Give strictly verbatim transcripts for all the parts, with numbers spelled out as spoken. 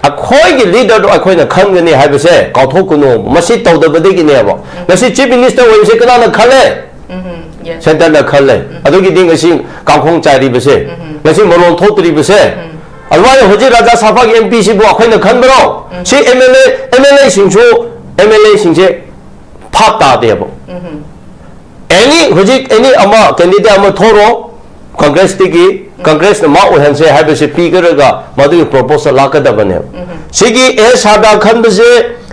ꯑꯩꯈꯣꯏꯒꯤ ꯂꯤꯗꯔꯗꯣ ꯑꯩꯈꯣꯏꯅ ꯈꯟꯒꯅꯤ ꯍꯥꯏꯕꯁꯦ ꯀꯥꯎꯊꯣꯛꯀꯅꯨ꯫ ꯃꯁꯤ ꯇꯧꯗꯕꯗꯒꯤꯅꯦꯕ꯫ ꯉꯁꯤ ꯆꯤꯐ ꯃꯤꯅꯤꯁꯇꯔ ꯑꯣꯏꯕꯁꯦ ꯀꯅꯥꯅ ꯈꯜꯂꯦ? Yes. ꯁꯦꯟꯇꯔꯅ ꯈꯜꯂꯦ꯫ ꯑꯗꯨꯒꯤꯗꯤ ꯉꯁꯤ ꯀꯥꯡꯈꯣꯡ ꯆꯥꯏꯔꯤꯕꯁꯦ, ꯉꯁꯤ ꯃꯔꯣꯜ ꯊꯣꯛꯇ꯭ꯔꯤꯕꯁꯦ, ꯑꯗꯨꯃꯥꯏꯅ ꯍꯧꯖꯤꯛ ꯔꯥꯖ꯭ꯌ ꯁꯚꯥꯒꯤ ꯑꯦꯝ ꯄꯤꯁꯤꯕꯨ ꯑꯩꯈꯣꯏꯅ ꯈꯟꯕ꯭ꯔꯣ? C M L A M L ꯑꯦꯁꯤꯡꯁꯨ ꯑꯦꯝ ꯑꯦꯜ ꯑꯦꯁꯤꯡꯁꯦ ꯐꯥꯞ ꯇꯥꯗꯦꯕ꯫ ꯑꯦꯅꯤ ꯍꯧꯖꯤꯛ ꯑꯦꯅꯤ ꯑꯃ ꯀꯦꯟꯗꯤꯗꯦꯠ ꯑꯃ ꯊꯣꯔꯣ, ꯀꯪꯒ꯭ꯔꯦꯁꯇꯒꯤ, ꯀꯪꯒ꯭ꯔꯦꯁꯅ ꯃꯥ ꯑꯣꯏꯍꯟꯁꯦ ꯍꯥꯏꯕꯁꯦ ꯄꯤꯒꯔꯒ ꯃꯗꯨꯒꯤ ꯄ꯭ꯔꯣꯄꯣꯖꯦꯜ ꯂꯥꯛꯀꯗꯕꯅꯦꯕ꯫ ꯁꯤꯒꯤ ꯑꯦ ꯁꯥꯔꯗꯥ ꯈꯟꯕꯁꯦ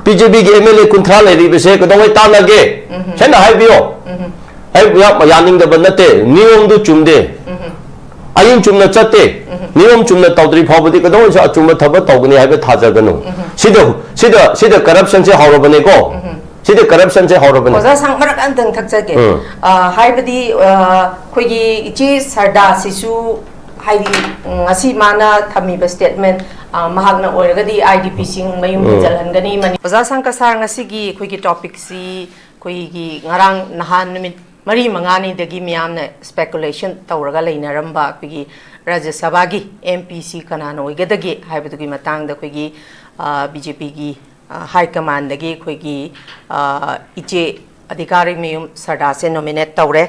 ꯕꯤ ꯖꯦ ꯄꯤꯒꯤ ꯑꯦꯝ ꯑꯦꯜ ꯑꯦ ꯀꯨꯟꯊ꯭ꯔꯥ ꯂꯩꯔꯤꯕꯁꯦ ꯀꯩꯗꯧꯉꯩ ꯇꯥꯟꯅꯒꯦ? ꯁꯦꯡꯅ ꯍꯥꯏꯕꯤꯌꯣ꯫ ꯑꯩ ꯌꯥꯝ ꯌꯥꯅꯤꯡꯗꯕ ꯅꯠꯇꯦ, ꯅꯤꯌꯣꯝꯗꯨ ꯆꯨꯝꯗꯦ꯫ ꯑꯌꯤꯡ ꯆꯨꯝꯅ ꯆꯠꯇꯦ꯫ ꯅꯤꯌꯣꯝ ꯆꯨꯝꯅ ꯇꯧꯗ꯭ꯔꯤ ꯐꯥꯎꯕꯗꯤ ꯀꯩꯗꯧꯉꯩꯁꯨ ꯑꯆꯨꯝꯕ ꯊꯕꯛ ꯇꯧꯒꯅꯤ ꯍꯥꯏꯕ ꯊꯥꯖꯒꯅꯨ꯫ ꯁꯤꯗ ꯁꯤꯗ ꯁꯤꯗ ꯀꯔꯞꯁꯟꯁꯦ ꯍꯧꯔꯕꯅꯦꯀꯣ꯫ ꯁꯤꯗ ꯀꯔꯞꯁꯟꯁꯦ ꯍꯧꯔꯕꯅꯦ꯫ ꯑꯣꯖꯥ ꯁꯥꯡ ꯃꯔꯛ ꯑꯝꯇꯪ ꯊꯛꯆꯒꯦ꯫ ꯎꯝ꯫ ꯑ, ꯍꯥꯏꯕꯗꯤ, ꯑ, ꯑꯩꯈꯣꯏꯒꯤ ꯏꯆꯦ ꯁꯔꯗꯥꯁꯤꯁꯨ ꯍꯥꯏꯗꯤ, ꯎꯝ, ꯉꯁꯤ ꯃꯥꯅ ꯊꯝꯃꯤꯕ ꯁ꯭ꯇꯦꯠꯃꯦꯟ, ꯑ, ꯃꯍꯥꯛꯅ ꯑꯣꯏꯔꯒꯗꯤ ꯑꯥꯏ ꯗꯤ ꯄꯤꯁꯤꯡ ꯃꯌꯨꯝ ꯎꯝ꯫ ꯍꯟꯖꯤꯜꯍꯟꯒꯅꯤ꯫ ꯃꯅꯤ-, ꯑꯣꯖꯥ ꯁꯥꯡ ꯀꯁꯥꯔ, ꯉꯁꯤꯒꯤ ꯑꯩꯈꯣꯏꯒꯤ ꯇꯣꯄꯤꯛꯁꯤ ꯑꯩꯈꯣꯏꯒꯤ ꯉꯔꯥꯡ ꯅꯍꯥꯟ ꯅꯨꯃꯤꯠ ꯃꯔꯤ ꯃꯉꯥꯅꯤꯗꯒꯤ ꯃꯤꯌꯥꯝꯅ ꯁ꯭ꯄꯦꯀꯨꯂꯦꯁꯟ ꯇꯧꯔꯒ ꯂꯩꯅꯔꯝꯕ ꯑꯩꯈꯣꯏꯒꯤ ꯔꯥꯖ꯭ꯌ ꯁꯚꯥꯒꯤ ꯑꯦꯝ ꯄꯤꯁꯤ ꯀꯅꯥꯅ ꯑꯣꯏꯒꯗꯒꯦ ꯍꯥꯏꯕꯗꯨꯒꯤ ꯃꯇꯥꯡꯗ ꯑꯩꯈꯣꯏꯒꯤ, ꯑ, ꯕꯤ ꯖꯦ ꯄꯤꯒꯤ, ꯑ, ꯍꯥꯏ ꯀꯃꯥꯟꯗꯒꯤ ꯑꯩꯈꯣꯏꯒꯤ, ꯑ, ꯏꯆꯦ ꯑꯙꯤꯀꯥꯔꯤ ꯃꯌꯨꯝ ꯁꯔꯗꯥꯁꯦ ꯅꯣꯃꯤꯅꯦꯠ ꯇꯧꯔꯦ꯫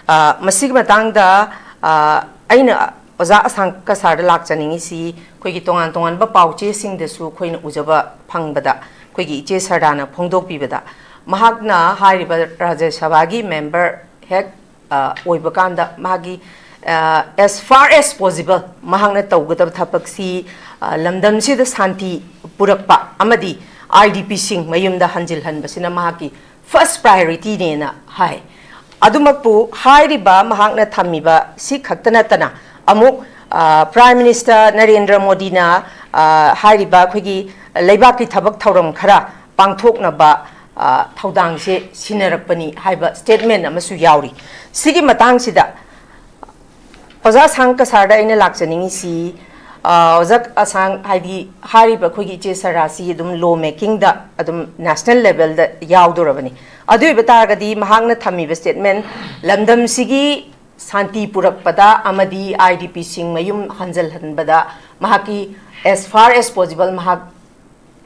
ꯑ, ꯃꯁꯤꯒꯤ ꯃꯇꯥꯡꯗ, ꯑ, ꯑꯩꯅ ꯑꯣꯖꯥ ꯑꯁꯥꯡ ꯀꯁꯥꯔꯗ ꯂꯥꯛꯆꯅꯤꯡꯉꯤꯁꯤ ꯑꯩꯈꯣꯏꯒꯤ ꯇꯣꯉꯥꯟ ꯇꯣꯉꯥꯟꯕ ꯄꯥꯎꯆꯦꯁꯤꯡꯗꯁꯨ ꯑꯩꯈꯣꯏꯅ ꯎꯖꯕ ꯐꯪꯕꯗ, ꯑꯩꯈꯣꯏꯒꯤ ꯏꯆꯦ ꯁꯔꯗꯥꯅ ꯐꯣꯡꯗꯣꯛꯄꯤꯕꯗ, ꯃꯍꯥꯛꯅ ꯍꯥꯏꯔꯤꯕ ꯔꯥꯖ꯭ꯌ ꯁꯚꯥꯒꯤ ꯃꯦꯝꯕꯔ ꯍꯦꯛ, ꯑ, ꯑꯣꯏꯕ ꯀꯥꯟꯗ ꯃꯥꯒꯤ, ꯑ, as far as possible ꯃꯍꯥꯛꯅ ꯇꯧꯒꯗꯕ ꯊꯕꯛꯁꯤ, ꯑ, ꯂꯝꯗꯝꯁꯤꯗ ꯁꯥꯟꯇꯤ ꯄꯨꯔꯛꯄ ꯑꯃꯗꯤ ꯑꯥꯏ ꯗꯤ ꯄꯤꯁꯤꯡ ꯃꯌꯨꯝꯗ ꯍꯟꯖꯤꯜꯍꯟꯕꯁꯤꯅ ꯃꯍꯥꯛꯀꯤ ꯐꯥꯔꯁ ꯄ꯭ꯔꯥꯏꯌꯣꯔꯤꯇꯤꯅꯦꯅ ꯍꯥꯏ꯫ ꯑꯗꯨꯃꯛꯄꯨ ꯍꯥꯏꯔꯤꯕ ꯃꯍꯥꯛꯅ ꯊꯝꯃꯤꯕ ꯁꯤ ꯈꯛꯇ ꯅꯠꯇꯅ ꯑꯃꯨꯛ, ꯑ, ꯄ꯭ꯔꯥꯏꯝ ꯃꯤꯅꯤꯁꯇꯔ ꯅꯔꯦꯟꯗ꯭ꯔ ꯃꯣꯗꯤꯅ, ꯑ, ꯍꯥꯏꯔꯤꯕ ꯑꯩꯈꯣꯏꯒꯤ ꯂꯩꯕꯥꯛꯀꯤ ꯊꯕꯛ ꯊꯧꯔꯝ ꯈꯔ ꯄꯥꯡꯊꯣꯛꯅꯕ, ꯑ, ꯊꯧꯗꯥꯡꯁꯦ ꯁꯤꯟꯅꯔꯛꯄꯅꯤ ꯍꯥꯏꯕ ꯁ꯭ꯇꯦꯠꯃꯦꯟ ꯑꯃꯁꯨ ꯌꯥꯎꯔꯤ꯫ ꯁꯤꯒꯤ ꯃꯇꯥꯡꯁꯤꯗ ꯑꯣꯖꯥ ꯑꯁꯥꯡ ꯀꯁꯥꯔꯗ ꯑꯩꯅ ꯂꯥꯛꯆꯅꯤꯡꯉꯤꯁꯤ, ꯑ, ꯑꯣꯖꯥ ꯑꯁꯥꯡ, ꯍꯥꯏꯗꯤ ꯍꯥꯏꯔꯤꯕ ꯑꯩꯈꯣꯏꯒꯤ ꯏꯆꯦ ꯁꯔꯗꯥꯁꯤ ꯑꯗꯨꯝ ꯂꯣ ꯃꯦꯀꯤꯡꯗ ꯑꯗꯨꯝ ꯅꯦꯁꯅꯦꯜ ꯂꯦꯚꯦꯜꯗ ꯌꯥꯎꯗꯣꯔꯕꯅꯤ꯫ ꯑꯗꯨ ꯑꯣꯏꯕ ꯇꯥꯔꯒꯗꯤ ꯃꯍꯥꯛꯅ ꯊꯝꯃꯤꯕ ꯁ꯭ꯇꯦꯠꯃꯦꯟ, ꯂꯝꯗꯝꯁꯤꯒꯤ ꯁꯥꯟꯇꯤ ꯄꯨꯔꯛꯄꯗ ꯑꯃꯗꯤ ꯑꯥꯏ ꯗꯤ ꯄꯤꯁꯤꯡ ꯃꯌꯨꯝ ꯍꯟꯖꯤꯜꯍꯟꯕꯗ ꯃꯍꯥꯛꯀꯤ as far as possible ꯃꯍꯥꯛ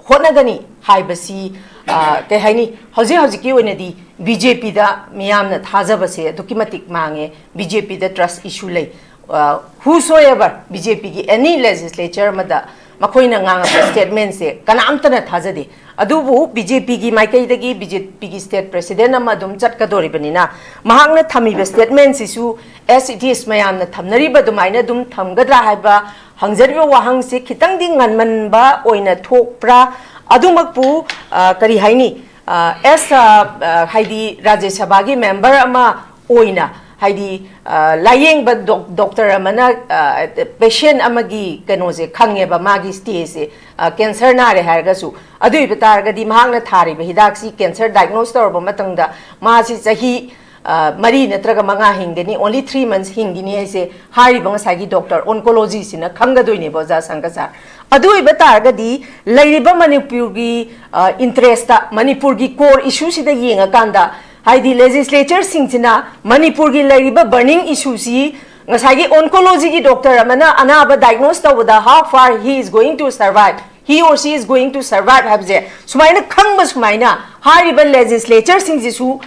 ꯍꯣꯠꯅꯒꯅꯤ ꯍꯥꯏꯕꯁꯤ, ꯑ, ꯀꯩ ꯍꯥꯏꯅꯤ, ꯍꯧꯖꯤꯛ ꯍꯧꯖꯤꯛꯀꯤ ꯑꯣꯏꯅꯗꯤ ꯕꯤ ꯖꯦ ꯄꯤꯗ ꯃꯤꯌꯥꯝꯅ ꯊꯥꯖꯕꯁꯦ ꯑꯗꯨꯛꯀꯤ ꯃꯇꯤꯛ ꯃꯥꯡꯉꯦ꯫ ꯕꯤ ꯖꯦ ꯄꯤꯗ trust issue ꯂꯩ꯫ ꯑ, whosoever, ꯕꯤ ꯖꯦ ꯄꯤꯒꯤ any legislature ꯑꯃꯗ ꯃꯈꯣꯏꯅ ꯉꯥꯡꯉꯛꯄ statementꯁꯦ ꯀꯅꯥꯝꯇꯅ ꯊꯥꯖꯗꯦ꯫ ꯑꯗꯨꯕꯨ ꯕꯤ ꯖꯦ ꯄꯤꯒꯤ ꯃꯥꯏꯀꯩꯗꯒꯤ ꯕꯤ ꯖꯦ ꯄꯤꯒꯤ state president ꯑꯃ ꯑꯗꯨꯝ ꯆꯠꯀꯗꯧꯔꯤꯕꯅꯤꯅ, ꯃꯍꯥꯛꯅ ꯊꯝꯃꯤꯕ statementꯁꯤꯁꯨ as it is ꯃꯌꯥꯝꯅ ꯊꯝꯅꯔꯤꯕ ꯑꯗꯨꯃꯥꯏꯅ ꯑꯗꯨꯝ ꯊꯝꯒꯗ꯭ꯔꯥ ꯍꯥꯏꯕ ꯍꯪꯖꯔꯤꯕ ꯋꯥꯍꯪꯁꯤ ꯈꯤꯇꯪꯗꯤ ꯉꯟꯃꯟꯕ ꯑꯣꯏꯅ ꯊꯣꯛꯄ꯭ꯔꯥ? ꯑꯗꯨꯃꯛꯄꯨ, ꯑ, ꯀꯔꯤ ꯍꯥꯏꯅꯤ? ꯑ, as a, ꯑ, ꯍꯥꯏꯗꯤ ꯔꯥꯖ꯭ꯌ ꯁꯚꯥꯒꯤ member ꯑꯃ ꯑꯣꯏꯅ, ꯍꯥꯏꯗꯤ, ꯑ, ꯂꯥꯌꯦꯡꯕ doc-, doctor ꯑꯃꯅ, ꯑ, patient ꯑꯃꯒꯤ ꯀꯩꯅꯣꯁꯦ ꯈꯪꯉꯦꯕ, ꯃꯥꯒꯤ stageꯁꯦ, ꯑ, cancer ꯅꯥꯔꯦ ꯍꯥꯏꯔꯒꯁꯨ꯫ ꯑꯗꯨ ꯑꯣꯏꯕ ꯇꯥꯔꯒꯗꯤ ꯃꯍꯥꯛꯅ ꯊꯥꯔꯤꯕ ꯍꯤꯗꯥꯛꯁꯤ cancer diagnose ꯇꯧꯔꯕ ꯃꯇꯝꯗ ꯃꯥꯁꯤ ꯆꯍꯤ, ꯑ, ꯃꯔꯤ ꯅꯠꯇ꯭ꯔꯒ ꯃꯉꯥ ꯍꯤꯡꯒꯅꯤ, only three months ꯍꯤꯡꯒꯅꯤ ꯍꯥꯏꯁꯦ ꯍꯥꯏꯔꯤꯕ ꯉꯁꯥꯏꯒꯤ doctor, oncologyꯁꯤꯅ ꯈꯪꯒꯗꯣꯏꯅꯦꯕ, ꯑꯣꯖꯥ ꯁꯪꯒ ꯁꯥꯔ꯫ ꯑꯗꯨ ꯑꯣꯏꯕ ꯇꯥꯔꯒꯗꯤ ꯂꯩꯔꯤꯕ ꯃꯅꯤꯄꯨꯔꯒꯤ, ꯑ, interestꯇ, ꯃꯅꯤꯄꯨꯔꯒꯤ core issueꯁꯤꯗ ꯌꯦꯡꯉꯀꯥꯟꯗ, ꯍꯥꯏꯗꯤ legislatureꯁꯤꯡꯁꯤꯅ ꯃꯅꯤꯄꯨꯔꯒꯤ ꯂꯩꯔꯤꯕ burning issueꯁꯤ ꯉꯁꯥꯏꯒꯤ oncologyꯒꯤ doctor ꯑꯃꯅ ꯑꯅꯥꯕ diagnose ꯇꯧꯕꯗ how far he is going to survive, he or she is going to survive ꯍꯥꯏꯕꯁꯦ ꯁꯨꯃꯥꯏꯅ ꯈꯪꯕ, ꯁꯨꯃꯥꯏꯅ ꯍꯥꯏꯔꯤꯕ legislatureꯁꯤꯡꯁꯤꯁꯨ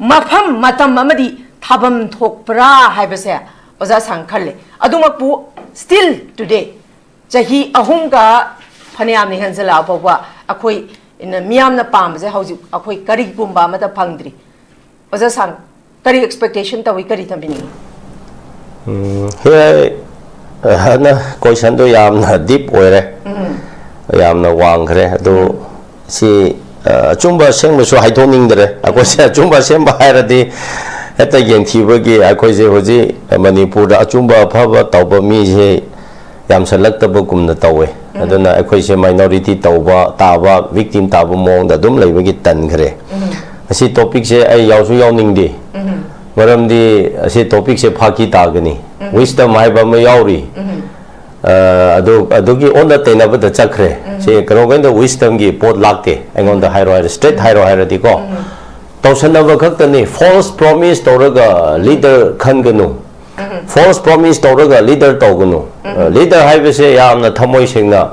ꯃꯐꯝ, ꯃꯇꯝ ꯑꯃꯗꯤ ꯊꯥꯐꯝ ꯊꯣꯛꯄ꯭ꯔꯥ ꯍꯥꯏꯕꯁꯦ ꯑꯣꯖꯥ ꯁꯥꯡ ꯈꯜꯂꯦ꯫ ꯑꯗꯨꯃꯛꯄꯨ still today ꯆꯍꯤ ꯑꯍꯨꯝꯒ ꯐꯅꯌꯥꯝꯅ ꯍꯦꯟꯖꯜꯂꯛꯑ ꯐꯥꯎꯕ ꯑꯩꯈꯣꯏ ꯃꯤꯌꯥꯝꯅ ꯄꯥꯝꯕꯁꯦ ꯍꯧꯖꯤꯛ ꯑꯩꯈꯣꯏ ꯀꯔꯤꯒꯨꯝꯕ ꯑꯃꯠꯇ ꯐꯪꯗ꯭ꯔꯤ꯫ ꯑꯣꯖꯥ ꯁꯥꯡ, ꯀꯔꯤ expectation ꯇꯧꯏ, ꯀꯔꯤ ꯊꯝꯕꯤꯅꯤꯡꯉꯤ? ꯎꯝ, ꯍꯦ, ꯑ, ꯅ questionꯗꯣ ꯌꯥꯝꯅ deep ꯑꯣꯏꯔꯦ, ꯌꯥꯝꯅ ꯋꯥꯡꯈ꯭ꯔꯦ꯫ ꯑꯗꯣ ꯁꯤ, ꯑ, ꯑꯆꯨꯝꯕ ꯑꯁꯦꯡꯕꯁꯨ ꯍꯥꯏꯗꯣꯛꯅꯤꯡꯗ꯭ꯔꯦ꯫ ꯑꯩꯈꯣꯏꯁꯦ ꯑꯆꯨꯝꯕ ꯑꯁꯦꯡꯕ ꯍꯥꯏꯔꯗꯤ ꯍꯦꯛꯇ ꯌꯦꯡꯊꯤꯕꯒꯤ, ꯑꯩꯈꯣꯏꯁꯦ ꯍꯧꯖꯤꯛ ꯃꯅꯤꯄꯨꯔꯗ ꯑꯆꯨꯝꯕ ꯑꯐꯕ ꯇꯧꯕ ꯃꯤꯁꯦ ꯌꯥꯝꯁꯜꯂꯛꯇꯕꯒꯨꯝꯅ ꯇꯧꯋꯦ꯫ ꯑꯗꯨꯅ ꯑꯩꯈꯣꯏꯁꯦ minority ꯇꯧꯕ ꯇꯥꯕ, victim ꯇꯥꯕ ꯃꯑꯣꯡꯗ ꯑꯗꯨꯝ ꯂꯩꯕꯒꯤ ꯇꯟꯈ꯭ꯔꯦ꯫ ꯃꯁꯤ topicꯁꯦ ꯑꯩ ꯌꯥꯎꯁꯨ ꯌꯥꯎꯅꯤꯡꯗꯦ꯫ ꯃꯔꯝꯗꯤ ꯑꯁꯤ topicꯁꯦ ꯐꯥꯀꯤ ꯇꯥꯒꯅꯤ꯫ Wisdom ꯍꯥꯏꯕ ꯑꯃ ꯌꯥꯎꯔꯤ꯫ ꯑ, ꯑꯗꯨ, ꯑꯗꯨꯒꯤ ꯑꯣꯟꯅ ꯇꯩꯅꯕꯗ ꯆꯠꯈ꯭ꯔꯦ꯫ ꯁꯤ ꯀꯩꯅꯣꯈꯩꯗ wisdomꯒꯤ ꯄꯣꯠ ꯂꯥꯛꯇꯦ ꯑꯩꯉꯣꯟꯗ ꯍꯥꯏꯔꯣ ꯍꯥꯏꯔ, straight ꯍꯥꯏꯔꯣ ꯍꯥꯏꯔꯗꯤꯀꯣ꯫ ꯇꯧꯁꯟꯅꯕ ꯈꯛꯇꯅꯤ꯫ False promise ꯇꯧꯔꯒ leader ꯈꯟꯒꯅꯨ꯫ False promise ꯇꯧꯔꯒ leader ꯇꯧꯒꯅꯨ. Leader ꯍꯥꯏꯕꯁꯦ ꯌꯥꯝꯅ ꯊꯃꯣꯏ ꯁꯦꯡꯅ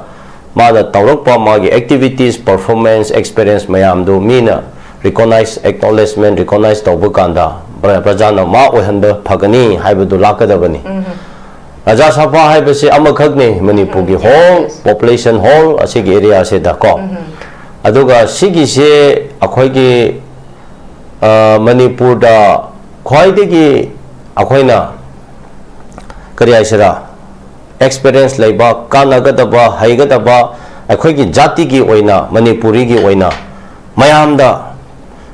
ꯃꯥꯅ ꯇꯧꯔꯛꯄ ꯃꯥꯒꯤ activities, performance, experience ꯃꯌꯥꯝꯗꯨ ꯃꯤꯅ recognize, acknowledgement, recognize ꯇꯧꯕ ꯀꯥꯟꯗ ꯄ꯭ꯔ- ꯄ꯭ꯔꯖꯥꯅ ꯃꯥ ꯑꯣꯏꯍꯟꯕ ꯐꯒꯅꯤ ꯍꯥꯏꯕꯗꯨ ꯂꯥꯛꯀꯗꯕꯅꯤ. ꯔꯥꯖꯥ ꯁꯥꯐꯥ ꯍꯥꯏꯕꯁꯤ ꯑꯃꯈꯛꯅꯤ ꯃꯅꯤꯄꯨꯔꯒꯤ whole population, whole ꯑꯁꯤꯒꯤ area ꯑꯁꯤꯗ ꯀꯣ. ꯑꯗꯨꯒ ꯁꯤꯒꯤꯁꯦ ꯑꯩꯈꯣꯏꯒꯤ, ꯑ, ꯃꯅꯤꯄꯨꯔꯗ ꯈ꯭ꯋꯥꯏꯗꯒꯤ ꯑꯩꯈꯣꯏꯅ, ꯀꯔꯤ ꯍꯥꯏꯁꯤꯔꯥ, experience ꯂꯩꯕ, ꯀꯥꯟꯅꯒꯗꯕ, ꯍꯩꯒꯗꯕ, ꯑꯩꯈꯣꯏꯒꯤ ꯖꯥꯇꯤꯒꯤ ꯑꯣꯏꯅ, ꯃꯅꯤꯄꯨꯔꯤꯒꯤ ꯑꯣꯏꯅ ꯃꯌꯥꯝꯗ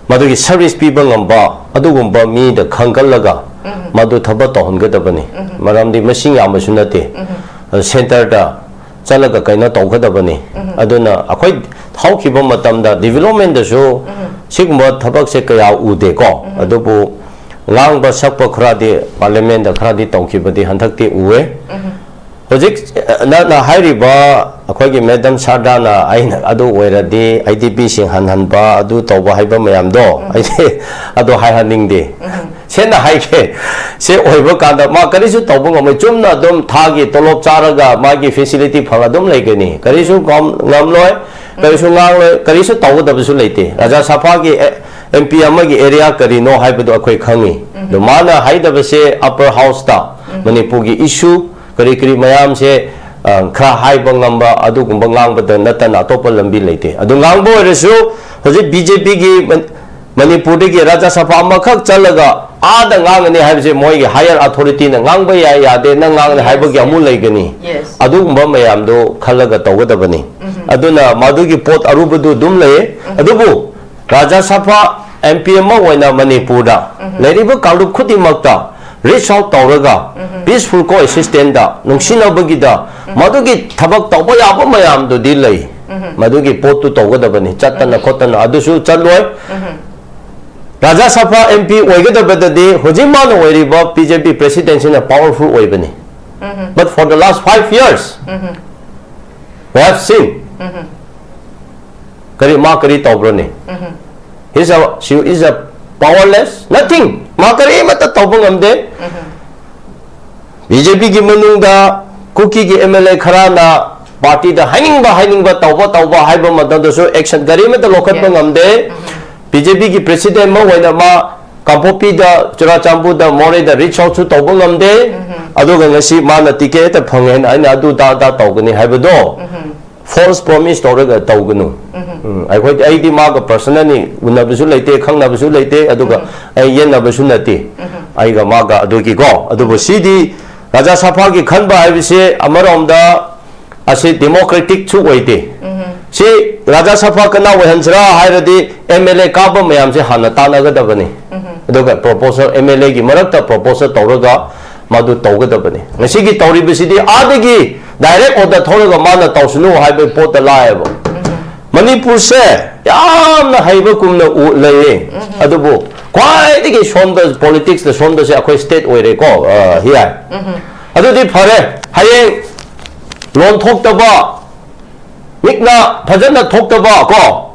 ꯃꯗꯨꯒꯤ service ꯄꯤꯕ ꯉꯝꯕ ꯑꯗꯨꯒꯨꯝꯕ ꯃꯤꯗ ꯈꯟꯒꯠꯂꯒ ꯃꯗꯨ ꯊꯕꯛ ꯇꯧꯍꯟꯒꯗꯕꯅꯤ. ꯃꯔꯝꯗꯤ ꯃꯁꯤꯡ ꯌꯥꯝꯕꯁꯨ ꯅꯠꯇꯦ. ꯑꯗꯨ centreꯗ ꯆꯠꯂꯒ ꯀꯩꯅꯣ ꯇꯧꯒꯗꯕꯅꯤ. ꯑꯗꯨꯅ ꯑꯩꯈꯣꯏ ꯍꯧꯈꯤꯕ ꯃꯇꯝꯗ developmentꯗꯁꯨ ꯁꯤꯒꯨꯝꯕ ꯊꯕꯛꯁꯦ ꯀꯌꯥ ꯎꯗꯦꯀꯣ. ꯑꯗꯨꯕꯨ ꯉꯥꯡꯕ ꯁꯛꯄ ꯈꯔꯗꯤ parliamentꯗ ꯈꯔꯗꯤ ꯇꯧꯈꯤꯕꯗꯤ ꯍꯟꯗꯛꯇꯤ ꯎꯑꯦ. ꯍꯧꯖꯤꯛ, ꯑ, ꯅꯪꯅ ꯍꯥꯏꯔꯤꯕ ꯑꯩꯈꯣꯏꯒꯤ Madam ꯁꯥꯔꯗꯥꯅ ꯑꯩꯅ ꯑꯗꯨ ꯑꯣꯏꯔꯗꯤ IDPꯁꯤꯡ ꯍꯟꯍꯟꯕ, ꯑꯗꯨ ꯇꯧꯕ ꯍꯥꯏꯕ ꯃꯌꯥꯝꯗꯣ, ꯑꯩꯗꯤ ꯑꯗꯨ ꯍꯥꯏꯍꯟꯅꯤꯡꯗꯦ. ꯁꯦꯡꯅ ꯍꯥꯏꯒꯦ, ꯁꯦ ꯑꯣꯏꯕ ꯀꯥꯟꯗ ꯃꯥ ꯀꯔꯤꯁꯨ ꯇꯧꯕ ꯉꯝꯃꯣꯏ. ꯆꯨꯝꯅ ꯑꯗꯨꯝ ꯊꯥꯒꯤ ꯇꯣꯂꯣꯞ ꯆꯥꯔꯒ ꯃꯥꯒꯤ facility ꯐꯪꯉ ꯑꯗꯨꯝ ꯂꯩꯒꯅꯤ. ꯀꯔꯤꯁꯨ ꯉꯝ-, ꯉꯝꯂꯣꯏ, ꯀꯔꯤꯁꯨ ꯉꯥꯡꯂꯣꯏ, ꯀꯔꯤꯁꯨ ꯇꯧꯒꯗꯕꯁꯨ ꯂꯩꯇꯦ. ꯔꯥꯖꯥ ꯁꯥꯐꯥꯒꯤ, ꯑꯦ, MP ꯑꯃꯒꯤ area ꯀꯔꯤꯅꯣ ꯍꯥꯏꯕꯗꯨ ꯑꯩꯈꯣꯏ ꯈꯪꯉꯤ. ꯑꯗꯨ ꯃꯥꯅ ꯍꯥꯏꯗꯕꯁꯦ upper houseꯇ ꯃꯅꯤꯄꯨꯔꯒꯤ issue ꯀꯔꯤ ꯀꯔꯤ ꯃꯌꯥꯝꯁꯦ, ꯑ, ꯈꯔ ꯍꯥꯏꯕ ꯉꯝꯕ ꯑꯗꯨꯒꯨꯝꯕ ꯉꯥꯡꯕꯗ ꯅꯠꯇꯅ ꯑꯇꯣꯞꯄ ꯂꯝꯕꯤ ꯂꯩꯇꯦ. ꯑꯗꯨ ꯉꯥꯡꯕ ꯑꯣꯏꯔꯁꯨ ꯍꯧꯖꯤꯛ BJPꯒꯤ ꯃ-, ꯃꯅꯤꯄꯨꯔꯗꯒꯤ ꯔꯥꯖ꯭ꯌ ꯁꯚꯥ ꯑꯃꯈꯛ ꯆꯠꯂꯒ ꯑꯥꯗ ꯉꯥꯡꯒꯅꯤ ꯍꯥꯏꯕꯁꯦ ꯃꯣꯏꯒꯤ higher authorityꯅ ꯉꯥꯡꯕ ꯌꯥꯏ ꯌꯥꯗꯦ, ꯅꯪ ꯉꯥꯡꯒꯅꯤ ꯍꯥꯏꯕꯒꯤ ꯑꯃꯨꯛ ꯂꯩꯒꯅꯤ. ꯑꯗꯨꯒꯨꯝꯕ ꯃꯌꯥꯝꯗꯣ ꯈꯜꯂꯒ ꯇꯧꯒꯗꯕꯅꯤ. ꯑꯗꯨꯅ ꯃꯗꯨꯒꯤ ꯄꯣꯠ ꯑꯔꯨꯕꯗꯨ ꯑꯗꯨꯝ ꯂꯩꯌꯦ. ꯑꯗꯨꯕꯨ ꯔꯥꯖ꯭ꯌ ꯁꯚꯥ MP ꯑꯃ ꯑꯣꯏꯅ ꯃꯅꯤꯄꯨꯔꯗ ꯂꯩꯔꯤꯕ ꯀꯥꯡꯂꯨꯞ ꯈꯨꯗꯤꯡꯃꯛꯇ reach out ꯇꯧꯔꯒ peaceful coexistence ꯅꯨꯡꯁꯤꯅꯕꯒꯤꯗ ꯃꯗꯨꯒꯤ ꯊꯕꯛ ꯇꯧꯕ ꯌꯥꯕ ꯃꯌꯥꯝꯗꯨꯗꯤ ꯂꯩ. ꯃꯗꯨꯒꯤ ꯄꯣꯠꯇꯨ ꯇꯧꯒꯗꯕꯅꯤ, ꯆꯠꯇꯅ ꯈꯣꯠꯇꯅ ꯑꯗꯨꯁꯨ ꯆꯠꯂꯣꯏ. ꯔꯥꯖ꯭ꯌ ꯁꯚꯥ MP ꯑꯣꯏꯒꯗꯕꯗꯗꯤ ꯍꯧꯖꯤꯛ ꯃꯥꯅ ꯑꯣꯏꯔꯤꯕ BJP presidentꯁꯤꯅ powerful ꯑꯣꯏꯕꯅꯤ. But for the last five years, we have seen ꯀꯔꯤ, ꯃꯥ ꯀꯔꯤ ꯇꯧꯕ꯭ꯔꯅꯦ? He's a, she is a powerless, nothing. ꯃꯥ ꯀꯔꯤꯃꯠꯇ ꯇꯧꯕ ꯉꯝꯗꯦ. ꯕꯤ ꯖꯦ ꯄꯤꯒꯤ ꯃꯅꯨꯡꯗ ꯀꯨꯀꯤꯒꯤ ꯑꯦꯝ ꯑꯦꯜ ꯑꯦ ꯈꯔꯅ ꯄꯥꯔꯇꯤꯗ ꯍꯥꯏꯅꯤꯡꯕ ꯍꯥꯏꯅꯤꯡꯕ ꯇꯧꯕ ꯇꯧꯕ ꯍꯥꯏꯕ ꯃꯇꯝꯗꯁꯨ ꯑꯦꯛꯁꯟ ꯀꯔꯤꯃꯠꯇ ꯂꯧꯈꯠꯄ ꯉꯝꯗꯦ꯫ ꯕꯤ ꯖꯦ ꯄꯤꯒꯤ ꯄ꯭ꯔꯦꯁꯤꯗꯦꯟꯃꯛ ꯑꯣꯏꯅ ꯃꯥ ꯀꯥꯡꯄꯣꯛꯄꯤꯗ, ꯆꯨꯔꯥꯆꯥꯟꯄꯨꯔꯗ, ꯃꯣꯔꯦꯗ ꯔꯤꯆ ꯑꯥꯎꯠꯁꯨ ꯇꯧꯕ ꯉꯝꯗꯦ꯫ ꯑꯗꯨꯒ ꯉꯁꯤ ꯃꯥꯅ ꯇꯤꯀꯦꯠ ꯍꯦꯛꯇ ꯐꯪꯉꯦ ꯍꯥꯏꯅ ꯑꯩꯅ ꯑꯗꯨ ꯗꯥ ꯗꯥ ꯇꯧꯒꯅꯤ ꯍꯥꯏꯕꯗꯣ ꯐꯣꯜꯁ ꯄ꯭ꯔꯣꯃꯤꯁ ꯇꯧꯔꯒ ꯇꯧꯒꯅꯨ꯫ ꯎꯝ, ꯑꯩꯈꯣꯏꯗꯤ, ꯑꯩꯗꯤ ꯃꯥꯒ ꯄꯔꯁꯅꯦꯜꯂꯤ ꯎꯅꯕꯁꯨ ꯂꯩꯇꯦ, ꯈꯪꯅꯕꯁꯨ ꯂꯩꯇꯦ, ꯑꯗꯨꯒ ꯑꯩ ꯌꯦꯟꯅꯕꯁꯨ ꯅꯠꯇꯦ ꯑꯩꯒ ꯃꯥꯒ꯫ ꯑꯗꯨꯒꯤꯀꯣ, ꯑꯗꯨꯕꯨ ꯁꯤꯗꯤ ꯔꯥꯖꯥ ꯁꯥꯐꯥꯒꯤ ꯈꯟꯕ ꯍꯥꯏꯕꯁꯦ ꯑꯃꯔꯣꯝꯗ ꯑꯁꯤ ꯗꯦꯃꯣꯀ꯭ꯔꯦꯇꯤꯛꯁꯨ ꯑꯣꯏꯗꯦ꯫ ꯁꯤ ꯔꯥꯖꯥ ꯁꯥꯐꯥ ꯀꯅꯥ ꯑꯣꯏꯍꯟꯁꯤꯔꯥ ꯍꯥꯏꯔꯗꯤ ꯑꯦꯝ ꯑꯦꯜ ꯑꯦ ꯀꯥꯕ ꯃꯌꯥꯝꯁꯦ ꯍꯥꯟꯅ ꯇꯥꯟꯅꯒꯗꯕꯅꯤ꯫ ꯑꯗꯨꯒ ꯄ꯭ꯔꯣꯄꯣꯁꯜ, ꯑꯦꯝ ꯑꯦꯜ ꯑꯦꯒꯤ ꯃꯔꯛꯇ ꯄ꯭ꯔꯣꯄꯣꯁꯜ ꯇꯧꯔꯒ ꯃꯗꯨ ꯇꯧꯒꯗꯕꯅꯤ꯫ ꯉꯁꯤꯒꯤ ꯇꯧꯔꯤꯕꯁꯤꯗꯤ ꯑꯥꯗꯒꯤ ꯗꯥꯏꯔꯦꯛ ꯑꯣꯔꯗꯔ ꯊꯣꯛꯂꯒ ꯃꯥꯅ ꯇꯧꯁꯅꯨ ꯍꯥꯏꯕ ꯄꯣꯠꯇ ꯂꯥꯛꯑꯦꯕ꯫ ꯃꯅꯤꯄꯨꯔꯁꯦ ꯌꯥꯝꯅ ꯍꯩꯕ ꯀꯨꯝꯅ ꯎ-, ꯂꯩꯌꯦ꯫ ꯑꯗꯨꯕꯨ ꯈ꯭ꯋꯥꯏꯗꯒꯤ ꯁꯣꯝꯗ, ꯄꯣꯂꯤꯇꯤꯛꯁꯇ ꯁꯣꯝꯗꯁꯦ ꯑꯩꯈꯣꯏ ꯁ꯭ꯇꯦꯠ ꯑꯣꯏꯔꯦꯀꯣ, ꯑ, ꯍꯤꯌꯥꯏ꯫ ꯑꯗꯨꯗꯤ ꯐꯔꯦ, ꯍꯌꯦꯡ ꯂꯣꯟ ꯊꯣꯛꯇꯕ, ꯃꯤꯠꯅ ꯐꯖꯅ ꯊꯣꯛꯇꯕ ꯀꯣ,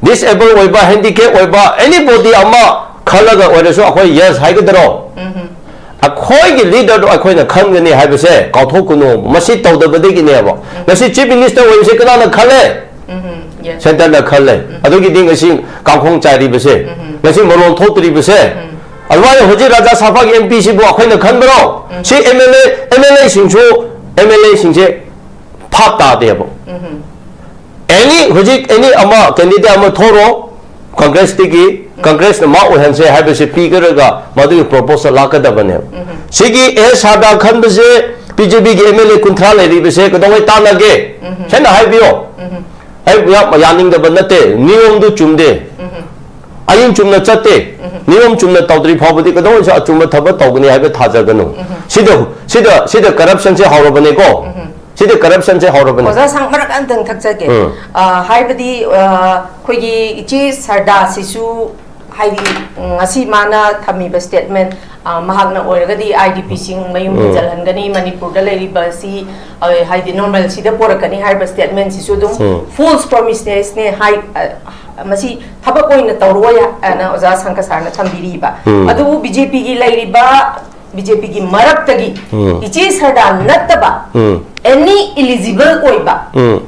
ꯗꯤꯁꯑꯦꯕꯜ ꯑꯣꯏꯕ, ꯍꯦꯟꯗꯤꯀꯦꯞ ꯑꯣꯏꯕ, ꯑꯦꯅꯤꯕꯣꯗꯤ ꯑꯃ ꯈꯜꯂꯒ ꯑꯣꯏꯔꯁꯨ ꯑꯩꯈꯣꯏ ꯌꯦꯁ ꯍꯥꯏꯒꯗ꯭ꯔꯣ? ꯑꯩꯈꯣꯏꯒꯤ ꯂꯤꯗꯔꯗꯣ ꯑꯩꯈꯣꯏꯅ ꯈꯟꯒꯅꯤ ꯍꯥꯏꯕꯁꯦ ꯀꯥꯎꯊꯣꯛꯀꯅꯨ꯫ ꯃꯁꯤ ꯇꯧꯗꯕꯗꯒꯤꯅꯦꯕ꯫ ꯉꯁꯤ ꯆꯤꯐ ꯃꯤꯅꯤꯁꯇꯔ ꯑꯣꯏꯕꯁꯦ ꯀꯅꯥꯅ ꯈꯜꯂꯦ? ꯁꯦꯟꯇꯔꯅ ꯈꯜꯂꯦ꯫ ꯑꯗꯨꯒꯤꯗꯤ ꯉꯁꯤ ꯀꯥꯡꯈꯣꯡ ꯆꯥꯏꯔꯤꯕꯁꯦ, ꯉꯁꯤ ꯃꯔꯣꯜ ꯊꯣꯛꯇ꯭ꯔꯤꯕꯁꯦ, ꯑꯗꯨꯃꯥꯏꯅ ꯍꯧꯖꯤꯛ ꯔꯥꯖꯥ ꯁꯥꯐꯥꯒꯤ ꯑꯦꯝ ꯄꯤꯁꯤꯕꯨ ꯑꯩꯈꯣꯏꯅ ꯈꯟꯕ꯭ꯔꯣ? C M L A, M L ꯑꯦꯁꯤꯡꯁꯨ, ꯑꯦꯝ ꯑꯦꯜ ꯑꯦꯁꯤꯡꯁꯦ ꯚꯥꯞ ꯇꯥꯗꯦꯕ꯫ ꯑꯦꯅꯤ, ꯍꯧꯖꯤꯛ ꯑꯦꯅꯤ ꯑꯃ ꯀꯦꯟꯗꯤꯗꯦꯠ ꯑꯃ ꯊꯣꯛꯔꯣ, ꯀꯪꯒ꯭ꯔꯦꯁꯇꯒꯤ, ꯀꯪꯒ꯭ꯔꯦꯁꯅ ꯃꯥ ꯑꯣꯏꯍꯟꯁꯦ ꯍꯥꯏꯕꯁꯦ ꯄꯤꯒꯔꯒ ꯃꯗꯨꯒꯤ ꯄ꯭ꯔꯣꯄꯣꯁꯜ ꯂꯥꯛꯀꯗꯕꯅꯦꯕ꯫ ꯁꯤꯒꯤ ꯑꯦ ꯁꯥꯔꯗꯥ ꯈꯟꯕꯁꯦ ꯕꯤ ꯖꯦ ꯄꯤꯒꯤ ꯑꯦꯝ ꯑꯦꯜ ꯑꯦ ꯀꯨꯟꯊ꯭ꯔꯥ ꯂꯩꯔꯤꯕꯁꯦ ꯀꯩꯗꯧꯉꯩ ꯇꯥꯟꯅꯒꯦ? ꯁꯦꯡꯅ ꯍꯥꯏꯕꯤꯌꯣ꯫ ꯑꯩ ꯌꯥꯝ ꯌꯥꯅꯤꯡꯗꯕ ꯅꯠꯇꯦ, ꯅꯤꯌꯣꯝꯗꯨ ꯆꯨꯝꯗꯦ꯫ ꯑꯌꯤꯡ ꯆꯨꯝꯅ ꯆꯠꯇꯦ꯫ ꯅꯤꯌꯣꯝ ꯆꯨꯝꯅ ꯇꯧꯗ꯭ꯔꯤ ꯐꯥꯎꯕꯗꯤ ꯀꯩꯗꯧꯉꯩꯁꯨ ꯑꯆꯨꯝꯕ ꯊꯕꯛ ꯇꯧꯒꯅꯤ ꯍꯥꯏꯕ ꯊꯥꯖꯒꯅꯨ꯫ ꯁꯤꯗ, ꯁꯤꯗ, ꯁꯤꯗ ꯀꯔꯞꯁꯟꯁꯦ ꯍꯧꯔꯕꯅꯦꯀꯣ꯫ ꯁꯤꯗ ꯀꯔꯞꯁꯟꯁꯦ ꯍꯧꯔꯕꯅꯦ꯫ ꯑꯣꯖꯥ ꯁꯥꯡ ꯃꯔꯛ ꯑꯝꯇꯪ ꯊꯛꯆꯒꯦ꯫ ꯎꯝ꯫ ꯑ, ꯍꯥꯏꯕꯗꯤ, ꯑ, ꯑꯩꯈꯣꯏꯒꯤ ꯏꯆꯦ ꯁꯔꯗꯥꯁꯤꯁꯨ ꯍꯥꯏꯗꯤ, ꯎꯝ, ꯉꯁꯤ ꯃꯥꯅ ꯊꯝꯃꯤꯕ ꯁ꯭ꯇꯦꯠꯃꯦꯟ, ꯑ, ꯃꯍꯥꯛꯅ ꯑꯣꯏꯔꯒꯗꯤ ꯑꯥꯏ ꯗꯤ ꯄꯤꯁꯤꯡ ꯃꯌꯨꯝ ꯎꯝ꯫ ꯍꯟꯖꯤꯜꯍꯟꯒꯅꯤ, ꯃꯅꯤꯄꯨꯔꯗ ꯂꯩꯔꯤꯕ ꯑꯁꯤ, ꯑ, ꯍꯥꯏꯗꯤ ꯅꯣꯔꯃꯦꯜꯁꯤꯗ ꯄꯣꯔꯛꯀꯅꯤ ꯍꯥꯏꯔꯤꯕ ꯁ꯭ꯇꯦꯠꯃꯦꯟꯁꯤꯁꯨ ꯑꯗꯨꯝ ꯎꯝ꯫ ꯐꯣꯜꯁ ꯄ꯭ꯔꯣꯃꯤꯁꯅꯦꯁꯅꯦ ꯍꯥꯏ, ꯑ, ꯃꯁꯤ ꯊꯕꯛ ꯑꯣꯏꯅ ꯇꯧꯔꯣꯏ ꯍꯥꯏꯅ ꯑꯣꯖꯥ ꯁꯪꯀ ꯁꯥꯔꯅ ꯊꯝꯕꯤꯔꯤꯕ꯫ ꯎꯝ꯫ ꯑꯗꯨꯕꯨ ꯕꯤ ꯖꯦ ꯄꯤꯒꯤ ꯂꯩꯔꯤꯕ ꯕꯤ ꯖꯦ ꯄꯤꯒꯤ ꯃꯔꯛꯇꯒꯤ ꯎꯝ꯫ ꯏꯆꯦ ꯁꯔꯗꯥ ꯅꯠꯇꯕ ꯎꯝ꯫ ꯑꯦꯅꯤ ꯏꯂꯤꯖꯤꯕꯜ ꯑꯣꯏꯕ ꯎꯝ꯫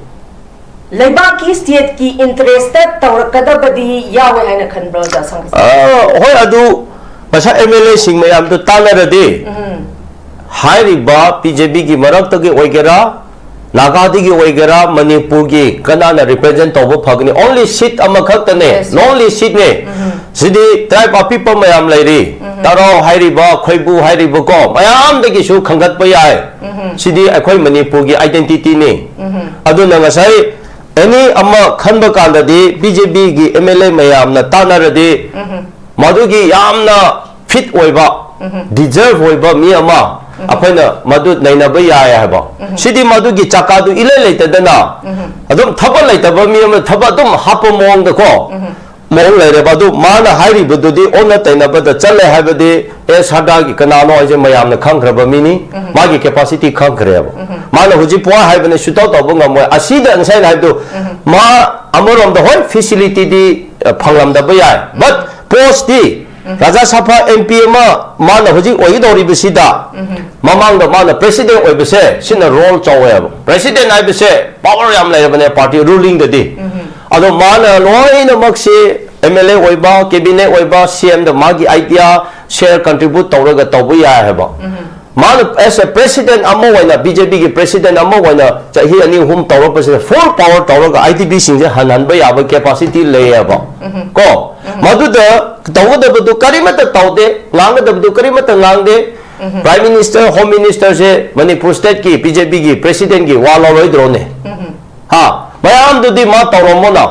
ꯂꯩꯕꯥꯛꯀꯤ ꯁ꯭ꯇꯦꯠꯀꯤ ꯏꯟꯇꯔꯦꯁꯇ ꯇꯧꯔꯛꯀꯗꯕꯗꯤ ꯌꯥꯎꯋꯦ ꯍꯥꯏꯅ ꯈꯟꯕ꯭ꯔꯣ, ꯑꯣꯖꯥ ꯁꯪꯒ? ꯑ, ꯍꯣꯏ, ꯑꯗꯨ ꯉꯁꯥꯏ ꯑꯦꯝ ꯑꯦꯜ ꯑꯦꯁꯤꯡ ꯃꯌꯥꯝꯗꯨ ꯇꯥꯟꯅꯔꯗꯤ, ꯍꯥꯏꯔꯤꯕ ꯕꯤ ꯖꯦ ꯄꯤꯒꯤ ꯃꯔꯛꯇꯒꯤ ꯑꯣꯏꯒꯦꯔꯥ, ꯅꯥꯒꯥꯗꯒꯤ ꯑꯣꯏꯒꯦꯔꯥ, ꯃꯅꯤꯄꯨꯔꯒꯤ ꯀꯅꯥꯅ ꯔꯤꯄ꯭ꯔꯦꯖꯦꯟ ꯇꯧꯕ ꯐꯒꯅꯤ? ꯑꯣꯟꯂꯤ ꯁꯤꯠ ꯑꯃꯈꯛꯇꯅꯦ, Yes. ꯂꯣꯟꯂꯤ ꯁꯤꯠꯅꯦ꯫ ꯁꯤꯗꯤ ꯇ꯭ꯔꯥꯏꯕ ꯑꯄꯤꯛꯄ ꯃꯌꯥꯝ ꯂꯩꯔꯤ, ꯇꯔꯥꯎ ꯍꯥꯏꯔꯤꯕ, ꯈꯣꯏꯕꯨ ꯍꯥꯏꯔꯤꯕꯀꯣ, ꯃꯌꯥꯝꯗꯒꯤꯁꯨ ꯈꯟꯒꯠꯄ ꯌꯥꯏ꯫ ꯁꯤꯗꯤ ꯑꯩꯈꯣꯏ ꯃꯅꯤꯄꯨꯔꯒꯤ ꯑꯥꯏꯗꯦꯟꯇꯤꯇꯤꯅꯤ꯫ ꯑꯗꯨꯅ ꯉꯁꯥꯏ ꯑꯦꯅꯤ ꯑꯃ ꯈꯟꯕ ꯀꯥꯟꯗꯗꯤ ꯕꯤ ꯖꯦ ꯄꯤꯒꯤ ꯑꯦꯝ ꯑꯦꯜ ꯑꯦ ꯃꯌꯥꯝꯅ ꯇꯥꯟꯅꯔꯗꯤ, ꯃꯗꯨꯒꯤ ꯌꯥꯝꯅ ꯐꯤꯠ ꯑꯣꯏꯕ, ꯗꯤꯖꯔꯚ ꯑꯣꯏꯕ ꯃꯤ ꯑꯃ ꯑꯩꯈꯣꯏꯅ ꯃꯗꯨ ꯅꯩꯅꯕ ꯌꯥꯏ ꯍꯥꯏꯕ꯫ ꯁꯤꯗꯤ ꯃꯗꯨꯒꯤ ꯆꯀꯥꯗꯨ ꯏꯂꯩ ꯂꯩꯇꯗꯅ, ꯑꯗꯨꯝ ꯊꯕꯛ ꯂꯩꯇꯕ ꯃꯤ ꯑꯃ ꯊꯕꯛ ꯑꯗꯨꯝ ꯍꯥꯞꯄ ꯃꯑꯣꯡꯗꯀꯣ, ꯃꯑꯣꯡ ꯂꯩꯔꯦꯕ꯫ ꯑꯗꯨ ꯃꯥꯅ ꯍꯥꯏꯔꯤꯕꯗꯨꯗꯤ ꯑꯣꯟꯅ ꯇꯩꯅꯕꯗ ꯆꯠꯂꯦ ꯍꯥꯏꯕꯗꯤ, ꯑꯦ, ꯁꯔꯗꯥꯔꯒꯤ ꯀꯅꯥꯅꯣ ꯍꯥꯏꯁꯦ ꯃꯌꯥꯝꯅ ꯈꯪꯈ꯭ꯔꯕ ꯃꯤꯅꯤ꯫ ꯃꯥꯒꯤ ꯀꯦꯄꯥꯁꯤꯇꯤ ꯈꯪꯈ꯭ꯔꯦꯕ꯫ ꯃꯥꯅ ꯍꯧꯖꯤꯛ ꯄꯨꯡꯍꯥꯏ ꯍꯥꯏꯕꯅꯦ, ꯁꯨꯇꯧ ꯇꯧꯕ ꯉꯝꯃꯣꯏ꯫ ꯑꯁꯤꯗ ꯉꯁꯥꯏ ꯑꯩꯅ ꯍꯥꯏꯕꯗꯨ, ꯃꯥ ꯑꯃꯔꯣꯝꯗ ꯍꯣꯏ ꯐꯦꯁꯤꯂꯤꯇꯤꯗꯤ, ꯑ, ꯐꯪꯂꯝꯗꯕ ꯌꯥꯏ, ꯕꯠ ꯄꯣꯁꯇꯤ ꯔꯥꯖ꯭ꯌ ꯁꯚꯥ ꯑꯦꯝ ꯄꯤ ꯑꯃ ꯃꯥꯅ ꯍꯧꯖꯤꯛ ꯑꯣꯏꯒꯗꯧꯔꯤꯕꯁꯤꯗ, ꯃꯃꯥꯡꯗ ꯃꯥꯅ ꯄ꯭ꯔꯦꯁꯤꯗꯦꯟ ꯑꯣꯏꯕꯁꯦ ꯁꯤꯅ ꯔꯣꯜ ꯆꯥꯎꯋꯦꯕ꯫ ꯄ꯭ꯔꯦꯁꯤꯗꯦꯟ ꯍꯥꯏꯕꯁꯦ ꯄꯥꯋꯔ ꯌꯥꯝ ꯂꯩꯔꯕꯅꯦ ꯄꯥꯔꯇꯤ ꯔꯨꯂꯤꯡꯗꯗꯤ꯫ ꯑꯗꯣ ꯃꯥꯅ ꯂꯣꯏꯅꯃꯛꯁꯤ ꯑꯦꯝ ꯑꯦꯜ ꯑꯦ ꯑꯣꯏꯕ, ꯀꯦꯕꯤꯅꯦꯠ ꯑꯣꯏꯕ, ꯁꯤ ꯑꯦꯝꯗ ꯃꯥꯒꯤ ꯑꯥꯏꯗꯤꯌꯥ ꯁꯤꯌꯔ ꯀꯟꯇ꯭ꯔꯤꯕ꯭ꯌꯨꯠ ꯇꯧꯔꯒ ꯇꯧꯕ ꯌꯥꯏ ꯍꯥꯏꯕ꯫ ꯃꯥꯅ ꯑꯦꯁ ꯑꯦ ꯄ꯭ꯔꯦꯁꯤꯗꯦꯟ ꯑꯃ ꯑꯣꯏꯅ, ꯕꯤ ꯖꯦ ꯄꯤꯒꯤ ꯄ꯭ꯔꯦꯁꯤꯗꯦꯟ ꯑꯃ ꯑꯣꯏꯅ ꯆꯍꯤ ꯑꯅꯤ ꯑꯍꯨꯝ ꯇꯧꯔꯛꯄꯁꯤꯗ ꯐꯨꯜ ꯄꯥꯋꯔ ꯇꯧꯔꯒ ꯑꯥꯏ ꯗꯤ ꯕꯤꯁꯤꯡꯁꯦ ꯍꯟꯍꯟꯕ ꯌꯥꯕ ꯀꯦꯄꯥꯁꯤꯇꯤ ꯂꯩꯌꯦꯕ꯫ ꯀꯣ, ꯃꯗꯨꯗ ꯇꯧꯒꯗꯕꯗꯨ ꯀꯔꯤꯃꯠꯇ ꯇꯧꯗꯦ, ꯉꯥꯡꯒꯗꯕꯗꯨ ꯀꯔꯤꯃꯠꯇ ꯉꯥꯡꯗꯦ꯫ ꯄ꯭ꯔꯥꯏꯝ ꯃꯤꯅꯤꯁꯇꯔ, ꯍꯣꯝ ꯃꯤꯅꯤꯁꯇꯔꯁꯦ ꯃꯅꯤꯄꯨꯔ ꯁ꯭ꯇꯦꯠꯀꯤ ꯕꯤ ꯖꯦ ꯄꯤꯒꯤ ꯄ꯭ꯔꯦꯁꯤꯗꯦꯟꯒꯤ ꯋꯥ ꯂꯧꯔꯣꯏꯗ꯭ꯔꯣꯅꯦ? ꯍꯥ? ꯃꯌꯥꯝꯗꯨꯗꯤ ꯃꯥ ꯇꯧꯔꯝꯃꯣꯅ꯫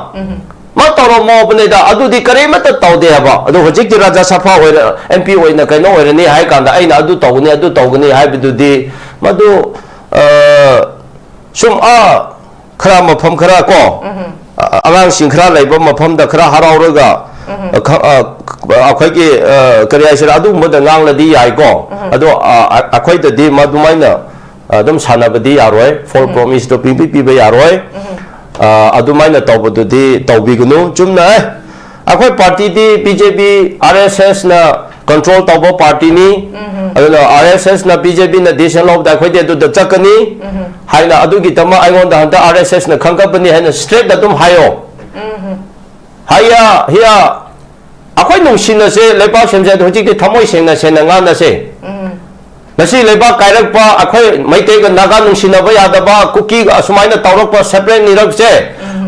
ꯃꯥ ꯇꯧꯔꯝꯃꯣꯕꯅꯤꯗ, ꯑꯗꯨꯗꯤ ꯀꯔꯤꯃꯠꯇ ꯇꯧꯗꯦ ꯍꯥꯏꯕ꯫ ꯑꯗꯨ ꯍꯧꯖꯤꯛꯇꯤ ꯔꯥꯖ꯭ꯌ ꯁꯚꯥ ꯑꯣꯏꯔ, ꯑꯦꯝ ꯄꯤ ꯑꯣꯏꯅ ꯀꯩꯅꯣ ꯑꯣꯏꯔꯅꯤ ꯍꯥꯏ ꯀꯥꯟꯗ ꯑꯩꯅ ꯑꯗꯨ ꯇꯧꯒꯅꯤ, ꯑꯗꯨ ꯇꯧꯒꯅꯤ ꯍꯥꯏꯕꯗꯨꯗꯤ ꯃꯗꯨ, ꯑ, ꯁꯨꯝ, ꯑ, ꯈꯔ ꯃꯐꯝ ꯈꯔ ꯀꯣ, ꯑ, ꯑꯉꯥꯡꯁꯤꯡ ꯈꯔ ꯂꯩꯕ ꯃꯐꯝꯗ ꯈꯔ ꯍꯔꯥꯎꯔꯒ, ꯑ, ꯈ-, ꯑ, ꯑꯩꯈꯣꯏꯒꯤ, ꯑ, ꯀꯔꯤ ꯍꯥꯏꯁꯤꯔꯥ, ꯑꯗꯨꯒꯨꯝꯕꯗ ꯉꯥꯡꯂꯗꯤ ꯌꯥꯏꯀꯣ꯫ ꯑꯗꯣ, ꯑ, ꯑ, ꯑꯩꯈꯣꯏꯗꯗꯤ ꯃꯗꯨꯃꯥꯏꯅ ꯑꯗꯨꯝ ꯁꯥꯟꯅꯕꯗꯤ ꯌꯥꯔꯣꯏ꯫ ꯐꯣꯜ ꯄ꯭ꯔꯣꯃꯤꯁꯇꯣ ꯄꯤꯕꯤ ꯄꯤꯕ ꯌꯥꯔꯣꯏ꯫ ꯑ, ꯑꯗꯨꯃꯥꯏꯅ ꯇꯧꯕꯗꯨꯗꯤ ꯇꯧꯕꯤꯒꯅꯨ꯫ ꯆꯨꯝꯅ, ꯑꯦ, ꯑꯩꯈꯣꯏ ꯄꯥꯔꯇꯤꯗꯤ ꯕꯤ ꯖꯦ ꯄꯤ, ꯑꯥꯔ ꯑꯦꯁ ꯑꯦꯁꯅ ꯀꯟꯇ꯭ꯔꯣꯜ ꯇꯧꯕ ꯄꯥꯔꯇꯤꯅꯤ꯫ ꯑꯗꯨꯅ ꯑꯥꯔ ꯑꯦꯁ ꯑꯦꯁꯅ, ꯕꯤ ꯖꯦ ꯄꯤꯅ ꯗꯤꯁꯤꯖꯟ ꯂꯧꯕꯗ ꯑꯩꯈꯣꯏꯗꯤ ꯑꯗꯨꯗ ꯆꯠꯀꯅꯤ ꯍꯥꯏꯅ, ꯑꯗꯨꯒꯤꯗꯃꯛ ꯑꯩꯉꯣꯟꯗ ꯍꯟꯗꯛ ꯑꯥꯔ ꯑꯦꯁ ꯑꯦꯁꯅ ꯈꯪꯒꯠꯄꯅꯤ ꯍꯥꯏꯅ ꯁ꯭ꯇ꯭ꯔꯦꯠ ꯑꯗꯨꯝ ꯍꯥꯏꯌꯣ꯫ ꯍꯌꯥ ꯍꯤꯌꯥ ꯑꯩꯈꯣꯏ ꯅꯨꯡꯁꯤꯅꯁꯦ, ꯂꯩꯕꯥꯛ ꯁꯦꯝꯁꯦ꯫ ꯑꯗꯣ ꯍꯧꯖꯤꯛꯇꯤ ꯊꯃꯣꯏ ꯁꯦꯡꯅ ꯁꯦꯡꯅ ꯉꯥꯡꯅꯁꯦ꯫ ꯉꯁꯤ ꯂꯩꯕꯥꯛ ꯀꯥꯏꯔꯛꯄ, ꯑꯩꯈꯣꯏ ꯃꯩꯇꯩꯒ ꯅꯥꯒꯥ ꯅꯨꯡꯁꯤꯅꯕ ꯌꯥꯗꯕ, ꯀꯨꯀꯤꯒ ꯑꯁꯨꯃꯥꯏꯅ ꯇꯧꯔꯛꯄ, ꯁꯦꯄꯔꯦꯠ ꯅꯤꯔꯛꯁꯦ,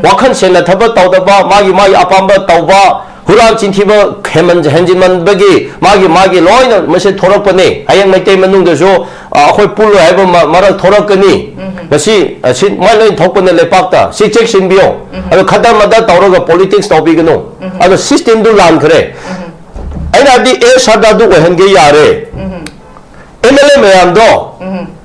ꯋꯥꯈꯜ ꯁꯦꯡꯅ ꯊꯕꯛ ꯇꯧꯗꯕ, ꯃꯥꯒꯤ ꯃꯥꯒꯤ ꯑꯄꯥꯝꯕ ꯇꯧꯕ, ꯍꯨꯔꯥꯟ ꯆꯤꯟꯊꯤꯕ ꯍꯦꯟꯃꯟ-, ꯍꯦꯟꯖꯤꯟꯃꯟꯕꯒꯤ ꯃꯥꯒꯤ ꯃꯥꯒꯤ ꯂꯣꯏꯅ ꯃꯁꯤ ꯊꯣꯔꯛꯄꯅꯦ꯫ ꯍꯌꯦꯡ ꯃꯩꯇꯩ ꯃꯅꯨꯡꯗꯁꯨ, ꯑ, ꯑꯩꯈꯣꯏ ꯄꯨꯜꯂꯣꯏ ꯍꯥꯏꯕ ꯃ-, ꯃꯔꯛ ꯊꯣꯔꯛꯀꯅꯤ꯫ ꯉꯁꯤ, ꯑ, ꯁꯤ ꯃꯣꯏ ꯂꯣꯏ ꯊꯣꯛꯄꯅꯦ ꯂꯩꯄꯥꯛꯇ꯫ ꯁꯤ ꯆꯦꯛꯁꯤꯟꯕꯤꯌꯣ꯫ ꯑꯗꯣ ꯈꯗꯔ ꯃꯗꯔ ꯇꯧꯔꯒ ꯄꯣꯂꯤꯇꯤꯛꯁ ꯇꯧꯕꯤꯒꯅꯨ꯫ ꯑꯗꯣ ꯁꯤꯁꯇꯦꯝꯗꯨ ꯂꯥꯟꯈ꯭ꯔꯦ꯫ ꯑꯩꯅ ꯍꯥꯏꯕꯗꯤ ꯑꯦ ꯁꯔꯗꯥꯗꯨ ꯑꯣꯏꯍꯟꯒꯦ ꯌꯥꯔꯦ꯫ ꯑꯦꯝ ꯑꯦꯜ ꯑꯦ ꯃꯌꯥꯝꯗꯣ,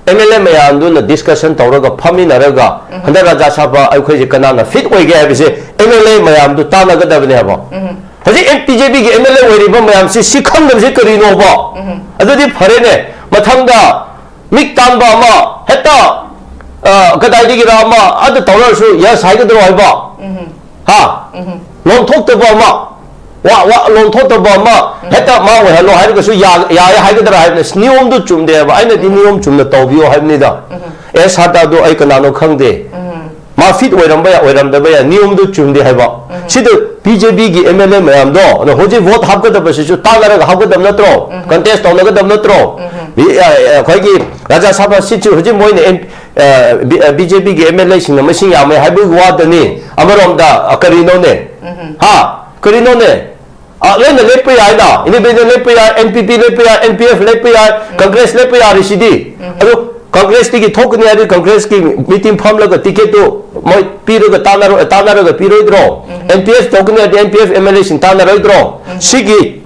ꯑꯦꯝ ꯑꯦꯜ ꯑꯦ ꯃꯌꯥꯝꯗꯨꯅ ꯗꯤꯁꯀꯁꯟ ꯇꯧꯔꯒ ꯐꯝꯃꯤꯟꯅꯔꯒ ꯍꯟꯗꯛ ꯔꯥꯖ꯭ꯌ ꯁꯚꯥ ꯑꯩꯈꯣꯏꯁꯦ ꯀꯅꯥꯅ ꯐꯤꯠ ꯑꯣꯏꯒꯦ ꯍꯥꯏꯕꯁꯦ ꯑꯦꯝ ꯑꯦꯜ ꯑꯦ ꯃꯌꯥꯝꯗꯨ ꯇꯥꯟꯅꯒꯗꯕꯅꯦ ꯍꯥꯏꯕ꯫ ꯍꯧꯖꯤꯛ ꯑꯦꯝ ꯕꯤ ꯖꯦ ꯄꯤꯒꯤ ꯑꯦꯝ ꯑꯦꯜ ꯑꯦ ꯑꯣꯏꯔꯤꯕ ꯃꯌꯥꯝꯁꯤ ꯁꯤ ꯈꯪꯗꯕꯁꯤ ꯀꯔꯤꯅꯣꯕ? ꯑꯗꯨꯗꯤ ꯐꯔꯦꯅꯦ, ꯃꯊꯪꯗ ꯃꯤꯛ ꯇꯥꯟꯕ ꯑꯃ ꯍꯦꯛꯇ, ꯑ, ꯀꯗꯥꯏꯗꯒꯤꯔ ꯑꯃ ꯑꯗꯨ ꯇꯧꯔꯁꯨ ꯌꯦꯁ ꯍꯥꯏꯒꯗ꯭ꯔꯣ ꯍꯥꯏꯕ? ꯍꯥ? ꯂꯣꯟꯊꯣꯛꯇꯕ ꯑꯃ, ꯋꯥ, ꯋꯥ ꯂꯣꯟꯊꯣꯛꯇꯕ ꯑꯃ ꯍꯦꯛꯇ ꯃꯥ ꯑꯣꯏꯍꯜꯂꯣ ꯍꯥꯏꯔꯒꯁꯨ ꯌꯥ-, ꯌꯥꯏ ꯍꯥꯏꯒꯗ꯭ꯔꯥ ꯍꯥꯏꯕꯅꯤ꯫ ꯅꯤꯌꯣꯝꯗꯨ ꯆꯨꯝꯗꯦꯕ꯫ ꯑꯩꯅꯗꯤ ꯅꯤꯌꯣꯝ ꯆꯨꯝꯅ ꯇꯧꯕꯤꯌꯣ ꯍꯥꯏꯕꯅꯤꯗ꯫ ꯑꯦꯁ ꯁꯔꯗꯥꯗꯨ ꯑꯩ ꯀꯅꯥꯅꯣ ꯈꯪꯗꯦ꯫ ꯃꯥ ꯐꯤꯠ ꯑꯣꯏꯔꯝꯕ ꯌꯥꯏ, ꯑꯣꯏꯔꯝꯗꯕ ꯌꯥꯏ, ꯅꯤꯌꯣꯝꯗꯨ ꯆꯨꯝꯗꯦ ꯍꯥꯏꯕ꯫ ꯁꯤꯗ ꯕꯤ ꯖꯦ ꯄꯤꯒꯤ ꯑꯦꯝ ꯑꯦꯜ ꯑꯦ ꯃꯌꯥꯝꯗꯣ, ꯑꯗꯣ ꯍꯧꯖꯤꯛ ꯚꯣꯠ ꯍꯥꯞꯀꯗꯕꯁꯤꯁꯨ ꯇꯥꯟꯅꯔꯒ ꯍꯥꯞꯀꯗꯕ ꯅꯠꯇ꯭ꯔꯣ? ꯀꯟꯇꯦꯁ ꯇꯧꯅꯒꯗꯕ ꯅꯠꯇ꯭ꯔꯣ? ꯕꯤ-, ꯑ, ꯑ, ꯑꯩꯈꯣꯏꯒꯤ ꯔꯥꯖ꯭ꯌ ꯁꯚꯥ ꯁꯤꯠꯁꯨ ꯍꯧꯖꯤꯛ ꯃꯣꯏꯅ ꯑꯦꯝ-, ꯑ, ꯕꯤ-, ꯑ, ꯕꯤ ꯖꯦ ꯄꯤꯒꯤ ꯑꯦꯝ ꯑꯦꯜ ꯑꯦꯁꯤꯡꯅ ꯃꯁꯤꯡ ꯌꯥꯝꯃꯦ ꯍꯥꯏꯕꯒꯤ ꯋꯥꯗꯅꯤ꯫ ꯑꯃꯔꯣꯝꯗ, ꯑ, ꯀꯔꯤꯅꯣꯅꯦ? ꯍꯥ? ꯀꯔꯤꯅꯣꯅꯦ? ꯑ, ꯂꯣꯏꯅ ꯂꯦꯞꯄ ꯌꯥꯏꯅ, ꯏꯟꯗꯤꯄꯦꯟꯗꯦꯟ ꯂꯦꯞꯄ ꯌꯥꯏ, ꯑꯦꯟ ꯄꯤ ꯄꯤ ꯂꯦꯞꯄ ꯌꯥꯏ, ꯑꯦꯟ ꯄꯤ ꯑꯦꯐ ꯂꯦꯞꯄ ꯌꯥꯏ, ꯀꯪꯒ꯭ꯔꯦꯁ ꯂꯦꯞꯄ ꯌꯥꯔꯤꯁꯤꯗꯤ꯫ ꯑꯗꯨ ꯀꯪꯒ꯭ꯔꯦꯁꯇꯒꯤ ꯊꯣꯛꯀꯅꯤ ꯍꯥꯏꯔꯗꯤ ꯀꯪꯒ꯭ꯔꯦꯁꯀꯤ ꯃꯤꯇꯤꯡ ꯐꯝꯂꯒ ꯇꯤꯀꯦꯠꯇꯨ ꯃꯣꯏ ꯄꯤꯔꯒ ꯇꯥꯟꯅꯔꯣ-, ꯇꯥꯟꯅꯔꯒ ꯄꯤꯔꯣꯏꯗ꯭ꯔꯣ? ꯑꯦꯟ ꯄꯤ ꯑꯦꯐ ꯇꯧꯒꯅꯤ ꯍꯥꯏꯔꯗꯤ N P F M L ꯑꯦꯁꯤꯡ ꯇꯥꯟꯅꯔꯣꯏꯗ꯭ꯔꯣ? ꯁꯤꯒꯤ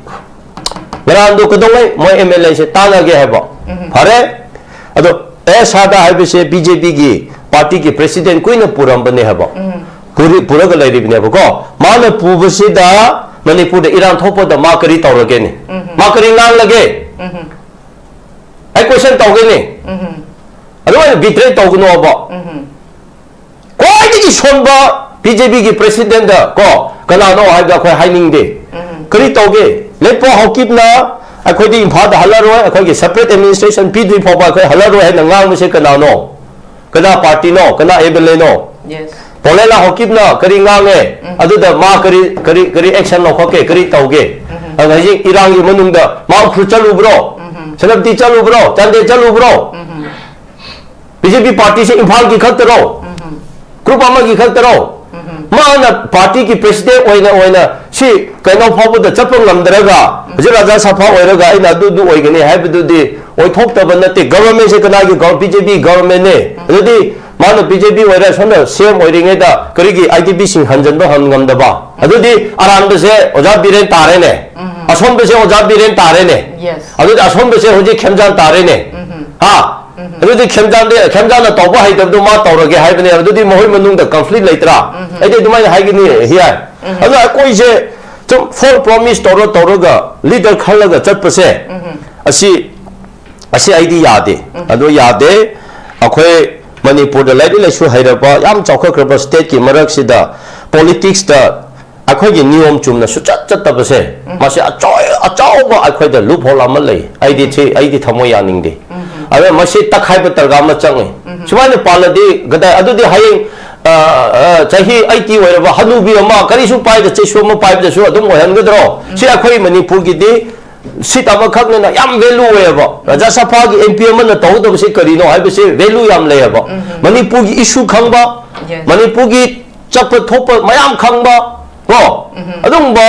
ꯃꯔꯥꯟꯗꯣ ꯀꯩꯗꯧꯉꯩ ꯃꯣꯏ ꯑꯦꯝ ꯑꯦꯜ ꯑꯦꯁꯦ ꯇꯥꯟꯅꯒꯦ ꯍꯥꯏꯕ? ꯐꯔꯦ, ꯑꯗꯣ ꯑꯦꯁ ꯁꯔꯗꯥ ꯍꯥꯏꯕꯁꯦ ꯕꯤ ꯖꯦ ꯄꯤꯒꯤ ꯄꯥꯔꯇꯤꯒꯤ ꯄ꯭ꯔꯦꯁꯤꯗꯦꯟ ꯀꯨꯏꯅ ꯄꯨꯔꯝꯕꯅꯦ ꯍꯥꯏꯕ꯫ ꯄꯨꯔꯤ-, ꯄꯨꯔꯒ ꯂꯩꯔꯤꯕꯅꯦꯕꯀꯣ꯫ ꯃꯥꯅ ꯄꯨꯕꯁꯤꯗ ꯃꯅꯤꯄꯨꯔꯗ ꯏꯔꯥꯡ ꯊꯣꯛꯄꯗ ꯃꯥ ꯀꯔꯤ ꯇꯧꯔꯒꯦꯅꯦ? ꯃꯥ ꯀꯔꯤ ꯉꯥꯡꯂꯒꯦ? ꯑꯩ ꯀꯣꯏꯁꯟ ꯇꯧꯒꯦꯅꯦ꯫ ꯑꯗꯨꯃꯥꯏꯅ ꯕꯤꯇ꯭ꯔꯦ ꯇꯧꯒꯅꯣꯕ꯫ ꯈ꯭ꯋꯥꯏꯗꯒꯤ ꯁꯣꯟꯕ ꯕꯤ ꯖꯦ ꯄꯤꯒꯤ ꯄ꯭ꯔꯦꯁꯤꯗꯦꯟꯗ ꯀꯣ ꯀꯅꯥꯅꯣ ꯍꯥꯏꯕꯗ ꯑꯩꯈꯣꯏ ꯍꯥꯏꯅꯤꯡꯗꯦ꯫ ꯀꯔꯤ ꯇꯧꯒꯦ? ꯂꯦꯞꯄꯣ ꯍꯥꯎꯀꯤꯞꯅ ꯑꯩꯈꯣꯏꯗꯤ ꯏꯝꯐꯥꯜꯗ ꯍꯜꯂꯔꯣꯏ, ꯑꯩꯈꯣꯏꯒꯤ separate administration ꯄꯤꯗ꯭ꯔꯤ ꯐꯥꯎꯕ ꯑꯩꯈꯣꯏ ꯍꯜꯂꯔꯣꯏ ꯍꯥꯏꯅ ꯉꯥꯡꯕꯁꯦ ꯀꯅꯥꯅꯣ? ꯀꯅꯥ ꯄꯥꯔꯇꯤꯅꯣ? ꯀꯅꯥ ꯑꯦꯝ ꯑꯦꯜ ꯑꯦꯅꯣ? Yes. ꯄꯣꯂꯦꯂꯥ ꯍꯥꯎꯀꯤꯞꯅ ꯀꯔꯤ ꯉꯥꯡꯉꯦ? ꯑꯗꯨꯗ ꯃꯥ ꯀꯔꯤ ꯀꯔꯤ ꯀꯔꯤ action ꯂꯧꯈꯠꯀꯦ? ꯀꯔꯤ ꯇꯧꯒꯦ? ꯑꯗ ꯍꯧꯖꯤꯛ ꯏꯔꯥꯡꯒꯤ ꯃꯅꯨꯡꯗ ꯃꯥ ꯎꯈ꯭ꯔꯨꯜ ꯆꯠꯂꯨꯕ꯭ꯔꯣ? ꯁꯦꯅꯥꯄꯇꯤ ꯆꯠꯂꯨꯕ꯭ꯔꯣ? ꯆꯥꯟꯗꯦꯜ ꯆꯠꯂꯨꯕ꯭ꯔꯣ? ꯕꯤ ꯖꯦ ꯄꯤ ꯄꯥꯔꯇꯤꯁꯦ ꯏꯝꯐꯥꯜꯒꯤ ꯈꯛꯇꯔꯣ? ꯒ꯭ꯔꯨꯞ ꯑꯃꯒꯤ ꯈꯛꯇꯔꯣ? ꯃꯥꯅ ꯄꯥꯔꯇꯤꯒꯤ ꯄ꯭ꯔꯦꯁꯤꯗꯦꯟ ꯑꯣꯏꯅ ꯑꯣꯏꯅ ꯁꯤ ꯀꯩꯅꯣ ꯐꯥꯎꯕꯗ ꯆꯠꯄ ꯉꯝꯗ꯭ꯔꯒ ꯍꯧꯖꯤꯛ ꯔꯥꯖ꯭ꯌ ꯁꯚꯥ ꯑꯣꯏꯔꯒ ꯑꯩꯅ ꯑꯗꯨꯗꯨ ꯑꯣꯏꯒꯅꯤ ꯍꯥꯏꯕꯗꯨꯗꯤ ꯑꯣꯏꯊꯣꯛꯇꯕ ꯅꯠꯇꯦ꯫ ꯒꯚꯔꯟꯃꯦꯟꯁꯦ ꯀꯅꯥꯒꯤ ꯕꯤ ꯖꯦ ꯄꯤ ꯒꯚꯔꯟꯃꯦꯟꯅꯦ꯫ ꯑꯗꯨꯗꯤ ꯃꯥꯅ ꯕꯤ ꯖꯦ ꯄꯤ ꯑꯣꯏꯔ ꯁꯣꯝꯗ ꯁꯤ ꯑꯦꯝ ꯑꯣꯏꯔꯤꯉꯩꯗ ꯀꯔꯤꯒꯤ ꯑꯥꯏ ꯗꯤ ꯄꯤꯁꯤꯡ ꯍꯟꯖꯤꯟꯕ ꯍꯟ ꯉꯝꯗꯕ? ꯑꯗꯨꯗꯤ ꯑꯔꯥꯟꯕꯁꯦ ꯑꯣꯖꯥ ꯕꯤꯔꯦꯟ ꯇꯥꯔꯦꯅꯦ꯫ ꯑꯁꯣꯟꯕꯁꯦ ꯑꯣꯖꯥ ꯕꯤꯔꯦꯟ ꯇꯥꯔꯦꯅꯦ꯫ Yes. ꯑꯗꯨꯗꯤ ꯑꯁꯣꯟꯕꯁꯦ ꯍꯧꯖꯤꯛ ꯈꯦꯝꯖꯥꯟ ꯇꯥꯔꯦꯅꯦ꯫ ꯍꯥ? ꯑꯗꯨꯗꯤ ꯈꯦꯝꯖꯥꯟꯗꯤ ꯈꯦꯝꯖꯥꯟꯅ ꯇꯧꯕ ꯍꯩꯇꯕꯗꯣ ꯃꯥ ꯇꯧꯔꯒꯦ ꯍꯥꯏꯕꯅꯦ꯫ ꯑꯗꯨꯗꯤ ꯃꯈꯣꯏ ꯃꯅꯨꯡꯗ conflict ꯂꯩꯇ꯭ꯔꯥ? ꯑꯩꯗꯤ ꯑꯗꯨꯃꯥꯏꯅ ꯍꯥꯏꯒꯅꯤ ꯍꯤꯌꯥꯏ꯫ ꯑꯗꯣ ꯑꯩꯈꯣꯏꯁꯦ ꯁꯨꯝ false promise ꯇꯧꯔ ꯇꯧꯔꯒ leader ꯈꯜꯂꯒ ꯆꯠꯄꯁꯦ ꯑꯁꯤ ꯑꯁꯤ ꯑꯩꯗꯤ ꯌꯥꯗꯦ꯫ ꯑꯗꯣ ꯌꯥꯗꯦ꯫ ꯑꯩꯈꯣꯏ ꯃꯅꯤꯄꯨꯔꯗ ꯂꯥꯏꯔꯤꯛ ꯂꯥꯏꯁꯨ ꯍꯩꯔꯕ ꯌꯥꯝ ꯆꯥꯎꯈꯠꯈ꯭ꯔꯕ stateꯀꯤ ꯃꯔꯛꯁꯤꯗ politicsꯇ ꯑꯩꯈꯣꯏꯒꯤ ꯅꯤꯌꯣꯝ ꯆꯨꯝꯅ ꯁꯨꯆꯠ ꯆꯠꯇꯕꯁꯦ ꯃꯁꯤ ꯑꯆꯧ- ꯑꯆꯧꯕ ꯑꯩꯈꯣꯏꯗ loophole ꯑꯃ ꯂꯩ꯫ ꯑꯩꯗꯤ ꯁꯤ ꯑꯩꯗꯤ ꯊꯃꯣꯏ ꯌꯥꯅꯤꯡꯗꯦ꯫ ꯑꯗ ꯃꯁꯤ ꯇꯛꯈꯥꯏꯕ ꯇꯔꯒꯥ ꯑꯃ ꯆꯪꯉꯤ꯫ ꯁꯨꯃꯥꯏꯅ ꯄꯥꯜꯂꯗꯤ ꯀꯗꯥꯏ ꯑꯗꯨꯗꯤ ꯍꯌꯦꯡ ꯑ, ꯑ, ꯆꯍꯤ eighty ꯑꯣꯏꯔꯕ ꯍꯅꯨꯕꯤ ꯑꯃ ꯀꯔꯤꯁꯨ ꯄꯥꯏꯗ ꯆꯩꯁꯨ ꯑꯃ ꯄꯥꯏꯕꯗꯁꯨ ꯑꯗꯨꯝ ꯑꯣꯏꯍꯟꯒꯗ꯭ꯔꯣ? ꯁꯤ ꯑꯩꯈꯣꯏ ꯃꯅꯤꯄꯨꯔꯒꯤꯗꯤ seat ꯑꯃꯈꯛꯅꯤꯅ ꯌꯥꯝ value ꯑꯣꯏꯌꯦꯕ꯫ ꯔꯥꯖ꯭ꯌ ꯁꯚꯥꯒꯤ ꯑꯦꯝ ꯄꯤ ꯑꯃꯅ ꯇꯧꯒꯗꯕꯁꯤ ꯀꯔꯤꯅꯣ ꯍꯥꯏꯕꯁꯤ value ꯌꯥꯝ ꯂꯩꯌꯦꯕ꯫ ꯃꯅꯤꯄꯨꯔꯒꯤ issue ꯈꯪꯕ, Yes. ꯃꯅꯤꯄꯨꯔꯒꯤ ꯆꯠꯄ ꯊꯣꯛꯄ ꯃꯌꯥꯝ ꯈꯪꯕ ꯀꯣ ꯑꯗꯨꯒꯨꯝꯕ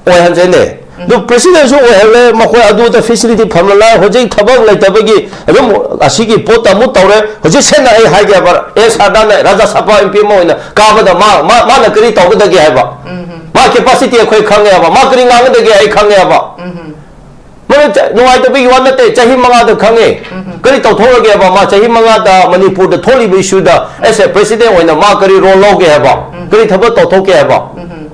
ꯑꯣꯏꯍꯟꯁꯦꯅꯦ꯫ ꯑꯗꯨ ꯄ꯭ꯔꯦꯁꯤꯗꯦꯟꯁꯨ ꯑꯣꯏꯍꯜꯂꯦ, ꯃꯈꯣꯏ ꯑꯗꯨꯗ facility ꯐꯪꯍꯜꯂꯦ꯫ ꯍꯧꯖꯤꯛ ꯊꯕꯛ ꯂꯩꯇꯕꯒꯤ ꯑꯗꯨꯝ ꯑꯁꯤꯒꯤ ꯄꯣꯠꯇ ꯑꯃꯨꯛ ꯇꯧꯔꯦ꯫ ꯍꯧꯖꯤꯛ ꯁꯦꯡꯅ ꯑꯩ ꯍꯥꯏꯒꯦꯕ, ꯑꯦꯁ ꯁꯥꯔꯗꯥꯅ ꯔꯥꯖ꯭ꯌ ꯁꯚꯥ ꯑꯦꯝ ꯄꯤ ꯑꯃ ꯑꯣꯏꯅ ꯀꯥꯕꯗ ꯃꯥ, ꯃꯥ, ꯃꯥꯅ ꯀꯔꯤ ꯇꯧꯒꯗꯒꯦ ꯍꯥꯏꯕ? ꯃꯥ capacity ꯑꯩꯈꯣꯏ ꯈꯪꯉꯦꯕ, ꯃꯥ ꯀꯔꯤ ꯉꯥꯡꯒꯗꯒꯦ ꯑꯩ ꯈꯪꯉꯦꯕ꯫ ꯃꯔꯝ ꯆ- ꯅꯨꯡꯉꯥꯏꯇꯕꯒꯤ ꯋꯥ ꯅꯠꯇꯦ, ꯆꯍꯤ ꯃꯉꯥꯗ ꯈꯪꯉꯦ꯫ ꯀꯔꯤ ꯇꯧꯊꯣꯛꯂꯒꯦꯕ? ꯃꯥ ꯆꯍꯤ ꯃꯉꯥꯗ ꯃꯅꯤꯄꯨꯔꯗ ꯊꯣꯛꯂꯤꯕ issueꯗ as a president ꯑꯣꯏꯅ ꯃꯥ ꯀꯔꯤ role ꯂꯧꯒꯦ ꯍꯥꯏꯕ? ꯀꯔꯤ ꯊꯕꯛ ꯇꯧꯊꯣꯛꯀꯦ ꯍꯥꯏꯕ?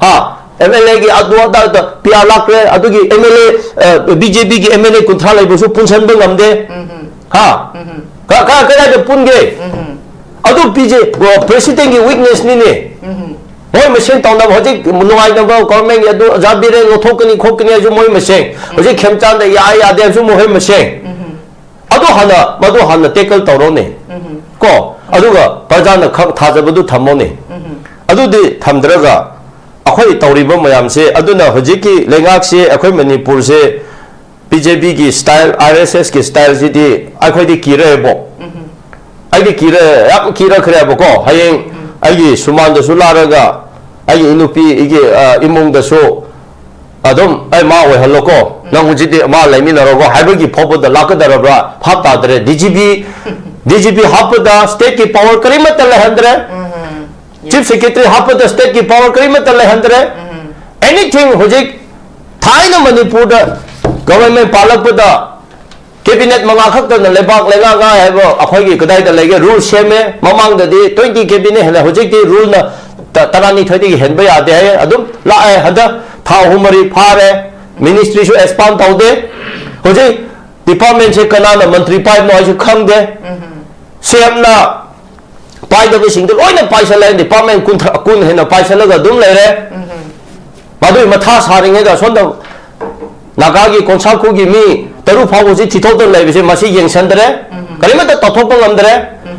ꯍꯥ? ꯑꯦꯝ ꯑꯦꯜ ꯑꯦꯒꯤ ꯑꯗꯨ ꯑꯗꯥꯗ ꯄꯤ ꯑꯥꯔ ꯂꯥꯛꯈ꯭ꯔꯦ, ꯑꯗꯨꯒꯤ ꯑꯦꯝ ꯑꯦꯜ ꯑꯦ, ꯕꯤ ꯖꯦ ꯄꯤꯒꯤ ꯑꯦꯝ ꯑꯦꯜ ꯑꯦ ꯀꯨꯟꯊ꯭ꯔꯥ ꯂꯩꯕꯁꯨ ꯄꯨꯟꯁꯤꯟꯕ ꯉꯝꯗꯦ꯫ ꯍꯥ? ꯀ- ꯀ- ꯀꯗꯥꯏꯗ ꯄꯨꯟꯒꯦ? ꯑꯗꯨ ꯄꯤꯖꯦ, ꯄ꯭ꯔꯦꯁꯤꯗꯦꯟꯒꯤ weaknessꯅꯤꯅꯦ꯫ ꯃꯣꯏ ꯃꯁꯦꯟ ꯇꯧꯅꯕ, ꯍꯧꯖꯤꯛ ꯅꯨꯡꯉꯥꯏꯅꯕ ꯒꯣꯔꯃꯦꯟꯒꯤ ꯑꯗꯨ ꯑꯣꯖꯥ ꯕꯤꯔꯦꯟ ꯂꯧꯊꯣꯛꯀꯅꯤ ꯈꯣꯠꯀꯅꯤ ꯍꯥꯏꯁꯨ ꯃꯣꯏ ꯃꯁꯦꯟ, ꯍꯧꯖꯤꯛ ꯈꯦꯝꯆꯥꯟꯗ ꯌꯥꯏ ꯌꯥꯗꯦ ꯍꯥꯏꯕꯁꯨ ꯃꯣꯏ ꯃꯁꯦꯟ꯫ ꯑꯗꯨ ꯍꯥꯟꯅ, ꯃꯗꯨ ꯍꯥꯟꯅ ꯇꯦꯀꯜ ꯇꯧꯔꯣꯅꯦ꯫ ꯀꯣ, ꯑꯗꯨꯒ ꯄ꯭ꯔꯖꯥꯅ ꯈꯪ-, ꯊꯥꯖꯕꯗꯨ ꯊꯝꯃꯣꯅꯦ꯫ ꯑꯗꯨꯗꯤ ꯊꯝꯗ꯭ꯔꯒ ꯑꯩꯈꯣꯏ ꯇꯧꯔꯤꯕ ꯃꯌꯥꯝꯁꯦ, ꯑꯗꯨꯅ ꯍꯧꯖꯤꯛꯀꯤ ꯂꯩꯉꯥꯛꯁꯦ, ꯑꯩꯈꯣꯏ ꯃꯅꯤꯄꯨꯔꯁꯦ ꯕꯤ ꯖꯦ ꯄꯤꯒꯤ ꯁ꯭ꯇꯥꯏꯜ, ꯑꯥꯔ ꯑꯦꯁ ꯑꯦꯁꯀꯤ ꯁ꯭ꯇꯥꯏꯜꯁꯤꯗꯤ ꯑꯩꯈꯣꯏꯗꯤ ꯀꯤꯔꯦꯕꯣ꯫ ꯑꯩꯗꯤ ꯀꯤꯔꯦ, ꯌꯥꯝ ꯀꯤꯔꯛꯈ꯭ꯔꯦꯕꯀꯣ꯫ ꯍꯌꯦꯡ ꯑꯩꯒꯤ ꯁꯨꯃꯥꯟꯗꯁꯨ ꯂꯥꯛꯑꯒ, ꯑꯩꯒꯤ ꯏꯅꯨꯄꯤ, ꯑꯩꯒꯤ, ꯑ, ꯏꯃꯨꯡꯗꯁꯨ ꯑꯗꯨꯝ, "ꯑꯩ ꯃꯥ ꯑꯣꯏꯍꯜꯂꯣꯀꯣ, ꯅꯪ ꯍꯧꯖꯤꯛꯇꯤ ꯃꯥ ꯂꯩꯃꯤꯟꯅꯔꯣꯀꯣ" ꯍꯥꯏꯕꯒꯤ ꯐꯥꯎꯕꯗ ꯂꯥꯛꯀꯗꯧꯔꯕ꯭ꯔꯥ ꯚꯥꯞ ꯇꯥꯗ꯭ꯔꯦ꯫ D G P, D G P ꯍꯥꯞꯄꯗ ꯁ꯭ꯇꯦꯠꯀꯤ ꯄꯥꯋꯔ ꯀꯔꯤꯃꯠꯇ ꯂꯩꯍꯟꯗ꯭ꯔꯦ꯫ ꯆꯤꯐ ꯁꯦꯀ꯭ꯔꯦꯇꯔꯤ ꯍꯥꯞꯄꯗ ꯁ꯭ꯇꯦꯠꯀꯤ ꯄꯥꯋꯔ ꯀꯔꯤꯃꯠꯇ ꯂꯩꯍꯟꯗ꯭ꯔꯦ꯫ ꯑꯦꯅꯤꯊꯤꯡ ꯍꯧꯖꯤꯛ ꯊꯥꯏꯅ ꯃꯅꯤꯄꯨꯔꯗ ꯒꯚꯔꯟꯃꯦꯟ ꯄꯥꯜꯂꯛꯄꯗ ꯀꯦꯕꯤꯅꯦꯠ ꯃꯉꯥ ꯈꯛꯇꯅ ꯂꯩꯕꯥꯛ ꯂꯩꯉꯥꯛ ꯉꯥꯏ ꯍꯥꯏꯕ ꯑꯩꯈꯣꯏꯒꯤ ꯀꯗꯥꯏꯗ ꯂꯩꯒꯦ? ꯔꯨꯜ ꯁꯦꯝꯃꯦ꯫ ꯃꯃꯥꯡꯗꯗꯤ ꯇ꯭ꯋꯦꯟꯇꯤ ꯀꯦꯕꯤꯅꯦꯠ ꯍꯦꯟꯅ, ꯍꯧꯖꯤꯛꯇꯤ ꯔꯨꯜꯅ ꯇ-, ꯇꯔꯥꯅꯤꯊꯣꯏꯗꯒꯤ ꯍꯦꯟꯕ ꯌꯥꯗꯦ ꯍꯥꯏꯌꯦ꯫ ꯑꯗꯨꯝ ꯂꯥꯛꯑꯦ꯫ ꯍꯟꯗꯛ ꯊꯥ ꯑꯍꯨꯝ ꯃꯔꯤ ꯐꯥꯔꯦ, ꯃꯤꯅꯤꯁꯇ꯭ꯔꯤꯁꯨ ꯑꯦꯛꯁꯄꯥꯟ ꯇꯧꯗꯦ꯫ ꯍꯧꯖꯤꯛ ꯗꯤꯄꯥꯔꯠꯃꯦꯟꯁꯦ ꯀꯅꯥꯅ ꯃꯟꯇ꯭ꯔꯤ ꯄꯥꯏꯕꯅꯣ ꯍꯥꯏꯁꯨ ꯈꯪꯗꯦ꯫ ꯁꯤ ꯑꯦꯝꯅ ꯄꯥꯏꯗꯕꯁꯤꯡꯗꯣ ꯂꯣꯏꯅ ꯄꯥꯏꯁꯜꯂꯦ꯫ ꯗꯤꯄꯥꯔꯠꯃꯦꯟ ꯀꯨꯟꯊ꯭ꯔꯥ, ꯀꯨꯟ ꯍꯦꯟꯅ ꯄꯥꯏꯁꯜꯂꯒ ꯑꯗꯨꯝ ꯂꯩꯔꯦ꯫ ꯃꯗꯨꯒꯤ ꯃꯊꯥ ꯁꯥꯔꯤꯉꯩꯗ ꯁꯣꯝꯗ ꯅꯥꯒꯥꯒꯤ ꯀꯣꯟꯁꯥꯈꯨꯒꯤ ꯃꯤ ꯇꯔꯨꯛ ꯐꯥꯎꯕ ꯍꯧꯖꯤꯛ ꯊꯤꯊꯣꯛꯇꯅ ꯂꯩꯕꯁꯦ ꯃꯁꯤ ꯌꯦꯡꯁꯟꯗ꯭ꯔꯦ꯫ ꯀꯔꯤꯃꯠꯇ ꯇꯧꯊꯣꯛꯄ ꯉꯝꯗ꯭ꯔꯦ꯫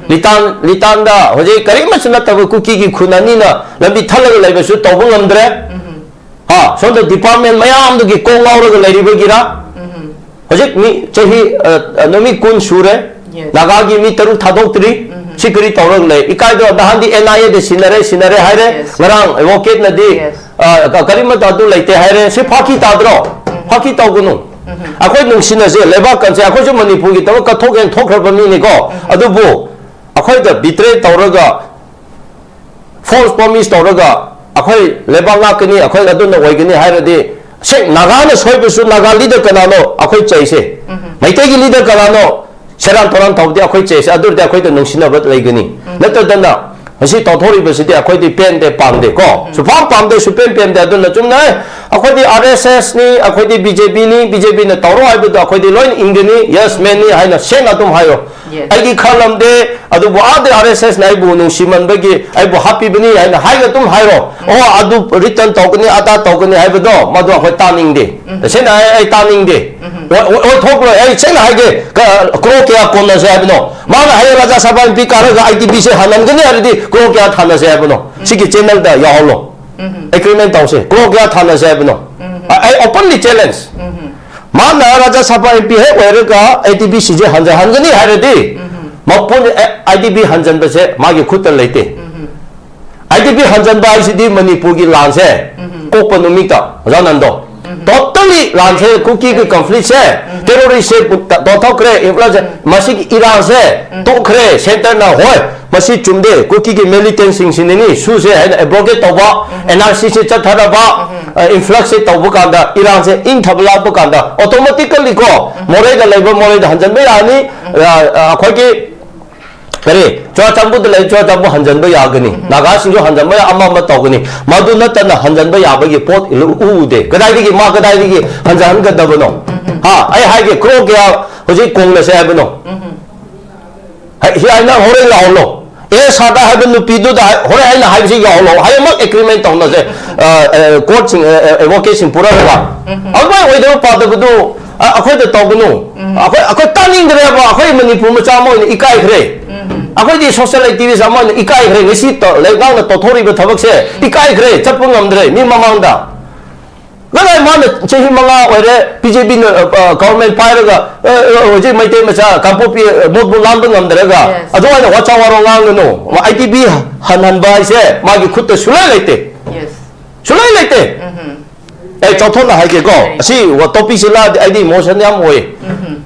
ꯂꯤꯇꯥꯟ, ꯂꯤꯇꯥꯟꯗ ꯍꯧꯖꯤꯛ ꯀꯔꯤꯃꯠꯁꯨ ꯅꯠꯇꯕ ꯀꯨꯀꯤꯒꯤ ꯈꯨꯟ ꯑꯅꯤꯅ ꯂꯝꯕꯤ ꯊꯜꯂꯒ ꯂꯩꯕꯁꯨ ꯇꯧꯕ ꯉꯝꯗ꯭ꯔꯦ꯫ ꯍꯥ, ꯁꯣꯝꯗ ꯗꯤꯄꯥꯔꯠꯃꯦꯟ ꯃꯌꯥꯝꯗꯨꯒꯤ ꯀꯣꯛ ꯉꯥꯎꯔꯒ ꯂꯩꯔꯤꯕꯒꯤꯔ? ꯍꯧꯖꯤꯛ ꯃꯤ ꯆꯍꯤ, ꯑ, ꯑ, ꯅꯨꯃꯤꯠ ꯀꯨꯟ ꯁꯨꯔꯦ꯫ Yes. ꯅꯥꯒꯥꯒꯤ ꯃꯤ ꯇꯔꯨꯛ ꯊꯥꯗꯣꯛꯇ꯭ꯔꯤ꯫ ꯁꯤ ꯀꯔꯤ ꯇꯧꯔꯒ ꯂꯩ? ꯏꯀꯥꯏꯗ꯭ꯔꯣ? ꯅꯍꯥꯟꯗꯤ ꯑꯦꯟ ꯑꯥꯏ ꯑꯦꯗ ꯁꯤꯟꯅꯔꯦ, ꯁꯤꯟꯅꯔꯦ ꯍꯥꯏꯔꯦ꯫ Yes. ꯉꯔꯥꯡ ꯑꯦꯗꯚꯣꯀꯦꯠꯅꯗꯤ, Yes. ꯑ, ꯀ-, ꯀꯔꯤꯃꯠꯇ ꯑꯗꯨ ꯂꯩꯇꯦ ꯍꯥꯏꯔꯦ꯫ ꯁꯤ ꯐꯥꯈꯤ ꯇꯥꯗ꯭ꯔꯣ? ꯐꯥꯈꯤ ꯇꯧꯒꯅꯨ꯫ ꯑꯩꯈꯣꯏ ꯅꯨꯡꯁꯤꯅꯁꯦ, ꯂꯩꯕꯥꯛ ꯀꯟꯁꯦ꯫ ꯑꯩꯈꯣꯏꯁꯨ ꯃꯅꯤꯄꯨꯔꯒꯤꯗꯃꯛ ꯀꯠꯊꯣꯛꯀꯦꯅ ꯊꯣꯛꯈ꯭ꯔꯕ ꯃꯤꯅꯤꯀꯣ꯫ ꯑꯗꯨꯕꯨ ꯑꯩꯈꯣꯏꯗ ꯕꯤꯇ꯭ꯔꯦ ꯇꯧꯔꯒ, ꯐꯣꯜꯁ ꯄ꯭ꯔꯣꯃꯤꯁ ꯇꯧꯔꯒ ꯑꯩꯈꯣꯏ ꯂꯩꯕꯥꯛ ꯉꯥꯛꯀꯅꯤ, ꯑꯩꯈꯣꯏ ꯑꯗꯨꯅ ꯑꯣꯏꯒꯅꯤ ꯍꯥꯏꯔꯗꯤ, ꯁꯦ, ꯅꯥꯒꯥꯅ ꯁꯣꯏꯕꯁꯨ ꯅꯥꯒꯥ ꯂꯤꯗꯔ ꯀꯅꯥꯅꯣ? ꯑꯩꯈꯣꯏ ꯆꯩꯁꯦ꯫ ꯃꯩꯇꯩꯒꯤ ꯂꯤꯗꯔ ꯀꯅꯥꯅꯣ? ꯁꯦꯔꯥꯟ ꯇꯨꯔꯥꯟ ꯇꯧꯕꯗꯤ ꯑꯩꯈꯣꯏ ꯆꯩꯁꯦ꯫ ꯑꯗꯨ ꯑꯣꯏꯔꯗꯤ ꯑꯩꯈꯣꯏꯗ ꯅꯨꯡꯁꯤꯅꯕ ꯂꯩꯒꯅꯤ꯫ ꯅꯠꯇꯗꯅ ꯉꯁꯤ ꯇꯧꯊꯣꯔꯤꯕꯁꯤꯗꯤ ꯑꯩꯈꯣꯏꯗꯤ ꯄꯦꯟꯗꯦ, ꯄꯥꯝꯗꯦ ꯀꯣ꯫ ꯁꯨꯄꯥꯝ ꯄꯥꯝꯗꯦ, ꯁꯨꯄꯦꯟ ꯄꯦꯟꯗꯦ꯫ ꯑꯗꯨꯅ ꯆꯨꯝꯅ, ꯑꯦ, ꯑꯩꯈꯣꯏꯗꯤ ꯑꯥꯔ ꯑꯦꯁ ꯑꯦꯁꯅꯤ, ꯑꯩꯈꯣꯏꯗꯤ ꯕꯤ ꯖꯦ ꯄꯤꯅꯤ, ꯕꯤ ꯖꯦ ꯄꯤꯅ ꯇꯧꯔꯣ ꯍꯥꯏꯕꯗꯣ ꯑꯩꯈꯣꯏꯗꯤ ꯂꯣꯏꯅ ꯏꯟꯒꯅꯤ, ꯌꯦꯁ ꯃꯦꯟꯅꯤ ꯍꯥꯏꯅ ꯁꯦꯡꯅ ꯑꯗꯨꯝ ꯍꯥꯏꯌꯣ꯫ Yes. ꯑꯩꯗꯤ ꯈꯜꯂꯝꯗꯦ, ꯑꯗꯨꯕꯨ ꯑꯥꯗ ꯑꯥꯔ ꯑꯦꯁ ꯑꯦꯁꯅ ꯑꯩꯕꯨ ꯅꯨꯡꯁꯤꯃꯟꯕꯒꯤ ꯑꯩꯕꯨ ꯍꯥꯞꯄꯤꯕꯅꯤ ꯍꯥꯏꯅ ꯍꯥꯏꯅ ꯑꯗꯨꯝ ꯍꯥꯏꯔꯣ꯫ ꯑꯣ, ꯑꯗꯨ ꯔꯤꯇꯔꯟ ꯇꯧꯒꯅꯤ, ꯑꯗꯥ ꯇꯧꯒꯅꯤ ꯍꯥꯏꯕꯗꯣ ꯃꯗꯨ ꯑꯩꯈꯣꯏ ꯇꯥꯅꯤꯡꯗꯦ꯫ ꯇꯁꯦꯡꯅ ꯑꯩ ꯑꯩ ꯇꯥꯅꯤꯡꯗꯦ꯫ ꯑꯣꯏ- ꯑꯣꯏ- ꯑꯣꯏꯊꯣꯛꯂꯣꯏ꯫ ꯑꯩ ꯁꯦꯡꯅ ꯍꯥꯏꯒꯦ, ꯀ- ꯀ꯭ꯔꯣ ꯀꯌꯥ ꯀꯣꯟꯅꯁꯦ ꯍꯥꯏꯕꯅꯣ? ꯃꯥꯅ ꯍꯌꯦꯡ ꯔꯥꯖ꯭ꯌ ꯁꯚꯥ ꯑꯦꯝ ꯄꯤ ꯀꯥꯔꯒ ꯑꯥꯏ ꯇꯤ ꯕꯤꯁꯦ ꯍꯥꯟꯍꯟꯒꯅꯤ ꯍꯥꯏꯔꯗꯤ ꯀ꯭ꯔꯣ ꯀꯌꯥ ꯊꯥꯅꯁꯦ ꯍꯥꯏꯕꯅꯣ? ꯁꯤꯒꯤ ꯆꯦꯅꯦꯜꯗ ꯌꯥꯎꯍꯜꯂꯣ꯫ ꯑꯦꯒ꯭ꯔꯤꯃꯦꯟ ꯇꯧꯁꯦ꯫ ꯀ꯭ꯔꯣ ꯀꯌꯥ ꯊꯥꯅꯁꯦ ꯍꯥꯏꯕꯅꯣ? ꯑ- ꯑꯩ ꯑꯣꯄꯟꯂꯤ ꯆꯦꯂꯦꯟꯖ꯫ ꯃꯥꯅ ꯔꯥꯖ꯭ꯌ ꯁꯚꯥ ꯑꯦꯝ ꯄꯤ ꯍꯦꯛ ꯑꯣꯏꯔꯒ ꯑꯥꯏ ꯇꯤ ꯕꯤ ꯁꯤꯁꯦ ꯍꯟꯖꯍꯟꯒꯅꯤ ꯍꯥꯏꯔꯗꯤ ꯃꯄꯨꯟ ꯑꯥꯏ ꯇꯤ ꯕꯤ ꯍꯟꯖꯟꯕꯁꯦ ꯃꯥꯒꯤ ꯈꯨꯠꯇ ꯂꯩꯇꯦ꯫ ꯑꯥꯏ ꯇꯤ ꯕꯤ ꯍꯟꯖꯟꯕ ꯍꯥꯏꯁꯤꯗꯤ ꯃꯅꯤꯄꯨꯔꯒꯤ ꯂꯥꯟꯁꯦ ꯀꯣꯛꯄ ꯅꯨꯃꯤꯠꯇ, ꯑꯣꯖꯥ ꯅꯟꯗꯣ, ꯇꯣꯇꯜꯂꯤ ꯂꯥꯟꯁꯦ, ꯀꯨꯀꯤꯒꯤ ꯀꯟꯐ꯭ꯂꯤꯛꯁꯦ, ꯇꯦꯔꯣꯔꯤꯁꯁꯦ ꯇꯣꯛꯊꯣꯛꯈ꯭ꯔꯦ, ꯏꯝꯐꯥꯜꯁꯦ, ꯃꯁꯤꯒꯤ ꯏꯔꯥꯡꯁꯦ ꯇꯣꯛꯈ꯭ꯔꯦ, ꯁꯦꯟꯇꯔꯅ ꯍꯣꯏ ꯃꯁꯤ ꯆꯨꯝꯗꯦ, ꯀꯨꯀꯤꯒꯤ ꯃꯤꯂꯤꯇꯦꯟꯁꯤꯡꯁꯤꯅꯅꯤ ꯁꯨꯁꯦ ꯍꯥꯏꯅ ꯑꯦꯕ꯭ꯔꯣꯒꯦꯠ ꯇꯧꯕ, ꯑꯦꯟ ꯑꯥꯔ ꯁꯤꯁꯦ ꯆꯠꯊꯔꯕ, ꯏꯟꯐ꯭ꯂꯛꯁꯁꯦ ꯇꯧꯕ ꯀꯥꯟꯗ ꯏꯔꯥꯡꯁꯦ ꯏꯪꯊꯕ ꯂꯥꯛꯄ ꯀꯥꯟꯗ ꯑꯣꯇꯣꯃꯦꯇꯤꯀꯜꯂꯤ ꯀꯣ ꯃꯣꯔꯦꯗ ꯂꯩꯕ ꯃꯣꯔꯦꯗ ꯍꯟꯖꯟꯕ ꯌꯥꯔꯅꯤ꯫ ꯑ, ꯑ, ꯑꯩꯈꯣꯏꯒꯤ ꯀꯔꯤ ꯆꯨꯔꯥꯆꯥꯟꯄꯨꯔꯗ ꯂꯩ ꯆꯨꯔꯥꯆꯥꯟꯄꯨꯔ ꯍꯟꯖꯟꯕ ꯌꯥꯒꯅꯤ, ꯅꯥꯒꯥꯁꯤꯡꯁꯨ ꯍꯟꯖꯟꯕ ꯌꯥ-, ꯑꯃ ꯑꯃ ꯇꯧꯒꯅꯤ꯫ ꯃꯗꯨ ꯅꯠꯇꯅ ꯍꯟꯖꯟꯕ ꯌꯥꯕꯒꯤ ꯄꯣꯠ ꯎ-, ꯎꯗꯦ꯫ ꯀꯗꯥꯏꯗꯒꯤ ꯃꯥ ꯀꯗꯥꯏꯗꯒꯤ ꯍꯟꯖꯍꯟꯒꯗꯕꯅꯣ? ꯍꯥ, ꯑꯩ ꯍꯥꯏꯒꯦ, ꯀ꯭ꯔꯣ ꯀꯌꯥ ꯍꯧꯖꯤꯛ ꯀꯣꯡꯅꯁꯦ ꯍꯥꯏꯕꯅꯣ? ꯍꯥꯏ-, ꯍꯤ ꯍꯥꯏꯅ ꯍꯣꯔꯦꯟ ꯂꯥꯛꯍꯜꯂꯣ꯫ ꯑꯦ ꯁꯥꯗ ꯍꯥꯏꯕ ꯅꯨꯄꯤꯗꯨꯗ ꯍꯥꯏ-, ꯍꯣꯔꯦꯟ ꯑꯩꯅ ꯍꯥꯏꯕꯁꯤ ꯌꯥꯎꯍꯜꯂꯣ꯫ ꯍꯌꯦꯡꯃꯛ ꯑꯦꯒ꯭ꯔꯤꯃꯦꯟ ꯇꯧꯅꯁꯦ꯫ ꯑ, ꯑ, ꯀꯣꯔꯠꯁꯤꯡ, ꯑ, ꯑ, ꯑꯦꯗꯚꯣꯀꯦꯠꯁꯤꯡ ꯄꯨꯔꯛꯑꯒ ꯑꯗꯨꯃꯥꯏꯅ ꯑꯣꯏꯗꯕ ꯄꯥꯗꯕꯗꯨ ꯑ-, ꯑꯩꯈꯣꯏꯗ ꯇꯧꯒꯅꯨ꯫ ꯑꯩꯈꯣꯏ, ꯑꯩꯈꯣꯏ ꯇꯥꯅꯤꯡꯗ꯭ꯔꯦꯕ꯫ ꯑꯩꯈꯣꯏ ꯃꯅꯤꯄꯨꯔ ꯃꯆꯥ ꯑꯃ ꯑꯣꯏꯅ ꯏꯀꯥꯏꯈ꯭ꯔꯦ꯫ ꯑꯩꯈꯣꯏꯗꯤ ꯁꯣꯁꯤꯌꯦꯜ ꯑꯦꯛꯇꯤꯚꯤꯁ ꯑꯃ ꯑꯣꯏꯅ ꯏꯀꯥꯏꯈ꯭ꯔꯦ꯫ ꯉꯁꯤ ꯇ-, ꯂꯩꯉꯥꯛꯅ ꯇꯧꯊꯣꯔꯛꯏꯕ ꯊꯕꯛꯁꯦ ꯏꯀꯥꯏꯈ꯭ꯔꯦ, ꯆꯠꯄ ꯉꯝꯗ꯭ꯔꯦ ꯃꯤ ꯃꯃꯥꯡꯗ꯫ ꯀꯗꯥꯏ ꯃꯥꯅ ꯆꯍꯤ ꯃꯉꯥ ꯑꯣꯏꯔꯦ ꯕꯤ ꯖꯦ ꯄꯤꯅ, ꯑ, ꯑ, ꯒꯚꯔꯟꯃꯦꯟ ꯄꯥꯏꯔꯒ, ꯑ, ꯑ, ꯍꯧꯖꯤꯛ ꯃꯩꯇꯩ ꯃꯆꯥ ꯀꯥꯡꯄꯣꯛꯄꯤ, ꯑ, ꯃꯣꯠꯄꯨ ꯂꯥꯟꯕ ꯉꯝꯗ꯭ꯔꯒ Yes. ꯑꯗꯨꯃꯥꯏꯅ ꯋꯥꯆꯥ ꯋꯥꯔꯣ ꯉꯥꯡꯒꯅꯨ꯫ ꯑꯥꯏ ꯇꯤ ꯕꯤ ꯍꯟꯍꯟꯕ ꯍꯥꯏꯁꯦ ꯃꯥꯒꯤ ꯈꯨꯠꯇ ꯁꯨꯡꯂꯩ ꯂꯩꯇꯦ꯫ Yes. ꯁꯨꯡꯂꯩ ꯂꯩꯇꯦ꯫ ꯑꯩ ꯆꯥꯎꯊꯣꯛꯅ ꯍꯥꯏꯒꯦꯀꯣ, ꯑꯁꯤ ꯇꯣꯄꯤꯛꯁꯤ ꯂꯥꯛꯑꯗꯤ ꯑꯩꯗꯤ ꯏꯃꯣꯁꯟ ꯌꯥꯝ ꯑꯣꯏ꯫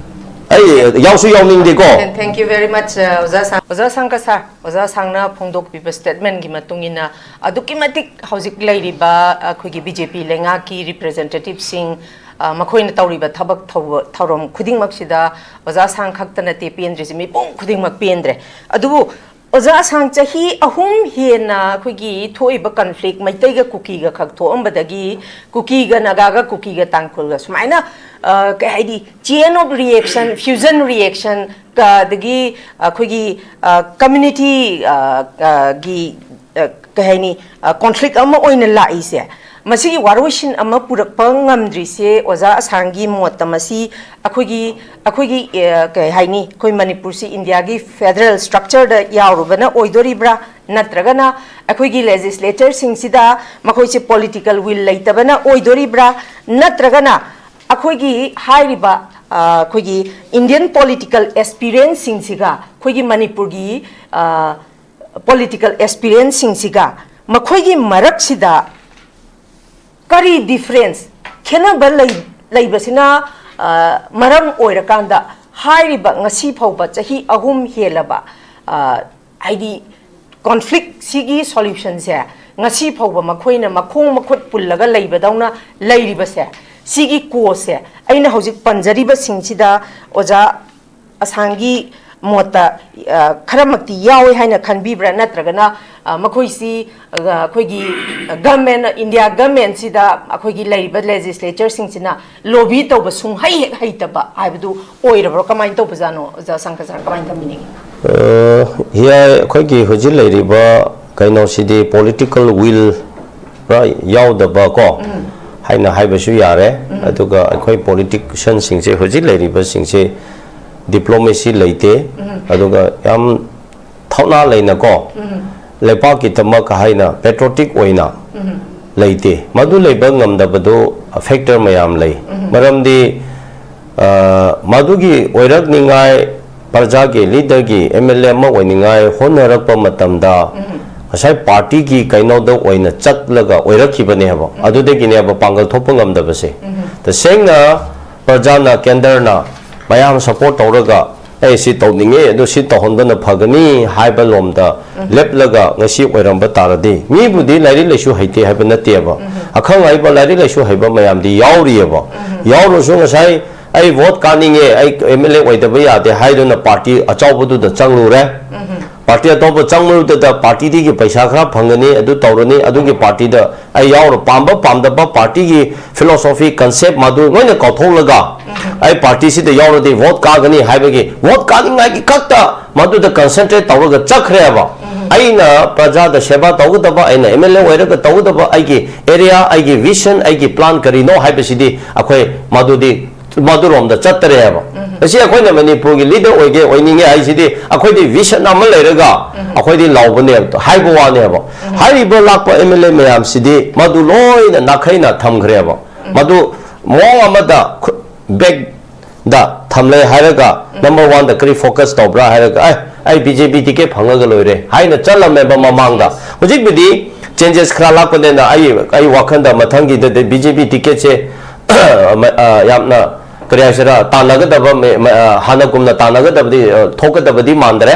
ꯑꯩ ꯌꯥꯎꯁꯨ ꯌꯥꯎꯅꯤꯡꯗꯦꯀꯣ꯫ Thank you very much, uh, ꯑꯣꯖꯥ ꯁꯥꯡ-, ꯑꯣꯖꯥ ꯁꯥꯡꯀꯁꯥ, ꯑꯣꯖꯥ ꯁꯥꯡꯅ ꯐꯣꯡꯗꯣꯛꯄꯤꯕ ꯁ꯭ꯇꯦꯠꯃꯦꯟꯒꯤ ꯃꯇꯨꯡ ꯏꯟꯅ ꯑꯗꯨꯛꯀꯤ ꯃꯇꯤꯛ ꯍꯧꯖꯤꯛ ꯂꯩꯔꯤꯕ ꯑꯩꯈꯣꯏꯒꯤ ꯕꯤ ꯖꯦ ꯄꯤ ꯂꯩꯉꯥꯛꯀꯤ ꯔꯤꯄ꯭ꯔꯖꯦꯟꯇꯦꯇꯤꯚꯁꯤꯡ, ꯑ, ꯃꯈꯣꯏꯅ ꯇꯧꯔꯤꯕ ꯊꯕꯛ ꯊꯧꯕ-, ꯊꯧꯔꯝ ꯈꯨꯗꯤꯡꯃꯛꯁꯤꯗ ꯑꯣꯖꯥ ꯁꯥꯡ ꯈꯛꯇ ꯅꯠꯇꯦ ꯄꯦꯟꯗ꯭ꯔꯤꯁꯤ, ꯃꯤꯄꯨꯝ ꯈꯨꯗꯤꯡꯃꯛ ꯄꯦꯟꯗ꯭ꯔꯦ꯫ ꯑꯗꯨꯕꯨ ꯑꯣꯖꯥ ꯑꯁꯥꯡ, ꯆꯍꯤ ꯑꯍꯨꯝ ꯍꯦꯟꯅ ꯑꯩꯈꯣꯏꯒꯤ ꯊꯣꯛꯏꯕ ꯀꯟꯐ꯭ꯂꯤꯛ, ꯃꯩꯇꯩꯒ ꯀꯨꯀꯤꯒ ꯈꯛ ꯊꯣꯛꯑꯝꯕꯗꯒꯤ, ꯀꯨꯀꯤꯒ ꯅꯥꯒꯥꯒ ꯀꯨꯀꯤꯒ ꯇꯥꯡꯈꯨꯜꯒ ꯁꯨꯃꯥꯏꯅ, ꯑ, ꯀꯩ ꯍꯥꯏꯅꯤ, ꯆꯦꯟ ꯑꯣꯐ ꯔꯤꯌꯦꯛꯁꯟ, ꯐ꯭ꯌꯨꯖꯟ ꯔꯤꯌꯦꯛꯁꯟ, ꯑꯗꯒꯤ ꯑꯩꯈꯣꯏꯒꯤ, ꯑ, ꯀꯝꯃ꯭ꯌꯨꯅꯤꯇꯤ, ꯑ, ꯑ, ꯒꯤ, ꯑ, ꯀꯩ ꯍꯥꯏꯅꯤ, ꯀꯣꯟꯐ꯭ꯂꯤꯛ ꯑꯃ ꯑꯣꯏꯅ ꯂꯥꯛꯏꯁꯦ, ꯃꯁꯤꯒꯤ ꯋꯥꯔꯣꯏꯁꯤꯟ ꯑꯃ ꯄꯨꯔꯛꯄ ꯉꯝꯗ꯭ꯔꯤꯁꯦ, ꯑꯣꯖꯥ ꯑꯁꯥꯡꯒꯤ ꯃꯣꯠꯇ, ꯃꯁꯤ ꯑꯩꯈꯣꯏꯒꯤ, ꯑꯩꯈꯣꯏꯒꯤ, ꯑ, ꯀꯩ ꯍꯥꯏꯅꯤ, ꯑꯩꯈꯣꯏ ꯃꯅꯤꯄꯨꯔꯁꯤ ꯏꯟꯗꯤꯌꯥꯒꯤ ꯐꯦꯗꯔꯦꯜ ꯁ꯭ꯇ꯭ꯔꯛꯆꯔꯗ ꯌꯥꯎꯔꯨꯕꯅ ꯑꯣꯏꯗꯣꯔꯤꯕ꯭ꯔꯥ, ꯅꯠꯇ꯭ꯔꯒꯅ ꯑꯩꯈꯣꯏꯒꯤ ꯂꯦꯖꯤꯁꯂꯦꯆꯔꯁꯤꯡꯁꯤꯗ ꯃꯈꯣꯏꯁꯦ ꯄꯣꯂꯤꯇꯤꯀꯦꯜ ꯋꯤꯜ ꯂꯩꯇꯕꯅ ꯑꯣꯏꯗꯣꯔꯤꯕ꯭ꯔꯥ, ꯅꯠꯇ꯭ꯔꯒꯅ ꯑꯩꯈꯣꯏꯒꯤ ꯍꯥꯏꯔꯤꯕ, ꯑ, ꯑꯩꯈꯣꯏꯒꯤ ꯏꯟꯗꯤꯌꯟ ꯄꯣꯂꯤꯇꯤꯀꯦꯜ ꯑꯦꯁꯄꯤꯔꯦꯟꯁꯁꯤꯡꯁꯤꯒ ꯑꯩꯈꯣꯏꯒꯤ ꯃꯅꯤꯄꯨꯔꯒꯤ, ꯑ, ꯄꯣꯂꯤꯇꯤꯀꯦꯜ ꯑꯦꯁꯄꯤꯔꯦꯟꯁꯁꯤꯡꯁꯤꯒ ꯃꯈꯣꯏꯒꯤ ꯃꯔꯛꯁꯤꯗ ꯀꯔꯤ ꯗꯤꯐꯔꯦꯟꯁ, ꯈꯦꯠꯅꯕ ꯂꯩ-, ꯂꯩꯕꯁꯤꯅ, ꯑ, ꯃꯔꯝ ꯑꯣꯏꯔꯀꯥꯟꯗ ꯍꯥꯏꯔꯤꯕ ꯉꯁꯤ ꯐꯥꯎꯕ ꯆꯍꯤ ꯑꯍꯨꯝ ꯍꯦꯜꯂꯕ, ꯑ, ꯍꯥꯏꯗꯤ ꯀꯣꯟꯐ꯭ꯂꯤꯛꯁꯤꯒꯤ ꯁꯣꯂ꯭ꯌꯨꯁꯟꯁꯦ ꯉꯁꯤ ꯐꯥꯎꯕ ꯃꯈꯣꯏꯅ ꯃꯈꯣꯡ ꯃꯈꯨꯠ ꯄꯨꯜꯂꯒ ꯂꯩꯕꯗꯧꯅ ꯂꯩꯔꯤꯕꯁꯦ, ꯁꯤꯒꯤ ꯀꯣꯁꯁꯦ ꯑꯩꯅ ꯍꯧꯖꯤꯛ ꯄꯟꯖꯔꯤꯕꯁꯤꯡꯁꯤꯗ ꯑꯣꯖꯥ ꯑꯁꯥꯡꯒꯤ ꯃꯣꯠꯇ, ꯑ, ꯈꯔꯃꯛꯇꯤ ꯌꯥꯎꯏ ꯍꯥꯏꯅ ꯈꯟꯕꯤꯕ꯭ꯔꯥ? ꯅꯠꯇ꯭ꯔꯒꯅ, ꯑ, ꯃꯈꯣꯏꯁꯤ, ꯑ, ꯑꯩꯈꯣꯏꯒꯤ ꯒꯚꯔꯟꯃꯦꯟ, ꯏꯟꯗꯤꯌꯥ ꯒꯚꯔꯟꯃꯦꯟꯁꯤꯗ ꯑꯩꯈꯣꯏꯒꯤ ꯂꯩꯔꯤꯕ ꯂꯦꯖꯤꯁꯂꯦꯆꯔꯁꯤꯡꯁꯤꯅ ꯂꯣꯕꯤ ꯇꯧꯕ ꯁꯨꯡꯍꯩ ꯍꯦꯛ ꯍꯩꯇꯕ ꯍꯥꯏꯕꯗꯨ ꯑꯣꯏꯔꯕ꯭ꯔꯣ? ꯀꯃꯥꯏꯅ ꯇꯧꯕꯖꯥꯠꯅꯣ, ꯑꯣꯖꯥ ꯁꯪꯀꯔ ꯁꯥꯔ? ꯀꯃꯥꯏꯅ ꯊꯝꯕꯤꯅꯤꯡꯉꯤ? ꯑ, ꯌꯥꯏ, ꯑꯩꯈꯣꯏꯒꯤ ꯍꯧꯖꯤꯛ ꯂꯩꯔꯤꯕ ꯀꯩꯅꯣꯁꯤꯗꯤ ꯄꯣꯂꯤꯇꯤꯀꯦꯜ ꯋꯤꯜ ꯄꯨꯔꯥ ꯌꯥꯎꯗꯕ ꯀꯣ ꯍꯥꯏꯅ ꯍꯥꯏꯕꯁꯨ ꯌꯥꯔꯦ꯫ ꯑꯗꯨꯒ ꯑꯩꯈꯣꯏ ꯄꯣꯂꯤꯇꯤꯁꯤꯌꯟꯁꯤꯡꯁꯦ ꯍꯧꯖꯤꯛ ꯂꯩꯔꯤꯕꯁꯤꯡꯁꯦ ꯗꯤꯄ꯭ꯂꯣꯃꯦꯁꯤ ꯂꯩꯇꯦ꯫ ꯑꯗꯨꯒ ꯌꯥꯝ ꯊꯧꯅꯥ ꯂꯩꯅꯀꯣ ꯂꯩꯄꯥꯛꯀꯤꯗꯃꯛ ꯍꯥꯏꯅ ꯄꯦꯇ꯭ꯔꯣꯇꯤꯛ ꯑꯣꯏꯅ ꯂꯩꯇꯦ꯫ ꯃꯗꯨ ꯂꯩꯕ ꯉꯝꯗꯕꯗꯨ ꯐꯦꯛꯇꯔ ꯃꯌꯥꯝ ꯂꯩ꯫ ꯃꯔꯝꯗꯤ, ꯑ, ꯃꯗꯨꯒꯤ ꯑꯣꯏꯔꯛꯅꯤꯉꯥꯏ, ꯄ꯭ꯔꯖꯥꯒꯤ ꯂꯤꯗꯔꯒꯤ ꯑꯦꯝ ꯑꯦꯜ ꯑꯦ ꯑꯃ ꯑꯣꯏꯅꯤꯡꯉꯥꯏ ꯍꯣꯠꯅꯔꯛꯄ ꯃꯇꯝꯗ ꯉꯁꯥꯏ ꯄꯥꯔꯇꯤꯒꯤ ꯀꯩꯅꯣꯗ ꯑꯣꯏꯅ ꯆꯠꯂꯒ ꯑꯣꯏꯔꯛꯈꯤꯕꯅꯦꯕ꯫ ꯑꯗꯨꯗꯒꯤꯅꯦꯕ ꯄꯥꯡꯒꯜ ꯊꯣꯛꯄ ꯉꯝꯗꯕꯁꯦ꯫ ꯇꯁꯦꯡꯅ ꯄ꯭ꯔꯖꯥꯅ, ꯀꯦꯟꯗꯔꯅ ꯃꯌꯥꯝ ꯁꯄꯣꯔꯠ ꯇꯧꯔꯒ, "ꯑꯩ ꯁꯤ ꯇꯧꯅꯤꯡꯉꯦ, ꯑꯗꯨ ꯁꯤ ꯇꯧꯍꯟꯕꯅ ꯐꯒꯅꯤ" ꯍꯥꯏꯕ ꯂꯣꯝꯗ ꯂꯦꯞꯂꯒ ꯉꯁꯤ ꯑꯣꯏꯔꯝꯕ ꯇꯥꯔꯗꯤ, ꯃꯤꯕꯨꯗꯤ ꯂꯥꯏꯔꯤꯛ ꯂꯥꯏꯁꯨ ꯍꯩꯇꯦ ꯍꯥꯏꯕ ꯅꯠꯇꯦꯕ꯫ ꯑꯈꯪ ꯑꯍꯩꯕ, ꯂꯥꯏꯔꯤꯛ ꯂꯥꯏꯁꯨ ꯍꯩꯕ ꯃꯌꯥꯝꯗꯤ ꯌꯥꯎꯔꯤꯑꯕ꯫ ꯌꯥꯎꯔꯁꯨ ꯉꯁꯥꯏ "ꯑꯩ ꯚꯣꯠ ꯀꯥꯅꯤꯡꯉꯦ, ꯑꯩ ꯑꯦꯝ ꯑꯦꯜ ꯑꯦ ꯑꯣꯏꯗꯕ ꯌꯥꯗꯦ" ꯍꯥꯏꯗꯨꯅ ꯄꯥꯔꯇꯤ ꯑꯆꯧꯕꯗꯨꯗ ꯆꯪꯂꯨꯔꯦ꯫ ꯄꯥꯔꯇꯤ ꯑꯇꯣꯞꯄ ꯆꯪꯕꯗꯨꯗ ꯄꯥꯔꯇꯤꯗꯒꯤ ꯄꯩꯁꯥ ꯈꯔ ꯐꯪꯒꯅꯤ, ꯑꯗꯨ ꯇꯧꯔꯅꯤ, ꯑꯗꯨꯒꯤ ꯄꯥꯔꯇꯤꯗ ꯑꯩ ꯌꯥꯎꯔ, ꯄꯥꯝꯕ ꯄꯥꯝꯗꯕ ꯄꯥꯔꯇꯤꯒꯤ ꯐꯤꯂꯣꯁꯣꯐꯤ, ꯀꯟꯁꯦꯞ ꯃꯗꯨ ꯂꯣꯏꯅ ꯀꯥꯎꯊꯣꯛꯂꯒ ꯑꯩ ꯄꯥꯔꯇꯤꯁꯤꯗ ꯌꯥꯎꯔꯗꯤ ꯚꯣꯠ ꯀꯥꯒꯅꯤ ꯍꯥꯏꯕꯒꯤ ꯚꯣꯠ ꯀꯥꯅꯤꯡꯉꯥꯏꯒꯤ ꯈꯛꯇ ꯃꯗꯨꯗ ꯀꯟꯁꯦꯟꯇ꯭ꯔꯦꯠ ꯇꯧꯔꯒ ꯆꯠꯈ꯭ꯔꯦꯕ꯫ ꯑꯩꯅ ꯄ꯭ꯔꯖꯥꯗ ꯁꯦꯕꯥ ꯇꯧꯒꯗꯕ, ꯑꯩꯅ ꯑꯦꯝ ꯑꯦꯜ ꯑꯦ ꯑꯣꯏꯔꯒ ꯇꯧꯒꯗꯕ, ꯑꯩꯒꯤ ꯑꯦꯔꯤꯌꯥ, ꯑꯩꯒꯤ ꯚꯤꯖꯟ, ꯑꯩꯒꯤ ꯄ꯭ꯂꯥꯟ ꯀꯔꯤꯅꯣ ꯍꯥꯏꯕꯁꯤꯗꯤ ꯑꯩꯈꯣꯏ ꯃꯗꯨꯗꯤ ꯃꯗꯨꯔꯣꯝꯗ ꯆꯠꯇꯔꯦꯕ꯫ ꯉꯁꯤ ꯑꯩꯈꯣꯏꯅ ꯃꯅꯤꯄꯨꯔꯒꯤ ꯂꯤꯗꯔ ꯑꯣꯏꯒꯦ, ꯑꯣꯏꯅꯤꯡꯉꯦ ꯍꯥꯏꯁꯤꯗꯤ ꯑꯩꯈꯣꯏꯗꯤ ꯚꯤꯖꯟ ꯑꯃ ꯂꯩꯔꯒ ꯑꯩꯈꯣꯏꯗꯤ ꯂꯥꯎꯕꯅꯦꯕ, ꯍꯥꯏꯕ ꯋꯥꯅꯦꯕ꯫ ꯍꯥꯏꯔꯤꯕ ꯂꯥꯛꯄ ꯑꯦꯝ ꯑꯦꯜ ꯑꯦ ꯃꯌꯥꯝꯁꯤꯗꯤ ꯃꯗꯨ ꯂꯣꯏꯅ ꯅꯥꯈꯩꯅ ꯊꯝꯈ꯭ꯔꯦꯕ꯫ ꯃꯗꯨ ꯃꯑꯣꯡ ꯑꯃꯗ ꯈꯨ-, ꯕꯦꯛꯗ ꯊꯝꯂꯦ ꯍꯥꯏꯔꯒ ꯅꯝꯕꯔ ꯋꯥꯟꯗ ꯀꯔꯤ ꯐꯣꯀꯁ ꯇꯧꯕ꯭ꯔꯥ ꯍꯥꯏꯔꯒ, "ꯑꯦ, ꯑꯩ ꯕꯤ ꯖꯦ ꯄꯤ ꯇꯤꯀꯦꯠ ꯐꯪꯉꯒ ꯂꯣꯏꯔꯦ" ꯍꯥꯏꯅ ꯆꯠꯂꯝꯃꯦꯕ ꯃꯃꯥꯡꯗ꯫ ꯍꯧꯖꯤꯛꯄꯨꯗꯤ ꯆꯦꯟꯖꯦꯁ ꯈꯔ ꯂꯥꯛꯄꯅꯤꯅ ꯑꯩ, ꯑꯩ ꯋꯥꯈꯜꯗ ꯃꯊꯪꯒꯤꯗꯗꯤ ꯕꯤ ꯖꯦ ꯄꯤ ꯇꯤꯀꯦꯠꯁꯦ ꯌꯥꯝꯅ, ꯀꯔꯤ ꯍꯥꯏꯁꯤꯔꯥ, ꯇꯥꯟꯅꯒꯗꯕ, ꯃꯦ-, ꯃ-, ꯑ, ꯍꯥꯟꯅꯒꯨꯝꯅ ꯇꯥꯟꯅꯒꯗꯕꯗꯤ, ꯑ, ꯊꯣꯛꯀꯗꯕꯗꯤ ꯃꯥꯟꯗ꯭ꯔꯦ꯫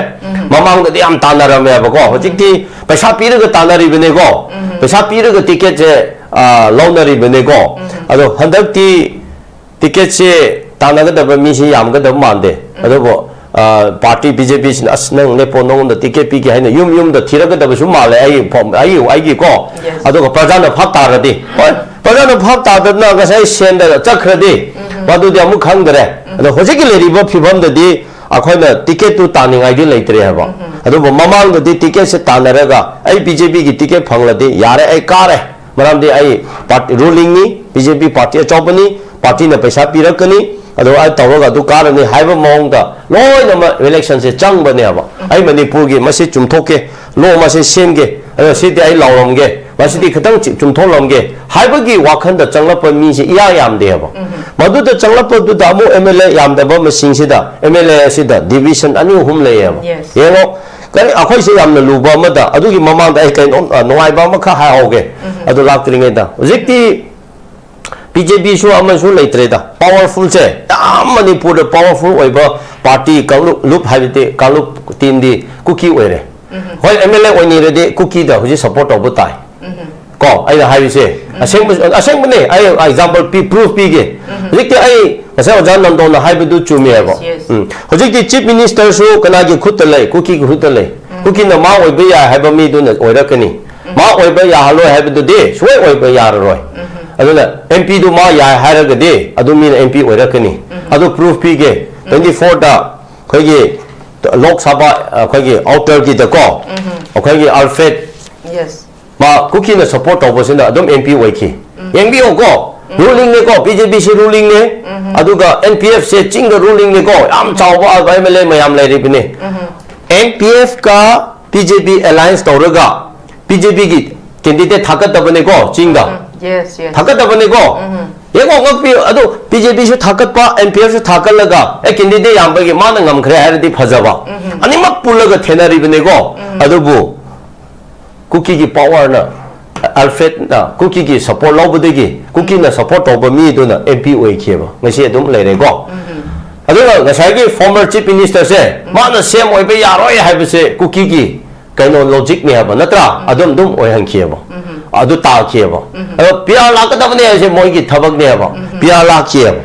ꯃꯃꯥꯡꯗꯗꯤ ꯌꯥꯝ ꯇꯥꯟꯅꯔꯝꯃꯦꯕꯀꯣ꯫ ꯍꯧꯖꯤꯛꯇꯤ ꯄꯩꯁꯥ ꯄꯤꯔꯒ ꯇꯥꯟꯅꯔꯤꯕꯅꯤꯀꯣ꯫ ꯄꯩꯁꯥ ꯄꯤꯔꯒ ꯇꯤꯀꯦꯠꯁꯦ, ꯑ, ꯂꯧꯅꯔꯤꯕꯅꯤꯀꯣ꯫ ꯑꯗꯣ ꯍꯟꯗꯛꯇꯤ ꯇꯤꯀꯦꯠꯁꯦ ꯇꯥꯟꯅꯒꯗꯕ ꯃꯤꯁꯤ ꯌꯥꯝꯒꯗꯕ ꯃꯥꯟꯗꯦ꯫ ꯑꯗꯨꯕꯨ, ꯑ, ꯄꯥꯔꯇꯤ ꯕꯤ ꯖꯦ ꯄꯤꯁꯤꯅ, "ꯑꯁ, ꯅꯪ ꯂꯦꯞꯄꯣ, ꯅꯉꯣꯟꯗ ꯇꯤꯀꯦꯠ ꯄꯤꯒꯦ" ꯍꯥꯏꯅ ꯌꯨꯝ ꯌꯨꯝꯗ ꯊꯤꯔꯛꯀꯗꯕꯁꯨ ꯃꯥꯜꯂꯦ, ꯑꯩꯒꯤ ꯐꯣꯝ, ꯑꯩꯒꯤ, ꯑꯩꯒꯤꯀꯣ꯫ ꯑꯗꯨꯒ ꯄ꯭ꯔꯖꯥꯅ ꯚꯥꯞ ꯇꯥꯔꯗꯤ, ꯍꯣꯏ, ꯄ꯭ꯔꯖꯥꯅ ꯚꯥꯞ ꯇꯥꯗꯅ ꯉꯁꯥꯏ ꯁꯦꯟꯗ ꯆꯠꯈ꯭ꯔꯗꯤ, ꯃꯗꯨꯗꯤ ꯑꯃꯨꯛ ꯈꯪꯗ꯭ꯔꯦ꯫ ꯑꯗꯣ ꯍꯧꯖꯤꯛꯀꯤ ꯂꯩꯔꯤꯕ ꯐꯤꯕꯝꯗꯗꯤ ꯑꯩꯈꯣꯏꯅ ꯇꯤꯀꯦꯠꯇꯨ ꯇꯥꯅꯤꯡꯉꯥꯏꯗꯤ ꯂꯩꯇ꯭ꯔꯦ ꯍꯥꯏꯕ꯫ ꯑꯗꯨꯕꯨ ꯃꯃꯥꯡꯗꯗꯤ ꯇꯤꯀꯦꯠꯁꯦ ꯇꯥꯟꯅꯔꯒ, "ꯑꯩ ꯕꯤ ꯖꯦ ꯄꯤꯒꯤ ꯇꯤꯀꯦꯠ ꯐꯪꯂꯗꯤ ꯌꯥꯔꯦ, ꯑꯩ ꯀꯥꯔꯦ, ꯃꯔꯝꯗꯤ ꯑꯩ ꯄꯥꯔꯇꯤ, ꯔꯨꯂꯤꯡꯅꯤ, ꯕꯤ ꯖꯦ ꯄꯤ ꯄꯥꯔꯇꯤ ꯑꯆꯧꯕꯅꯤ, ꯄꯥꯔꯇꯤꯅ ꯄꯩꯁꯥ ꯄꯤꯔꯛꯀꯅꯤ, ꯑꯗꯣ ꯑꯩ ꯇꯧꯔꯒ ꯑꯗꯨ ꯀꯥꯔꯅꯤ" ꯍꯥꯏꯕ ꯃꯑꯣꯡꯗ ꯂꯣꯏꯅꯃꯛ ꯏꯂꯦꯛꯁꯟꯁꯦ ꯆꯪꯕꯅꯦꯕ꯫ "ꯑꯩ ꯃꯅꯤꯄꯨꯔꯒꯤ ꯃꯁꯤ ꯆꯨꯝꯊꯣꯛꯀꯦ, ꯂꯣ ꯃꯁꯤ ꯁꯦꯝꯒꯦ, ꯑꯗꯣ ꯁꯤꯗꯤ ꯑꯩ ꯂꯥꯎꯔꯝꯒꯦ, ꯃꯁꯤꯗꯤ ꯈꯤꯇꯪ ꯆꯤ-, ꯆꯨꯝꯊꯣꯛꯂꯝꯒꯦ" ꯍꯥꯏꯕꯒꯤ ꯋꯥꯈꯜꯗ ꯆꯪꯂꯛꯄ ꯃꯤꯁꯦ ꯏꯌꯥ ꯌꯥꯝꯗꯦꯕ꯫ ꯃꯗꯨꯗ ꯆꯪꯂꯛꯄꯗꯨꯗ ꯑꯃꯨꯛ ꯑꯦꯝ ꯑꯦꯜ ꯑꯦ ꯌꯥꯝꯗꯕ ꯃꯁꯤꯡꯁꯤꯗ ꯑꯦꯝ ꯑꯦꯜ ꯑꯦ ꯑꯁꯤꯗ ꯗꯤꯚꯤꯖꯟ ꯑꯅꯤ ꯑꯍꯨꯝ ꯂꯩꯌꯦꯕ꯫ Yes. ꯌꯦꯡꯉꯣ, ꯀꯔꯤ, ꯑꯩꯈꯣꯏꯁꯦ ꯌꯥꯝꯅ ꯂꯨꯕ ꯑꯃꯗ, ꯑꯗꯨꯒꯤ ꯃꯃꯥꯡꯗ ꯑꯩ ꯀꯩꯅꯣ, ꯑ, ꯅꯨꯡꯉꯥꯏꯕ ꯑꯃꯈꯛ ꯍꯥꯏꯍꯧꯒꯦ꯫ ꯑꯗꯨ ꯂꯥꯛꯇ꯭ꯔꯤꯉꯩꯗ ꯍꯧꯖꯤꯛꯇꯤ ꯕꯤ ꯖꯦ ꯄꯤꯁꯨ ꯑꯃꯁꯨ ꯂꯩꯇ꯭ꯔꯦꯗ꯫ ꯄꯥꯋꯔꯐꯨꯜꯁꯦ ꯌꯥꯝ ꯃꯅꯤꯄꯨꯔꯗ ꯄꯥꯋꯔꯐꯨꯜ ꯑꯣꯏꯕ ꯄꯥꯔꯇꯤ ꯀꯥꯡꯂꯨꯞ, ꯂꯨꯞ ꯍꯥꯏꯕꯗꯤ ꯀꯥꯡꯂꯨꯞ ꯇꯤꯝꯗꯤ ꯀꯨꯀꯤ ꯑꯣꯏꯔꯦ꯫ ꯍꯣꯏ, ꯑꯦꯝ ꯑꯦꯜ ꯑꯦ ꯑꯣꯏꯅꯤꯡꯔꯗꯤ ꯀꯨꯀꯤꯗ ꯍꯧꯖꯤꯛ ꯁꯞꯄꯣꯔꯠ ꯇꯧꯕ ꯇꯥꯏ꯫ ꯀꯣ, ꯑꯩꯅ ꯍꯥꯏꯔꯤꯁꯦ ꯑꯁꯦꯡꯕ, ꯑꯁꯦꯡꯕꯅꯦ꯫ ꯑꯩ ꯑꯦꯛꯖꯥꯝꯄꯜ ꯄꯤ, ꯄ꯭ꯔꯨꯐ ꯄꯤꯒꯦ꯫ ꯍꯧꯖꯤꯛꯇꯤ ꯑꯩ ꯉꯁꯥꯏ ꯑꯣꯖꯥ ꯅꯟꯗꯣꯅ ꯍꯥꯏꯕꯗꯨ ꯆꯨꯝꯃꯦꯕ꯫ Yes, yes. ꯎꯝ꯫ ꯍꯧꯖꯤꯛꯇꯤ ꯆꯤꯐ ꯃꯤꯅꯤꯁꯇꯔꯁꯨ ꯀꯅꯥꯒꯤ ꯈꯨꯠꯇ ꯂꯩ? ꯀꯨꯀꯤꯒꯤ ꯈꯨꯠꯇ ꯂꯩ꯫ ꯀꯨꯀꯤꯅ ꯃꯥ ꯑꯣꯏꯕ ꯌꯥꯏ ꯍꯥꯏꯕ ꯃꯤꯗꯨꯅ ꯑꯣꯏꯔꯛꯀꯅꯤ꯫ ꯃꯥ ꯑꯣꯏꯕ ꯌꯥꯍꯜꯂꯣꯏ ꯍꯥꯏꯕꯗꯨꯗꯤ ꯁꯨꯡꯑꯣꯏ ꯑꯣꯏꯕ ꯌꯥꯔꯔꯣꯏ꯫ ꯑꯗꯨꯅ M P ꯗꯨ ꯃꯥ ꯌꯥꯏ ꯍꯥꯏꯔꯒꯗꯤ ꯑꯗꯨ ꯃꯤꯅ M P ꯑꯣꯏꯔꯛꯀꯅꯤ꯫ ꯑꯗꯨ proof ꯄꯤꯒꯦ꯫ Twenty fourꯗ ꯑꯩꯈꯣꯏꯒꯤ ꯂꯣꯛ ꯁꯚꯥ, ꯑꯩꯈꯣꯏꯒꯤ outerꯒꯤꯗꯀꯣ, ꯑꯩꯈꯣꯏꯒꯤ Alfred, Yes. ꯃꯥ ꯀꯨꯀꯤꯅ support ꯇꯧꯕꯁꯤꯅ ꯑꯗꯨꯝ M P ꯑꯣꯏꯈꯤ꯫ ꯌꯦꯡꯕꯤꯌꯣꯀꯣ, rulingꯅꯦꯀꯣ, B J P ꯁꯤ rulingꯅꯦ꯫ ꯑꯗꯨꯒ N P Fꯁꯦ ꯆꯤꯡꯗ rulingꯅꯦꯀꯣ, ꯌꯥꯝ ꯆꯥꯎꯕ M L A ꯃꯌꯥꯝ ꯂꯩꯔꯤꯕꯅꯦ꯫ N P Fꯀ B J P alliance ꯇꯧꯔꯒ B J Pꯒꯤ candidate ꯊꯥꯒꯠꯇꯕꯅꯦꯀꯣ ꯆꯤꯡꯗ꯫ Yes, yes. ꯊꯥꯒꯠꯇꯕꯅꯦꯀꯣ꯫ ꯌꯦꯡꯉꯣ, ꯉꯛꯄꯤꯌꯨ꯫ ꯑꯗꯨ B J Pꯁꯨ ꯊꯥꯒꯠꯄ, N P Fꯁꯨ ꯊꯥꯒꯠꯂꯒ ꯑꯦ candidate ꯌꯥꯝꯕꯒꯤ ꯃꯥꯅ ꯉꯝꯈ꯭ꯔꯦ ꯍꯥꯏꯔꯗꯤ ꯐꯖꯕ꯫ ꯑꯅꯤꯃꯛ ꯄꯨꯜꯂꯒ ꯊꯦꯅꯔꯤꯕꯅꯦꯀꯣ꯫ ꯑꯗꯨꯕꯨ ꯀꯨꯀꯤꯒꯤ powerꯅ, Alfredꯅ ꯀꯨꯀꯤꯒꯤ support ꯂꯧꯕꯗꯒꯤ ꯀꯨꯀꯤꯅ support ꯇꯧꯕ ꯃꯤꯗꯨꯅ M P ꯑꯣꯏꯈꯤꯑꯕ꯫ ꯉꯁꯤ ꯑꯗꯨꯝ ꯂꯩꯔꯦꯀꯣ꯫ ꯑꯗꯨꯒ ꯉꯁꯥꯏꯒꯤ former chief ministerꯁꯦ ꯃꯥꯅ C M ꯑꯣꯏꯕ ꯌꯥꯔꯣꯏ ꯍꯥꯏꯕꯁꯦ ꯀꯨꯀꯤꯒꯤ ꯀꯩꯅꯣ logicꯅꯦ ꯍꯥꯏꯕ ꯅꯠꯇ꯭ꯔꯥ? ꯑꯗꯨꯝ ꯑꯗꯨꯝ ꯑꯣꯏꯍꯟꯈꯤꯑꯕ꯫ ꯑꯗꯨ ꯇꯥꯈꯤꯑꯕ꯫ ꯑꯗꯣ P R ꯂꯥꯛꯀꯗꯕꯅꯦ ꯍꯥꯏꯁꯦ ꯃꯣꯏꯒꯤ ꯊꯕꯛꯅꯦꯕ꯫ P R ꯂꯥꯛꯈꯤꯑꯕ꯫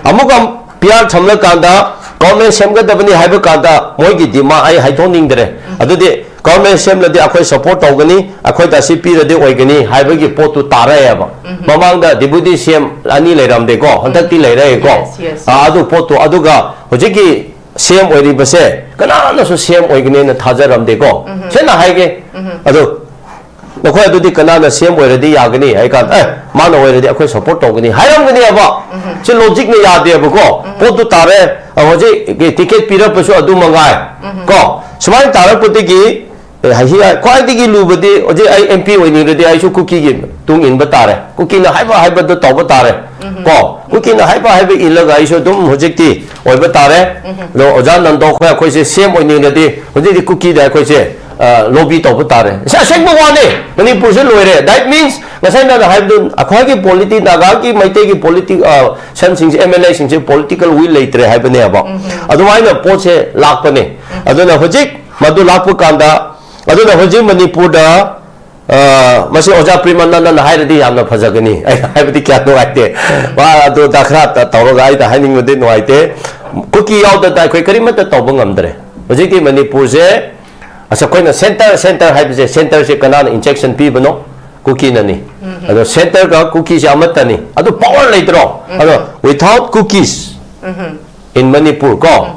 ꯑꯃꯨꯛꯀ P R ꯊꯝꯂꯀꯥꯟꯗ government ꯁꯦꯝꯒꯗꯕꯅꯤ ꯍꯥꯏꯕ ꯀꯥꯟꯗ ꯃꯣꯏꯒꯤ demand ꯑꯩ ꯍꯥꯏꯗꯣꯛꯅꯤꯡꯗ꯭ꯔꯦ꯫ ꯑꯗꯨꯗꯤ government ꯁꯦꯝꯂꯗꯤ ꯑꯩꯈꯣꯏ support ꯇꯧꯒꯅꯤ, ꯑꯩꯈꯣꯏꯗ ꯑꯁꯤ ꯄꯤꯔꯗꯤ ꯑꯣꯏꯒꯅꯤ ꯍꯥꯏꯕꯒꯤ ꯄꯣꯠꯇꯨ ꯇꯥꯔꯛꯑꯦꯕ꯫ ꯃꯃꯥꯡꯗ deputy C M ꯑꯅꯤ ꯂꯩꯔꯝꯗꯦꯀꯣ, ꯍꯟꯗꯛꯇꯤ ꯂꯩꯔꯛꯑꯦꯀꯣ꯫ Yes, yes, ꯑꯥ, yes. ꯑꯗꯨ ꯄꯣꯠꯇꯨ, ꯑꯗꯨꯒ ꯍꯧꯖꯤꯛꯀꯤ C M ꯑꯣꯏꯔꯤꯕꯁꯦ ꯀꯅꯥꯅꯁꯨ C M ꯑꯣꯏꯒꯅꯦꯅ ꯊꯥꯖꯔꯝꯗꯦꯀꯣ꯫ ꯁꯦꯡꯅ ꯍꯥꯏꯒꯦ꯫ ꯑꯗꯣ ꯅꯈꯣꯏ ꯑꯗꯨꯗꯤ ꯀꯅꯥꯅ C M ꯑꯣꯏꯔꯗꯤ ꯌꯥꯒꯅꯤ ꯍꯥꯏ ꯀꯥꯟꯗ, "ꯑꯦ, ꯃꯥꯅ ꯑꯣꯏꯔꯗꯤ ꯑꯩꯈꯣꯏ support ꯇꯧꯒꯅꯤ" ꯍꯥꯏꯔꯝꯒꯅꯦꯕ꯫ ꯁꯤ logicꯅ ꯌꯥꯗꯦꯕꯀꯣ꯫ ꯄꯣꯠꯇꯨ ꯇꯥꯔꯦ, ꯑ, ꯍꯧꯖꯤꯛ ticket ꯄꯤꯔꯛꯄꯁꯨ ꯑꯗꯨ ꯃꯉꯥꯏ꯫ ꯀꯣ? ꯁꯨꯃꯥꯏꯅ ꯇꯥꯔꯛꯄꯗꯒꯤ, ꯑꯦ, ꯍꯥꯏꯁꯤ ꯌꯥꯏ꯫ ꯈ꯭ꯋꯥꯏꯗꯒꯤ ꯂꯨꯕꯗꯤ ꯍꯧꯖꯤꯛ ꯑꯩ M P ꯑꯣꯏꯅꯤꯡꯉꯗꯤ ꯑꯩꯁꯨ ꯀꯨꯀꯤꯒꯤ ꯃꯇꯨꯡ ꯏꯟꯕ ꯇꯥꯔꯦ꯫ ꯀꯨꯀꯤꯅ ꯍꯥꯏꯕ ꯍꯥꯏꯕꯗꯨ ꯇꯧꯕ ꯇꯥꯔꯦ꯫ ꯀꯣ? ꯀꯨꯀꯤꯅ ꯍꯥꯏꯕ ꯍꯥꯏꯕ ꯏꯜꯂꯒ ꯑꯩꯁꯨ ꯑꯗꯨꯝ ꯍꯧꯖꯤꯛꯇꯤ ꯑꯣꯏꯕ ꯇꯥꯔꯦ꯫ ꯑꯗꯣ ꯑꯣꯖꯥ ꯅꯟꯗꯣ ꯑꯩꯈꯣꯏ, ꯑꯩꯈꯣꯏꯁꯦ C M ꯑꯣꯏꯅꯤꯡꯉꯗꯤ ꯍꯧꯖꯤꯛꯇꯤ ꯀꯨꯀꯤꯗ ꯑꯩꯈꯣꯏꯁꯦ, ꯑ, lobby ꯇꯧꯕ ꯇꯥꯔꯦ꯫ ꯁꯤ ꯑꯁꯦꯡꯕ ꯋꯥꯅꯤ꯫ ꯃꯅꯤꯄꯨꯔꯁꯦ ꯂꯣꯏꯔꯦ꯫ That means ꯉꯁꯥꯏ ꯅꯪꯅ ꯍꯥꯏꯕꯗꯨ ꯑꯩꯈꯣꯏꯒꯤ politi-, ꯅꯥꯒꯥꯒꯤ ꯃꯩꯇꯩꯒꯤ politi-, ꯑ, ꯁꯟꯁꯤꯡꯁꯦ, M L Aꯁꯤꯡꯁꯦ political will ꯂꯩꯇ꯭ꯔꯦ ꯍꯥꯏꯕꯅꯦꯕ꯫ ꯑꯗꯨꯃꯥꯏꯅ ꯄꯣꯠꯁꯦ ꯂꯥꯛꯄꯅꯦ꯫ ꯑꯗꯨꯅ ꯍꯧꯖꯤꯛ ꯃꯗꯨ ꯂꯥꯛꯄ ꯀꯥꯟꯗ, ꯑꯗꯨꯅ ꯍꯧꯖꯤꯛ ꯃꯅꯤꯄꯨꯔꯗ ꯑ, ꯃꯁꯤ ꯑꯣꯖꯥ ꯄ꯭ꯔꯤꯃꯟꯗꯅ ꯍꯥꯏꯔꯗꯤ ꯌꯥꯝꯅ ꯐꯖꯒꯅꯤ꯫ ꯑꯩꯅ ꯍꯥꯏꯕꯗꯤ ꯀꯌꯥ ꯅꯨꯡꯉꯥꯏꯇꯦ꯫ ꯋꯥ ꯑꯗꯨ ꯗꯈ꯭ꯔꯥ ꯇ-, ꯇꯧꯔꯒ ꯑꯩꯅ ꯍꯥꯏꯅꯤꯡꯕꯗꯤ ꯅꯨꯡꯉꯥꯏꯇꯦ꯫ ꯀꯨꯀꯤ ꯌꯥꯎꯗꯅ ꯑꯩꯈꯣꯏ ꯀꯔꯤꯃꯠꯇ ꯇꯧꯕ ꯉꯝꯗ꯭ꯔꯦ꯫ ꯍꯧꯖꯤꯛꯇꯤ ꯃꯅꯤꯄꯨꯔꯁꯦ, ꯑꯁ, ꯑꯩꯈꯣꯏꯅ ꯁꯦꯟꯇꯔ, ꯁꯦꯟꯇꯔ ꯍꯥꯏꯕꯁꯦ, ꯁꯦꯟꯇꯔꯁꯦ ꯀꯅꯥꯅ injection ꯄꯤꯕꯅꯣ? ꯀꯨꯀꯤꯅꯅꯤ꯫ ꯑꯗꯣ ꯁꯦꯟꯇꯔꯒ ꯀꯨꯀꯤꯁꯦ ꯑꯃꯠꯇꯅꯤ꯫ ꯑꯗꯨ power ꯂꯩꯇ꯭ꯔꯣ? ꯑꯗꯣ without Kukis in Manipur ꯀꯣ,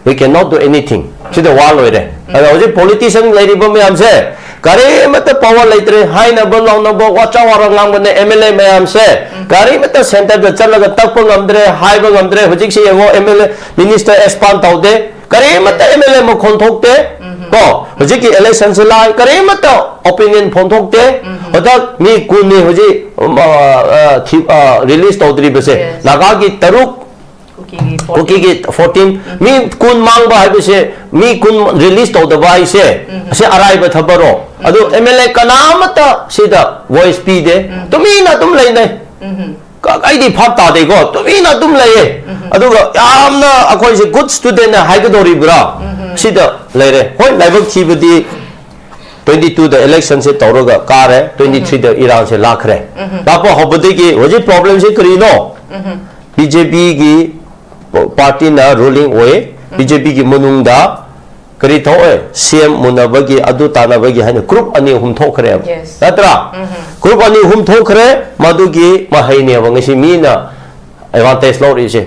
we cannot do anything꯫ ꯁꯤꯗ ꯋꯥ ꯂꯣꯏꯔꯦ꯫ ꯑꯗꯣ ꯍꯧꯖꯤꯛ politician ꯂꯩꯔꯤꯕ ꯃꯌꯥꯝꯁꯦ ꯀꯔꯤꯃꯠꯇ power ꯂꯩꯇ꯭ꯔꯦ꯫ ꯍꯥꯏꯅꯕ ꯂꯥꯎꯅꯕ, ꯋꯥꯆꯥ ꯋꯥꯔ ꯉꯥꯡꯕꯅꯦ꯫ M L A ꯃꯌꯥꯝꯁꯦ ꯀꯔꯤꯃꯠꯇ centreꯗ ꯆꯠꯂꯒ ꯇꯛꯄ ꯉꯝꯗ꯭ꯔꯦ, ꯍꯥꯏꯕ ꯉꯝꯗ꯭ꯔꯦ꯫ ꯍꯧꯖꯤꯛꯁꯦ ꯌꯦꯡꯉꯣ, M L A, minister expand ꯇꯧꯗꯦ꯫ ꯀꯔꯤꯃꯠꯇ M L A ꯃꯈꯣꯟ ꯊꯣꯛꯇꯦ꯫ ꯀꯣ, ꯍꯧꯖꯤꯛꯀꯤ electionꯁꯦ ꯂꯥꯛꯑꯦ, ꯀꯔꯤꯃꯠꯇ opinion ꯐꯣꯡꯗꯣꯛꯇꯦ꯫ ꯍꯟꯗꯛ ꯃꯤ ꯀꯨꯟꯅꯤ ꯍꯧꯖꯤꯛ, ꯎꯝ, ꯑ, ꯑ, ꯊꯤ-, ꯑ, release ꯇꯧꯗ꯭ꯔꯤꯕꯁꯦ꯫ Yes꯫ ꯅꯥꯒꯥꯒꯤ ꯇꯔꯨꯛ, ꯀꯨꯀꯤꯒꯤ fourteen꯫ ꯀꯨꯀꯤꯒꯤ fourteen꯫ ꯃꯤ ꯀꯨꯟ ꯃꯥꯡꯕ ꯍꯥꯏꯕꯁꯦ, ꯃꯤ ꯀꯨꯟ release ꯇꯧꯗꯕ ꯍꯥꯏꯁꯦ, ꯑꯁꯤ ꯑꯔꯥꯏꯕ ꯊꯕꯛꯔꯣ? ꯑꯗꯨ M L A ꯀꯅꯥꯃꯠꯇ ꯁꯤꯗ voice ꯄꯤꯗꯦ꯫ ꯇꯨꯃꯤꯟꯅ ꯑꯗꯨꯝ ꯂꯩꯅꯩ꯫ ꯀ-, ꯑꯩꯗꯤ ꯚꯥꯞ ꯇꯥꯗꯦꯀꯣ, ꯇꯨꯃꯤꯟꯅ ꯑꯗꯨꯝ ꯂꯩꯌꯦ꯫ ꯑꯗꯨꯒ ꯌꯥꯝꯅ ꯑꯩꯈꯣꯏꯁꯦ good studentꯅ ꯍꯥꯏꯒꯗꯧꯔꯤꯕ꯭ꯔꯥ? ꯁꯤꯗ ꯂꯩꯔꯦ꯫ ꯍꯣꯏ, ꯂꯥꯏꯕꯛ ꯊꯤꯕꯗꯤ twenty twoꯗ electionꯁꯦ ꯇꯧꯔꯒ ꯀꯥꯔꯦ, twenty threeꯗ ꯏꯔꯥꯡꯁꯦ ꯂꯥꯛꯈ꯭ꯔꯦ꯫ ꯂꯥꯛꯄ ꯍꯧꯕꯗꯒꯤ ꯍꯧꯖꯤꯛ problemꯁꯦ ꯀꯔꯤꯅꯣ? BJPꯒꯤ partyꯅ ruling ꯑꯣꯏ, BJPꯒꯤ ꯃꯅꯨꯡꯗ ꯀꯔꯤ ꯊꯣꯛꯑꯦ? CM ꯃꯨꯟꯅꯕꯒꯤ, ꯑꯗꯨ ꯇꯥꯟꯅꯕꯒꯤ ꯍꯥꯏꯅ group ꯑꯅꯤ ꯑꯍꯨꯝ ꯊꯣꯛꯈ꯭ꯔꯦꯕ꯫ Yes꯫ ꯅꯠꯇ꯭ꯔꯥ? Group ꯑꯅꯤ ꯑꯍꯨꯝ ꯊꯣꯛꯈ꯭ꯔꯦ, ꯃꯗꯨꯒꯤ ꯃꯍꯩꯅꯦꯕ ꯉꯁꯤ ꯃꯤꯅ advantage ꯂꯧꯔꯤꯁꯦ꯫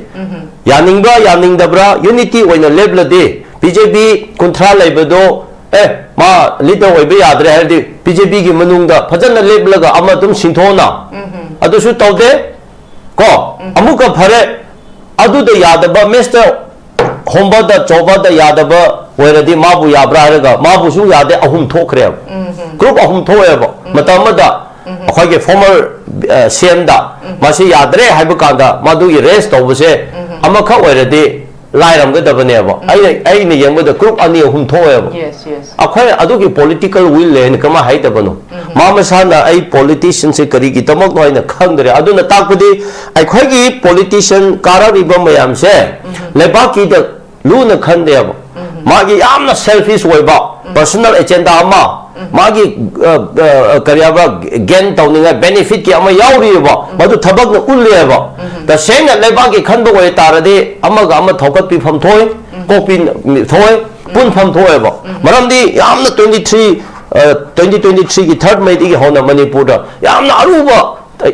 ꯌꯥꯅꯤꯡꯕ꯭ꯔꯥ, ꯌꯥꯅꯤꯡꯗꯕ꯭ꯔꯥ, unity ꯑꯣꯏꯅ ꯂꯦꯞꯂꯗꯤ, BJP ꯀꯨꯟꯊ꯭ꯔꯥ ꯂꯩꯕꯗꯣ, "ꯑꯦ, ꯃꯥ leader ꯑꯣꯏꯕ ꯌꯥꯗ꯭ꯔꯦ" ꯍꯥꯏꯔꯗꯤ, BJPꯒꯤ ꯃꯅꯨꯡꯗ ꯐꯖꯅ ꯂꯦꯞꯂꯒ ꯑꯃ ꯑꯗꯨꯝ ꯁꯤꯟꯊꯣꯛꯑꯣꯅ꯫ ꯑꯗꯨꯁꯨ ꯇꯧꯗꯦ꯫ ꯀꯣ? ꯑꯃꯨꯛꯀ ꯐꯔꯦ, ꯑꯗꯨꯗ ꯌꯥꯗꯕ, ꯃꯦꯁꯇ ꯍꯣꯝꯕꯗ ꯆꯣꯕꯗ ꯌꯥꯗꯕ ꯑꯣꯏꯔꯗꯤ ꯃꯥꯕꯨ ꯌꯥꯕ꯭ꯔꯥ ꯍꯥꯏꯔꯒ ꯃꯥꯕꯨꯁꯨ ꯌꯥꯗꯦ, ꯑꯍꯨꯝ ꯊꯣꯛꯈ꯭ꯔꯦꯕ꯫ Group ꯑꯍꯨꯝ ꯊꯣꯛꯑꯦꯕ꯫ ꯃꯇꯝ ꯑꯃꯗ ꯑꯩꯈꯣꯏꯒꯤ former, ꯑ, CMꯗ ꯃꯁꯤ ꯌꯥꯗ꯭ꯔꯦ ꯍꯥꯏꯕ ꯀꯥꯟꯗ ꯃꯗꯨꯒꯤ raise ꯇꯧꯕꯁꯦ ꯑꯃꯈꯛ ꯑꯣꯏꯔꯗꯤ ꯂꯥꯏꯔꯝꯒꯗꯕꯅꯦꯕ꯫ ꯑꯩꯅ, ꯑꯩꯅ ꯌꯦꯡꯕꯗ group ꯑꯅꯤ ꯑꯍꯨꯝ ꯊꯣꯛꯑꯦꯕ꯫ Yes, yes꯫ ꯑꯩꯈꯣꯏ ꯑꯗꯨꯒꯤ political will ꯂꯩ ꯍꯥꯏꯅ ꯀꯃꯥꯏ ꯍꯥꯏꯗꯕꯅꯣ? ꯃꯥ ꯃꯁꯥꯅ ꯑꯩ politicianꯁꯦ ꯀꯔꯤꯒꯤꯗꯃꯛꯅꯣ ꯍꯥꯏꯅ ꯈꯪꯗ꯭ꯔꯦ꯫ ꯑꯗꯨꯅ ꯇꯥꯛꯄꯗꯤ ꯑꯩꯈꯣꯏꯒꯤ politician ꯀꯥꯔꯛꯂꯤꯕ ꯃꯌꯥꯝꯁꯦ ꯂꯩꯕꯥꯛꯀꯤꯗ ꯂꯨꯅ ꯈꯟꯗꯦꯕ꯫ ꯃꯥꯒꯤ ꯌꯥꯝꯅ selfish ꯑꯣꯏꯕ personal agenda ꯑꯃ, ꯃꯥꯒꯤ, ꯑ, ꯑ, ꯀꯔꯤ ꯍꯥꯏꯕ, gain ꯇꯧꯅꯤꯡꯉꯥꯏ benefitꯀꯤ ꯑꯃ ꯌꯥꯎꯔꯤꯑꯕ, ꯃꯗꯨ ꯊꯕꯛꯅ ꯎꯠꯂꯦꯕ꯫ ꯇꯁꯦꯡꯅ ꯂꯩꯕꯥꯛꯀꯤ ꯈꯟꯕ ꯑꯣꯏ ꯇꯥꯔꯗꯤ ꯑꯃꯒ ꯑꯃ ꯊꯧꯒꯠꯄꯤꯐꯝ ꯊꯣꯛꯏ, ꯀꯣꯛꯄꯤ ꯊꯣꯛꯏ꯫ ꯄꯨꯟꯐꯝ ꯊꯣꯛꯑꯦꯕ꯫ ꯃꯔꯝꯗꯤ ꯌꯥꯝꯅ twenty three, twenty twenty three ꯒꯤ third May ꯗꯒꯤ ꯍꯧꯅ ꯃꯅꯤꯄꯨꯔꯗ ꯌꯥꯝꯅ ꯑꯔꯨꯕ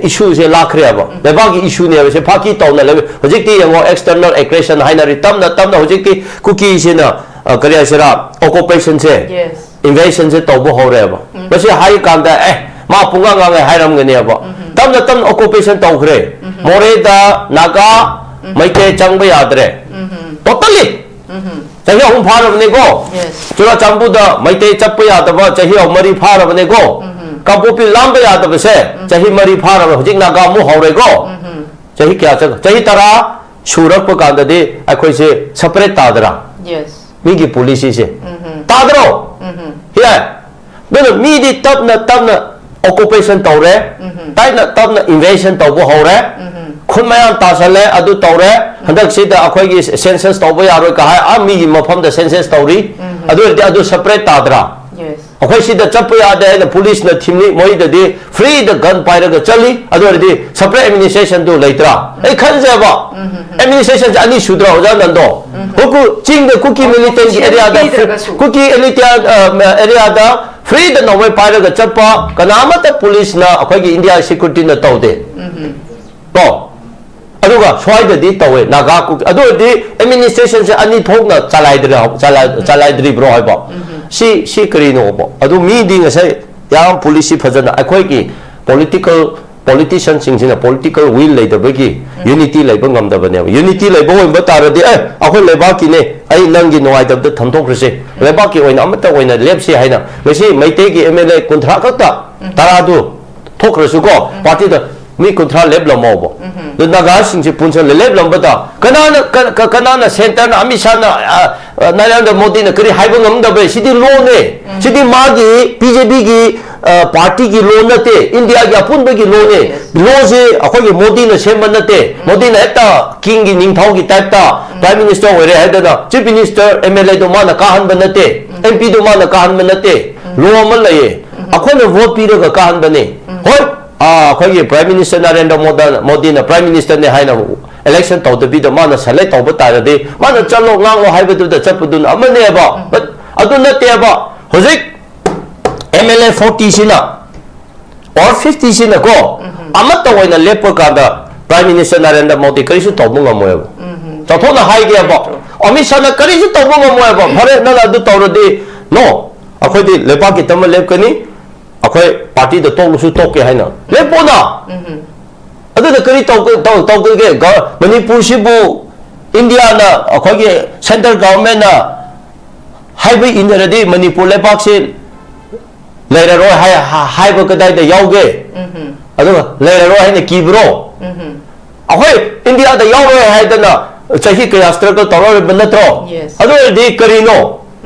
ꯏꯁꯨꯁꯦ ꯂꯥꯛꯈ꯭ꯔꯦꯕ꯫ ꯂꯩꯕꯥꯛꯀꯤ ꯏꯁꯨꯅꯦꯕ ꯁꯦ, ꯐꯥꯀꯤ ꯇꯧꯅ ꯂꯩꯕ꯫ ꯍꯧꯖꯤꯛꯇꯤ ꯌꯦꯡꯉꯣ, external aggression ꯍꯥꯏꯅꯔꯤ꯫ ꯇꯞꯅ ꯇꯞꯅ ꯍꯧꯖꯤꯛꯇꯤ ꯀꯨꯀꯤꯁꯤꯅ, ꯑ, ꯀꯔꯤ ꯍꯥꯏꯁꯤꯔꯥ, occupationꯁꯦ, Yes. invasionꯁꯦ ꯇꯧꯕ ꯍꯧꯔꯦꯕ꯫ ꯃꯁꯤ ꯍꯥꯏ ꯀꯥꯟꯗ, ꯑꯦ, ꯃꯥ ꯄꯨꯡꯉꯥꯡ ꯉꯥꯡꯉꯦ ꯍꯥꯏꯔꯝꯒꯅꯦꯕ꯫ ꯇꯞꯅ ꯇꯞꯅ occupation ꯇꯧꯈ꯭ꯔꯦ꯫ ꯃꯣꯔꯦꯗ ꯅꯥꯒꯥ, ꯃꯩꯇꯩ ꯆꯪꯕ ꯌꯥꯗ꯭ꯔꯦ꯫ Totally꯫ ꯆꯍꯤ ꯑꯍꯨꯝ ꯐꯥꯔꯕꯅꯤꯀꯣ꯫ Yes. ꯆꯨꯔꯥꯆꯥꯟꯄꯨꯔꯗ ꯃꯩꯇꯩ ꯆꯠꯄ ꯌꯥꯗꯕ ꯆꯍꯤ ꯑꯍꯨꯝ ꯃꯔꯤ ꯐꯥꯔꯕꯅꯤꯀꯣ꯫ ꯀꯥꯡꯄꯣꯛꯄꯤ ꯂꯥꯟꯕ ꯌꯥꯗꯕꯁꯦ ꯆꯍꯤ ꯃꯔꯤ ꯐꯥꯔꯕ, ꯍꯧꯖꯤꯛ ꯅꯥꯒꯥ ꯑꯃꯨꯛ ꯍꯧꯔꯦꯀꯣ꯫ ꯆꯍꯤ ꯀꯌꯥ ꯆꯠ-, ꯆꯍꯤ ꯇꯔꯥ ꯁꯨꯔꯛꯄ ꯀꯥꯟꯗꯗꯤ ꯑꯩꯈꯣꯏꯁꯦ separate ꯇꯥꯗ꯭ꯔꯥ? Yes. ꯃꯤꯒꯤ policyꯁꯦ꯫ ꯇꯥꯗ꯭ꯔꯣ? ꯌꯥꯏ꯫ ꯑꯗꯨꯅ ꯃꯤꯗꯤ ꯇꯞꯅ ꯇꯞꯅ occupation ꯇꯧꯔꯦ, ꯇꯞꯅ ꯇꯞꯅ invasion ꯇꯧꯕ ꯍꯧꯔꯦ, ꯈꯨꯟ ꯃꯌꯥꯝ ꯇꯥꯁꯜꯂꯦ, ꯑꯗꯨ ꯇꯧꯔꯦ꯫ ꯍꯟꯗꯛꯁꯤꯗ ꯑꯩꯈꯣꯏꯒꯤ census ꯇꯧꯕ ꯌꯥꯔꯣꯏ ꯀ ꯍꯥꯏ, ꯑꯥ ꯃꯤꯒꯤ ꯃꯐꯝꯗ census ꯇꯧꯔꯤ꯫ ꯑꯗꯨ ꯑꯣꯏꯔꯗꯤ ꯑꯗꯨ separate ꯇꯥꯗ꯭ꯔꯥ? Yes. ꯑꯩꯈꯣꯏ ꯁꯤꯗ ꯆꯠꯄ ꯌꯥꯗꯦ ꯍꯥꯏꯅ policeꯅ ꯊꯤꯡꯂꯤ, ꯃꯣꯏꯗꯗꯤ freeꯗ gun ꯄꯥꯏꯔꯒ ꯆꯠꯂꯤ꯫ ꯑꯗꯨ ꯑꯣꯏꯔꯗꯤ separate administrationꯗꯨ ꯂꯩꯇ꯭ꯔꯥ? ꯑꯩ ꯈꯟꯖꯕ, administrationꯁꯦ ꯑꯅꯤ ꯁꯨꯗ꯭ꯔꯥ, ꯑꯣꯖꯥ ꯅꯟꯗꯣ? ꯍꯨꯀꯨ ꯆꯤꯡꯗ ꯀꯨꯀꯤ militantꯒꯤ areaꯗ, ꯄꯤꯗ꯭ꯔꯒꯁꯨ꯫ ꯀꯨꯀꯤ elite, ꯑ, areaꯗ freeꯗ ꯅꯣꯡꯃꯩ ꯄꯥꯏꯔꯒ ꯆꯠꯄ ꯀꯅꯥ ꯑꯃꯠꯇ policeꯅ, ꯑꯩꯈꯣꯏꯒꯤ India securityꯅ ꯇꯧꯗꯦ꯫ ꯀꯣ? ꯑꯗꯨꯒ ꯁ꯭ꯋꯥꯏꯗꯗꯤ ꯇꯧꯋꯦ, ꯅꯥꯒꯥ, ꯀꯨꯀꯤ꯫ ꯑꯗꯨ ꯑꯣꯏꯔꯗꯤ administrationꯁꯦ ꯑꯅꯤ ꯊꯣꯛꯅ ꯆꯂꯥꯏꯗ꯭ꯔ-, ꯆꯂꯥꯏ-, ꯆꯂꯥꯏꯗ꯭ꯔꯤꯕ꯭ꯔꯣ ꯍꯥꯏꯕ? ꯁꯤ, ꯁꯤ ꯀꯔꯤꯅꯣꯕ? ꯑꯗꯨ ꯃꯤꯗꯤ ꯉꯁꯥꯏ ꯌꯥꯝ policy ꯐꯖꯅ, ꯑꯩꯈꯣꯏꯒꯤ political, politicianꯁꯤꯡꯁꯤꯅ political will ꯂꯩꯇꯕꯒꯤ, unity ꯂꯩꯕ ꯉꯝꯗꯕꯅꯦꯕ꯫ Unity ꯂꯩꯕ ꯑꯣꯏꯕ ꯇꯥꯔꯗꯤ, "ꯑꯦ, ꯑꯩꯈꯣꯏ ꯂꯩꯕꯥꯛꯀꯤꯅꯦ, ꯑꯩ ꯅꯪꯒꯤ ꯅꯨꯡꯉꯥꯏꯇꯕꯗ ꯊꯝꯗꯣꯛꯈ꯭ꯔꯁꯦ, ꯂꯩꯕꯥꯛꯀꯤ ꯑꯣꯏꯅ ꯑꯃꯠꯇ ꯑꯣꯏꯅ ꯂꯦꯞꯁꯤ" ꯍꯥꯏꯅ ꯉꯁꯤ ꯃꯩꯇꯩꯒꯤ MLA ꯀꯨꯟꯊ꯭ꯔꯥ ꯈꯛꯇ, ꯇꯔꯥꯗꯨ ꯊꯣꯛꯈ꯭ꯔꯁꯨꯀꯣ, partyꯗ ꯃꯤ ꯀꯨꯟꯊ꯭ꯔꯥ ꯂꯦꯞꯂꯝꯃꯣꯕ꯫ ꯑꯗꯨ ꯅꯥꯒꯥꯁꯤꯡꯁꯦ ꯄꯨꯟꯁꯤꯜꯂ ꯂꯦꯞꯂꯝꯕꯗ ꯀꯅꯥꯅ, ꯀ-, ꯀ-, ꯀꯅꯥꯅ centreꯅ, ꯑꯃꯤꯠ ꯁꯥꯍꯅ, ꯑ, ꯑ, ꯅꯔꯦꯟꯗ꯭ꯔ ꯃꯣꯗꯤꯅ ꯀꯔꯤ ꯍꯥꯏꯕ ꯉꯝꯗꯕ꯭ꯔꯦ? ꯁꯤꯗꯤ lawꯅꯦ꯫ ꯁꯤꯗꯤ ꯃꯥꯒꯤ BJPꯒꯤ, ꯑ, partyꯒꯤ law ꯅꯠꯇꯦ, Indiaꯒꯤ ꯑꯄꯨꯟꯕꯒꯤ lawꯅꯦ꯫ Lawꯁꯦ ꯑꯩꯈꯣꯏꯒꯤ ꯃꯣꯗꯤꯅ ꯁꯦꯝꯕ ꯅꯠꯇꯦ꯫ ꯃꯣꯗꯤꯅ ꯍꯦꯛꯇ kingꯒꯤ, ꯅꯤꯡꯊꯧꯒꯤ typeꯇ prime minister ꯑꯣꯏꯔꯦ ꯍꯥꯏꯗꯅ chief minister, MLAꯗꯣ ꯃꯥꯅ ꯀꯥꯍꯟꯕ ꯅꯠꯇꯦ, MPꯗꯣ ꯃꯥꯅ ꯀꯥꯍꯟꯕ ꯅꯠꯇꯦ꯫ Law ꯑꯃ ꯂꯩꯌꯦ꯫ ꯑꯩꯈꯣꯏꯅ vote ꯄꯤꯔꯒ ꯀꯥꯍꯟꯕꯅꯦ꯫ ꯍꯣꯏ, ꯑꯥ, ꯑꯩꯈꯣꯏꯒꯤ Prime Minister ꯅꯔꯦꯟꯗ꯭ꯔ ꯃꯣꯗ-, ꯃꯣꯗꯤꯅ Prime Ministerꯅꯦ ꯍꯥꯏꯅ Election ꯇꯧꯗꯕꯤꯗ ꯃꯥꯅ select ꯇꯧꯕ ꯇꯥꯔꯗꯤ, ꯃꯥꯅ ꯆꯠꯂꯣ ꯉꯥꯡꯂꯣ ꯍꯥꯏꯕꯗꯨꯗ ꯆꯠꯄꯗꯨꯅ ꯑꯃꯅꯦꯕ꯫ But ꯑꯗꯨ ꯅꯠꯇꯦꯕ꯫ ꯍꯧꯖꯤꯛ M L A forty ꯁꯤꯅ, or fifty ꯁꯤꯅꯀꯣ, ꯑꯃꯠꯇ ꯑꯣꯏꯅ ꯂꯦꯞꯄ ꯀꯥꯟꯗ Prime Minister ꯅꯔꯦꯟꯗ꯭ꯔ ꯃꯣꯗꯤ ꯀꯔꯤꯁꯨ ꯇꯧꯕ ꯉꯝꯃꯣꯏꯕ꯫ ꯆꯥꯎꯊꯣꯛꯅ ꯍꯥꯏꯒꯦꯕ, ꯑꯃꯤꯠ ꯁꯥꯍꯅ ꯀꯔꯤꯁꯨ ꯇꯧꯕ ꯉꯝꯃꯣꯏꯕ꯫ ꯐꯔꯦ, ꯅꯪꯅ ꯑꯗꯨ ꯇꯧꯔꯗꯤ, no, ꯑꯩꯈꯣꯏꯗꯤ ꯂꯩꯕꯥꯛꯀꯤꯗꯃꯛ ꯂꯦꯞꯀꯅꯤ, ꯑꯩꯈꯣꯏ party ꯗ ꯇꯣꯛꯂꯁꯨ ꯇꯣꯛꯀꯦ ꯍꯥꯏꯅ ꯂꯦꯞꯄꯣꯅ꯫ ꯑꯗꯨꯗ ꯀꯔꯤ ꯇꯧ-, ꯇꯧ-, ꯇꯧꯒꯗꯒꯦ? ꯒ-, ꯃꯅꯤꯄꯨꯔꯁꯤꯕꯨ India ꯅ, ꯑꯩꯈꯣꯏꯒꯤ central government ꯅ ꯍꯥꯏꯕ ꯏꯟꯅꯔꯗꯤ ꯃꯅꯤꯄꯨꯔ ꯂꯩꯕꯥꯛꯁꯤ ꯂꯩꯔꯔꯣꯏ ꯍꯥꯏ-, ꯍꯥ-, ꯍꯥꯏꯕ ꯀꯗꯥꯏꯗ ꯌꯥꯎꯒꯦ? ꯑꯗꯨꯒ ꯂꯩꯔꯔꯣꯏ ꯍꯥꯏꯅ ꯀꯤꯕ꯭ꯔꯣ? ꯑꯩꯈꯣꯏ India ꯗ ꯌꯥꯎꯔꯣꯏ ꯍꯥꯏꯗꯅ ꯆꯍꯤ ꯀꯌꯥ struggle ꯇꯧꯔꯛꯂꯤꯕ ꯅꯠꯇ꯭ꯔꯣ? Yes. ꯑꯗꯨ ꯑꯣꯏꯔꯗꯤ ꯀꯔꯤꯅꯣ?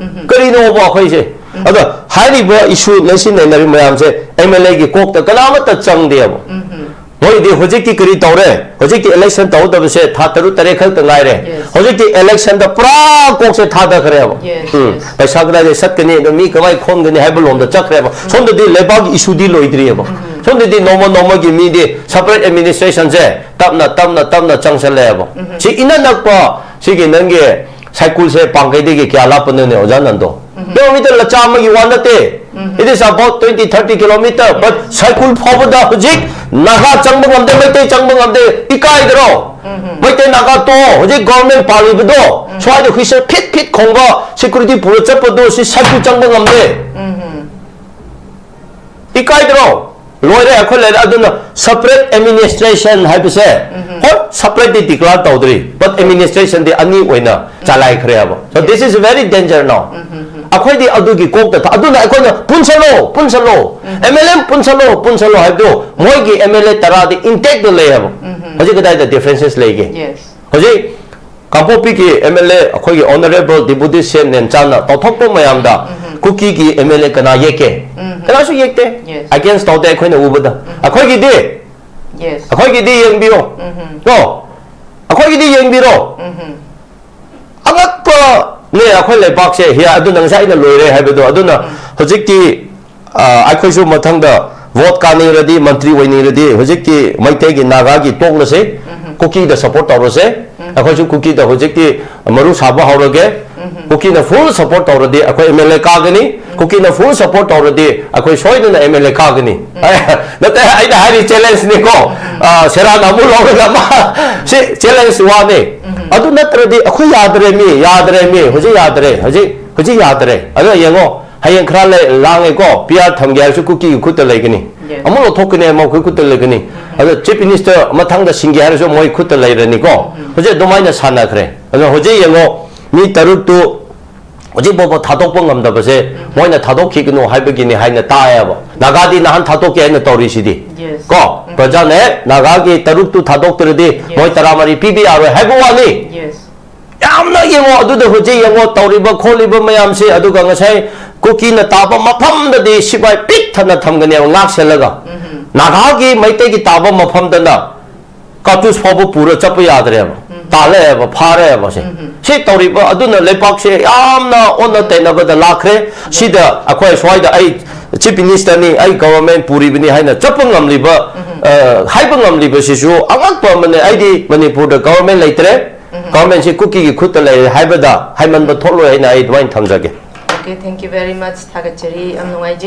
ꯀꯔꯤꯅꯣꯕ ꯑꯩꯈꯣꯏꯁꯦ? ꯑꯗꯣ ꯍꯥꯏꯔꯤꯕ issue ꯉꯁꯤ ꯅꯩꯅꯔꯤꯕ ꯃꯌꯥꯝꯁꯦ M L A ꯒꯤ ꯀꯣꯛꯇ ꯀꯅꯥꯃꯠꯇ ꯆꯪꯗꯦꯕ꯫ ꯃꯣꯏꯗꯤ ꯍꯧꯖꯤꯛꯇꯤ ꯀꯔꯤ ꯇꯧꯔꯦ? ꯍꯧꯖꯤꯛꯇꯤ election ꯇꯧꯒꯗꯕꯁꯦ ꯊꯥ ꯇꯔꯨꯛ ꯇꯔꯦꯠ ꯈꯛꯇ ꯉꯥꯏꯔꯦ꯫ Yes. ꯍꯧꯖꯤꯛꯇꯤ election ꯗ ꯄꯨꯔꯥ ꯀꯣꯛꯁꯦ ꯊꯥꯗꯈ꯭ꯔꯦꯕ꯫ Yes, ꯎꯝ, yes. ꯄꯩꯁꯥ ꯀꯗꯥꯏꯗ ꯆꯠꯀꯅꯤ, ꯑꯗꯣ ꯃꯤ ꯀꯃꯥꯏ ꯈꯣꯝꯒꯅꯤ ꯍꯥꯏꯕ ꯂꯣꯝꯗ ꯆꯠꯈ꯭ꯔꯦꯕ꯫ ꯁꯣꯝꯗꯗꯤ ꯂꯩꯕꯥꯛꯀꯤ issue ꯗꯤ ꯂꯣꯏꯗ꯭ꯔꯤꯑꯕ꯫ ꯁꯣꯝꯗꯗꯤ ꯅꯣꯡꯃ ꯅꯣꯡꯃꯒꯤ ꯃꯤꯗꯤ separate administration ꯁꯦ ꯇꯞꯅ, ꯇꯞꯅ, ꯇꯞꯅ ꯆꯪꯁꯜꯂꯛꯑꯦꯕ꯫ ꯁꯤ ꯏꯅꯛ ꯅꯛꯄ ꯁꯤꯒꯤ ꯅꯪꯒꯤ ꯁꯥꯏꯀꯨꯜꯁꯦ ꯄꯥꯡꯒꯩꯗꯒꯤ ꯀꯌꯥ ꯂꯥꯞꯄꯅꯣꯅꯦ, ꯑꯣꯖꯥ ꯅꯟꯗꯣ? Kilometre ꯂꯆꯥ ꯑꯃꯒꯤ ꯋꯥ ꯅꯠꯇꯦ꯫ It is about twenty, thirty kilometre, but ꯁꯥꯏꯀꯨꯜ ꯐꯥꯎꯕꯗ ꯍꯧꯖꯤꯛ ꯅꯥꯒꯥ ꯆꯪꯕ ꯉꯝꯗꯦ, ꯃꯩꯇꯩ ꯆꯪꯕ ꯉꯝꯗꯦ꯫ ꯏꯀꯥꯏꯗ꯭ꯔꯣ? ꯃꯩꯇꯩ ꯅꯥꯒꯥ ꯇꯣ, ꯍꯧꯖꯤꯛ government ꯄꯥꯜꯂꯤꯕꯗꯣ, ꯁ꯭ꯋꯥꯏꯗ whistle ꯐꯤꯠ ꯐꯤꯠ ꯈꯣꯡꯕ security ꯄꯨꯔ ꯆꯠꯄꯗꯣ, ꯁꯤ ꯁꯥꯏꯀꯨꯜ ꯆꯪꯕ ꯉꯝꯗꯦ꯫ ꯏꯀꯥꯏꯗ꯭ꯔꯣ? ꯂꯣꯏꯔꯦ, ꯑꯩꯈꯣꯏ ꯂꯩꯔꯦ꯫ ꯑꯗꯨꯅ separate administration ꯍꯥꯏꯕꯁꯦ, ꯍꯣꯏ, separate ꯗꯤ declare ꯇꯧꯗ꯭ꯔꯤ, but administration ꯗꯤ ꯑꯅꯤ ꯑꯣꯏꯅ ꯆꯂꯥꯏꯈ꯭ꯔꯦꯕ꯫ So this is very danger now. ꯑꯩꯈꯣꯏꯗꯤ ꯑꯗꯨꯒꯤ ꯀꯣꯛꯇ ꯊ-, ꯑꯗꯨꯅ ꯑꯩꯈꯣꯏꯅ ꯄꯨꯟꯁꯜꯂꯣ, ꯄꯨꯟꯁꯜꯂꯣ, M L A ꯄꯨꯟꯁꯜꯂꯣ, ꯄꯨꯟꯁꯜꯂꯣ ꯍꯥꯏꯕꯗꯣ, ꯃꯣꯏꯒꯤ M L A ꯇꯔꯥꯗꯤ intact ꯇ ꯂꯩꯌꯦꯕ꯫ ꯍꯧꯖꯤꯛ ꯀꯗꯥꯏꯗ differences ꯂꯩꯒꯦ? Yes. ꯍꯧꯖꯤꯛ ꯀꯥꯡꯄꯣꯛꯄꯤꯒꯤ M L A ꯑꯩꯈꯣꯏꯒꯤ Honourable Deputy C M ꯅꯦꯟꯆꯥꯅ ꯇꯧꯊꯣꯛꯄ ꯃꯌꯥꯝꯗ ꯀꯨꯀꯤꯒꯤ M L A ꯀꯅꯥ ꯌꯦꯛꯀꯦ? ꯀꯅꯥꯁꯨ ꯌꯦꯛꯇꯦ꯫ Yes. Against ꯇꯧꯗꯦ ꯑꯩꯈꯣꯏꯅ ꯎꯕꯗ꯫ ꯑꯩꯈꯣꯏꯒꯤꯗꯤ, Yes. ꯑꯩꯈꯣꯏꯒꯤꯗꯤ ꯌꯦꯡꯕꯤꯌꯣ꯫ ꯀꯣ? ꯑꯩꯈꯣꯏꯒꯤꯗꯤ ꯌꯦꯡꯕꯤꯔꯣ꯫ ꯑꯉꯛꯄꯅꯦ ꯑꯩꯈꯣꯏ ꯂꯩꯕꯥꯛꯁꯦ꯫ ꯍꯤ-, ꯑꯗꯨꯅ ꯉꯁꯥꯏ ꯑꯩꯅ ꯂꯣꯏꯔꯦ ꯍꯥꯏꯕꯗꯣ꯫ ꯑꯗꯨꯅ ꯍꯧꯖꯤꯛꯇꯤ, ꯑ, ꯑꯩꯈꯣꯏꯁꯨ ꯃꯊꯪꯗ vote ꯀꯥꯅꯤꯡꯔꯗꯤ, ꯃꯟꯇ꯭ꯔꯤ ꯑꯣꯏꯅꯤꯡꯔꯗꯤ, ꯍꯧꯖꯤꯛꯇꯤ ꯃꯩꯇꯩꯒꯤ ꯅꯥꯒꯥꯒꯤ ꯇꯣꯛꯂꯁꯦ꯫ ꯀꯨꯀꯤꯗ ꯁꯞꯄꯣꯔꯠ ꯇꯧꯔꯁꯦ꯫ ꯑꯩꯈꯣꯏꯁꯨ ꯀꯨꯀꯤꯗ ꯍꯧꯖꯤꯛꯇꯤ ꯃꯔꯨ ꯁꯥꯕ ꯍꯧꯔꯒꯦ꯫ ꯀꯨꯀꯤꯅ ꯐꯨꯜ ꯁꯞꯄꯣꯔꯠ ꯇꯧꯔꯗꯤ ꯑꯩꯈꯣꯏ ꯑꯦꯝ ꯑꯦꯜ ꯑꯦ ꯀꯥꯒꯅꯤ꯫ ꯀꯨꯀꯤꯅ ꯐꯨꯜ ꯁꯞꯄꯣꯔꯠ ꯇꯧꯔꯗꯤ ꯑꯩꯈꯣꯏ ꯁꯣꯏꯗꯅ ꯑꯦꯝ ꯑꯦꯜ ꯑꯦ ꯀꯥꯒꯅꯤ꯫ ꯅꯠꯇꯦ, ꯑꯩꯅ ꯍꯥꯏꯔꯤ ꯆꯦꯂꯦꯟꯖꯅꯤꯀꯣ꯫ ꯁꯦꯔꯥꯟ ꯑꯃꯨꯛ ꯂꯧꯔꯒ ꯑꯃ, ꯁꯤ ꯆꯦꯂꯦꯟꯖ ꯋꯥꯅꯤ꯫ ꯑꯗꯨ ꯅꯠꯇ꯭ꯔꯗꯤ ꯑꯩꯈꯣꯏ ꯌꯥꯗ꯭ꯔꯦ ꯃꯤ, ꯌꯥꯗ꯭ꯔꯦ ꯃꯤ, ꯍꯧꯖꯤꯛ ꯌꯥꯗ꯭ꯔꯦ, ꯍꯧꯖꯤꯛ ꯍꯧꯖꯤꯛ ꯌꯥꯗ꯭ꯔꯦ꯫ ꯑꯗꯣ ꯌꯦꯡꯉꯣ, ꯍꯌꯦꯡ ꯈꯔ ꯂꯩ, ꯂꯥꯡꯉꯦꯀꯣ, ꯄꯤ ꯑꯥꯔ ꯊꯝꯒꯦ ꯍꯥꯏꯔꯁꯨ ꯀꯨꯀꯤꯒꯤ ꯈꯨꯠꯇ ꯂꯩꯒꯅꯤ꯫ ꯑꯃꯨꯛ ꯂꯧꯊꯣꯛꯀꯅꯤ, ꯃꯈꯣꯏ ꯈꯨꯠꯇ ꯂꯩꯒꯅꯤ꯫ ꯑꯗꯣ ꯆꯤꯐ ꯃꯤꯅꯤꯁꯇꯔ ꯃꯊꯪꯗ ꯁꯤꯟꯒꯦ ꯍꯥꯏꯔꯁꯨ ꯃꯣꯏ ꯈꯨꯠꯇ ꯂꯩꯔꯅꯤꯀꯣ꯫ ꯍꯧꯖꯤꯛ ꯑꯗꯨꯃꯥꯏꯅ ꯁꯥꯟꯅꯈ꯭ꯔꯦ꯫ ꯑꯗꯣ ꯍꯧꯖꯤꯛ ꯌꯦꯡꯉꯣ, ꯃꯤ ꯇꯔꯨꯛꯇꯨ ꯍꯧꯖꯤꯛ ꯐꯥꯎꯕ ꯊꯥꯗꯣꯛꯄ ꯉꯝꯗꯕꯁꯦ ꯃꯣꯏꯅ ꯊꯥꯗꯣꯛꯈꯤꯒꯅꯨ ꯍꯥꯏꯕꯒꯤꯅꯤ ꯍꯥꯏꯅ ꯇꯥꯏꯌꯦꯕ꯫ ꯅꯥꯒꯥꯗꯤ ꯅꯍꯥꯟ ꯊꯥꯗꯣꯛꯀꯦ ꯍꯥꯏꯅ ꯇꯧꯔꯤꯁꯤꯗꯤ꯫ ꯀꯣ, ꯄ꯭ꯔꯖꯥꯅ ꯍꯦꯛ ꯅꯥꯒꯥꯒꯤ ꯇꯔꯨꯛꯇꯨ ꯊꯥꯗꯣꯛꯇ꯭ꯔꯗꯤ ꯃꯣꯏ ꯇꯔꯥꯃꯔꯤ ꯄꯤꯕ ꯌꯥꯔꯣꯏ ꯍꯥꯏꯕ ꯋꯥꯅꯤ꯫ ꯌꯥꯝꯅ ꯌꯦꯡꯉꯣ, ꯑꯗꯨꯗ ꯍꯧꯖꯤꯛ ꯌꯦꯡꯉꯣ, ꯇꯧꯔꯤꯕ ꯈꯣꯠꯂꯤꯕ ꯃꯌꯥꯝꯁꯦ, ꯑꯗꯨꯒ ꯉꯁꯥꯏ ꯀꯨꯀꯤꯅ ꯇꯥꯕ ꯃꯐꯝꯗꯗꯤ ꯁꯤꯐꯥꯏ ꯄꯤꯛ ꯊꯟꯅ ꯊꯝꯒꯅꯦꯕ, ꯉꯥꯛꯁꯦꯜꯂꯒ꯫ ꯅꯥꯒꯥꯒꯤ ꯃꯩꯇꯩꯒꯤ ꯇꯥꯕ ꯃꯐꯝꯗꯅ ꯀꯥꯔꯇꯨꯁ ꯐꯥꯎꯕ ꯄꯨꯔ ꯆꯠꯄ ꯌꯥꯗ꯭ꯔꯦꯕ꯫ ꯇꯥꯜꯂꯛꯑꯦꯕ, ꯐꯥꯔꯛꯑꯦꯕ ꯁꯦ꯫ ꯁꯤ ꯇꯧꯔꯤꯕ ꯑꯗꯨꯅ ꯂꯩꯄꯥꯛꯁꯦ ꯌꯥꯝꯅ ꯑꯣꯟꯅ ꯇꯩꯅꯕꯗ ꯂꯥꯛꯈ꯭ꯔꯦ꯫ ꯁꯤꯗ ꯑꯩꯈꯣꯏ ꯁ꯭ꯋꯥꯏꯗ ꯑꯩ ꯆꯤꯐ ꯃꯤꯅꯤꯁꯇꯔꯅꯤ, ꯑꯩ ꯒꯣꯚꯔꯟꯃꯦꯟꯠ ꯄꯨꯔꯤꯕꯅꯤ ꯍꯥꯏꯅ ꯆꯠꯄ ꯉꯝꯂꯤꯕ, ꯑ, ꯍꯥꯏꯕ ꯉꯝꯂꯤꯕꯁꯤꯁꯨ ꯑꯉꯛꯄ ꯑꯃꯅꯦ꯫ ꯑꯩꯗꯤ ꯃꯅꯤꯄꯨꯔꯗ ꯒꯣꯚꯔꯟꯃꯦꯟꯠ ꯂꯩꯇ꯭ꯔꯦ, ꯒꯣꯚꯔꯟꯃꯦꯟꯠꯁꯤ ꯀꯨꯀꯤꯒꯤ ꯈꯨꯠꯇ ꯂꯩꯔꯦ ꯍꯥꯏꯕꯗ ꯍꯥꯏꯃꯟꯕ ꯊꯣꯛꯂꯣꯏ ꯍꯥꯏꯅ ꯑꯩ ꯑꯗꯨꯃꯥꯏꯅ ꯊꯝꯖꯒꯦ꯫ Okay, thank you very much. ꯊꯥꯒꯠꯆꯔꯤ, ꯌꯥꯝ ꯅꯨꯡꯉꯥꯏꯖꯩ꯫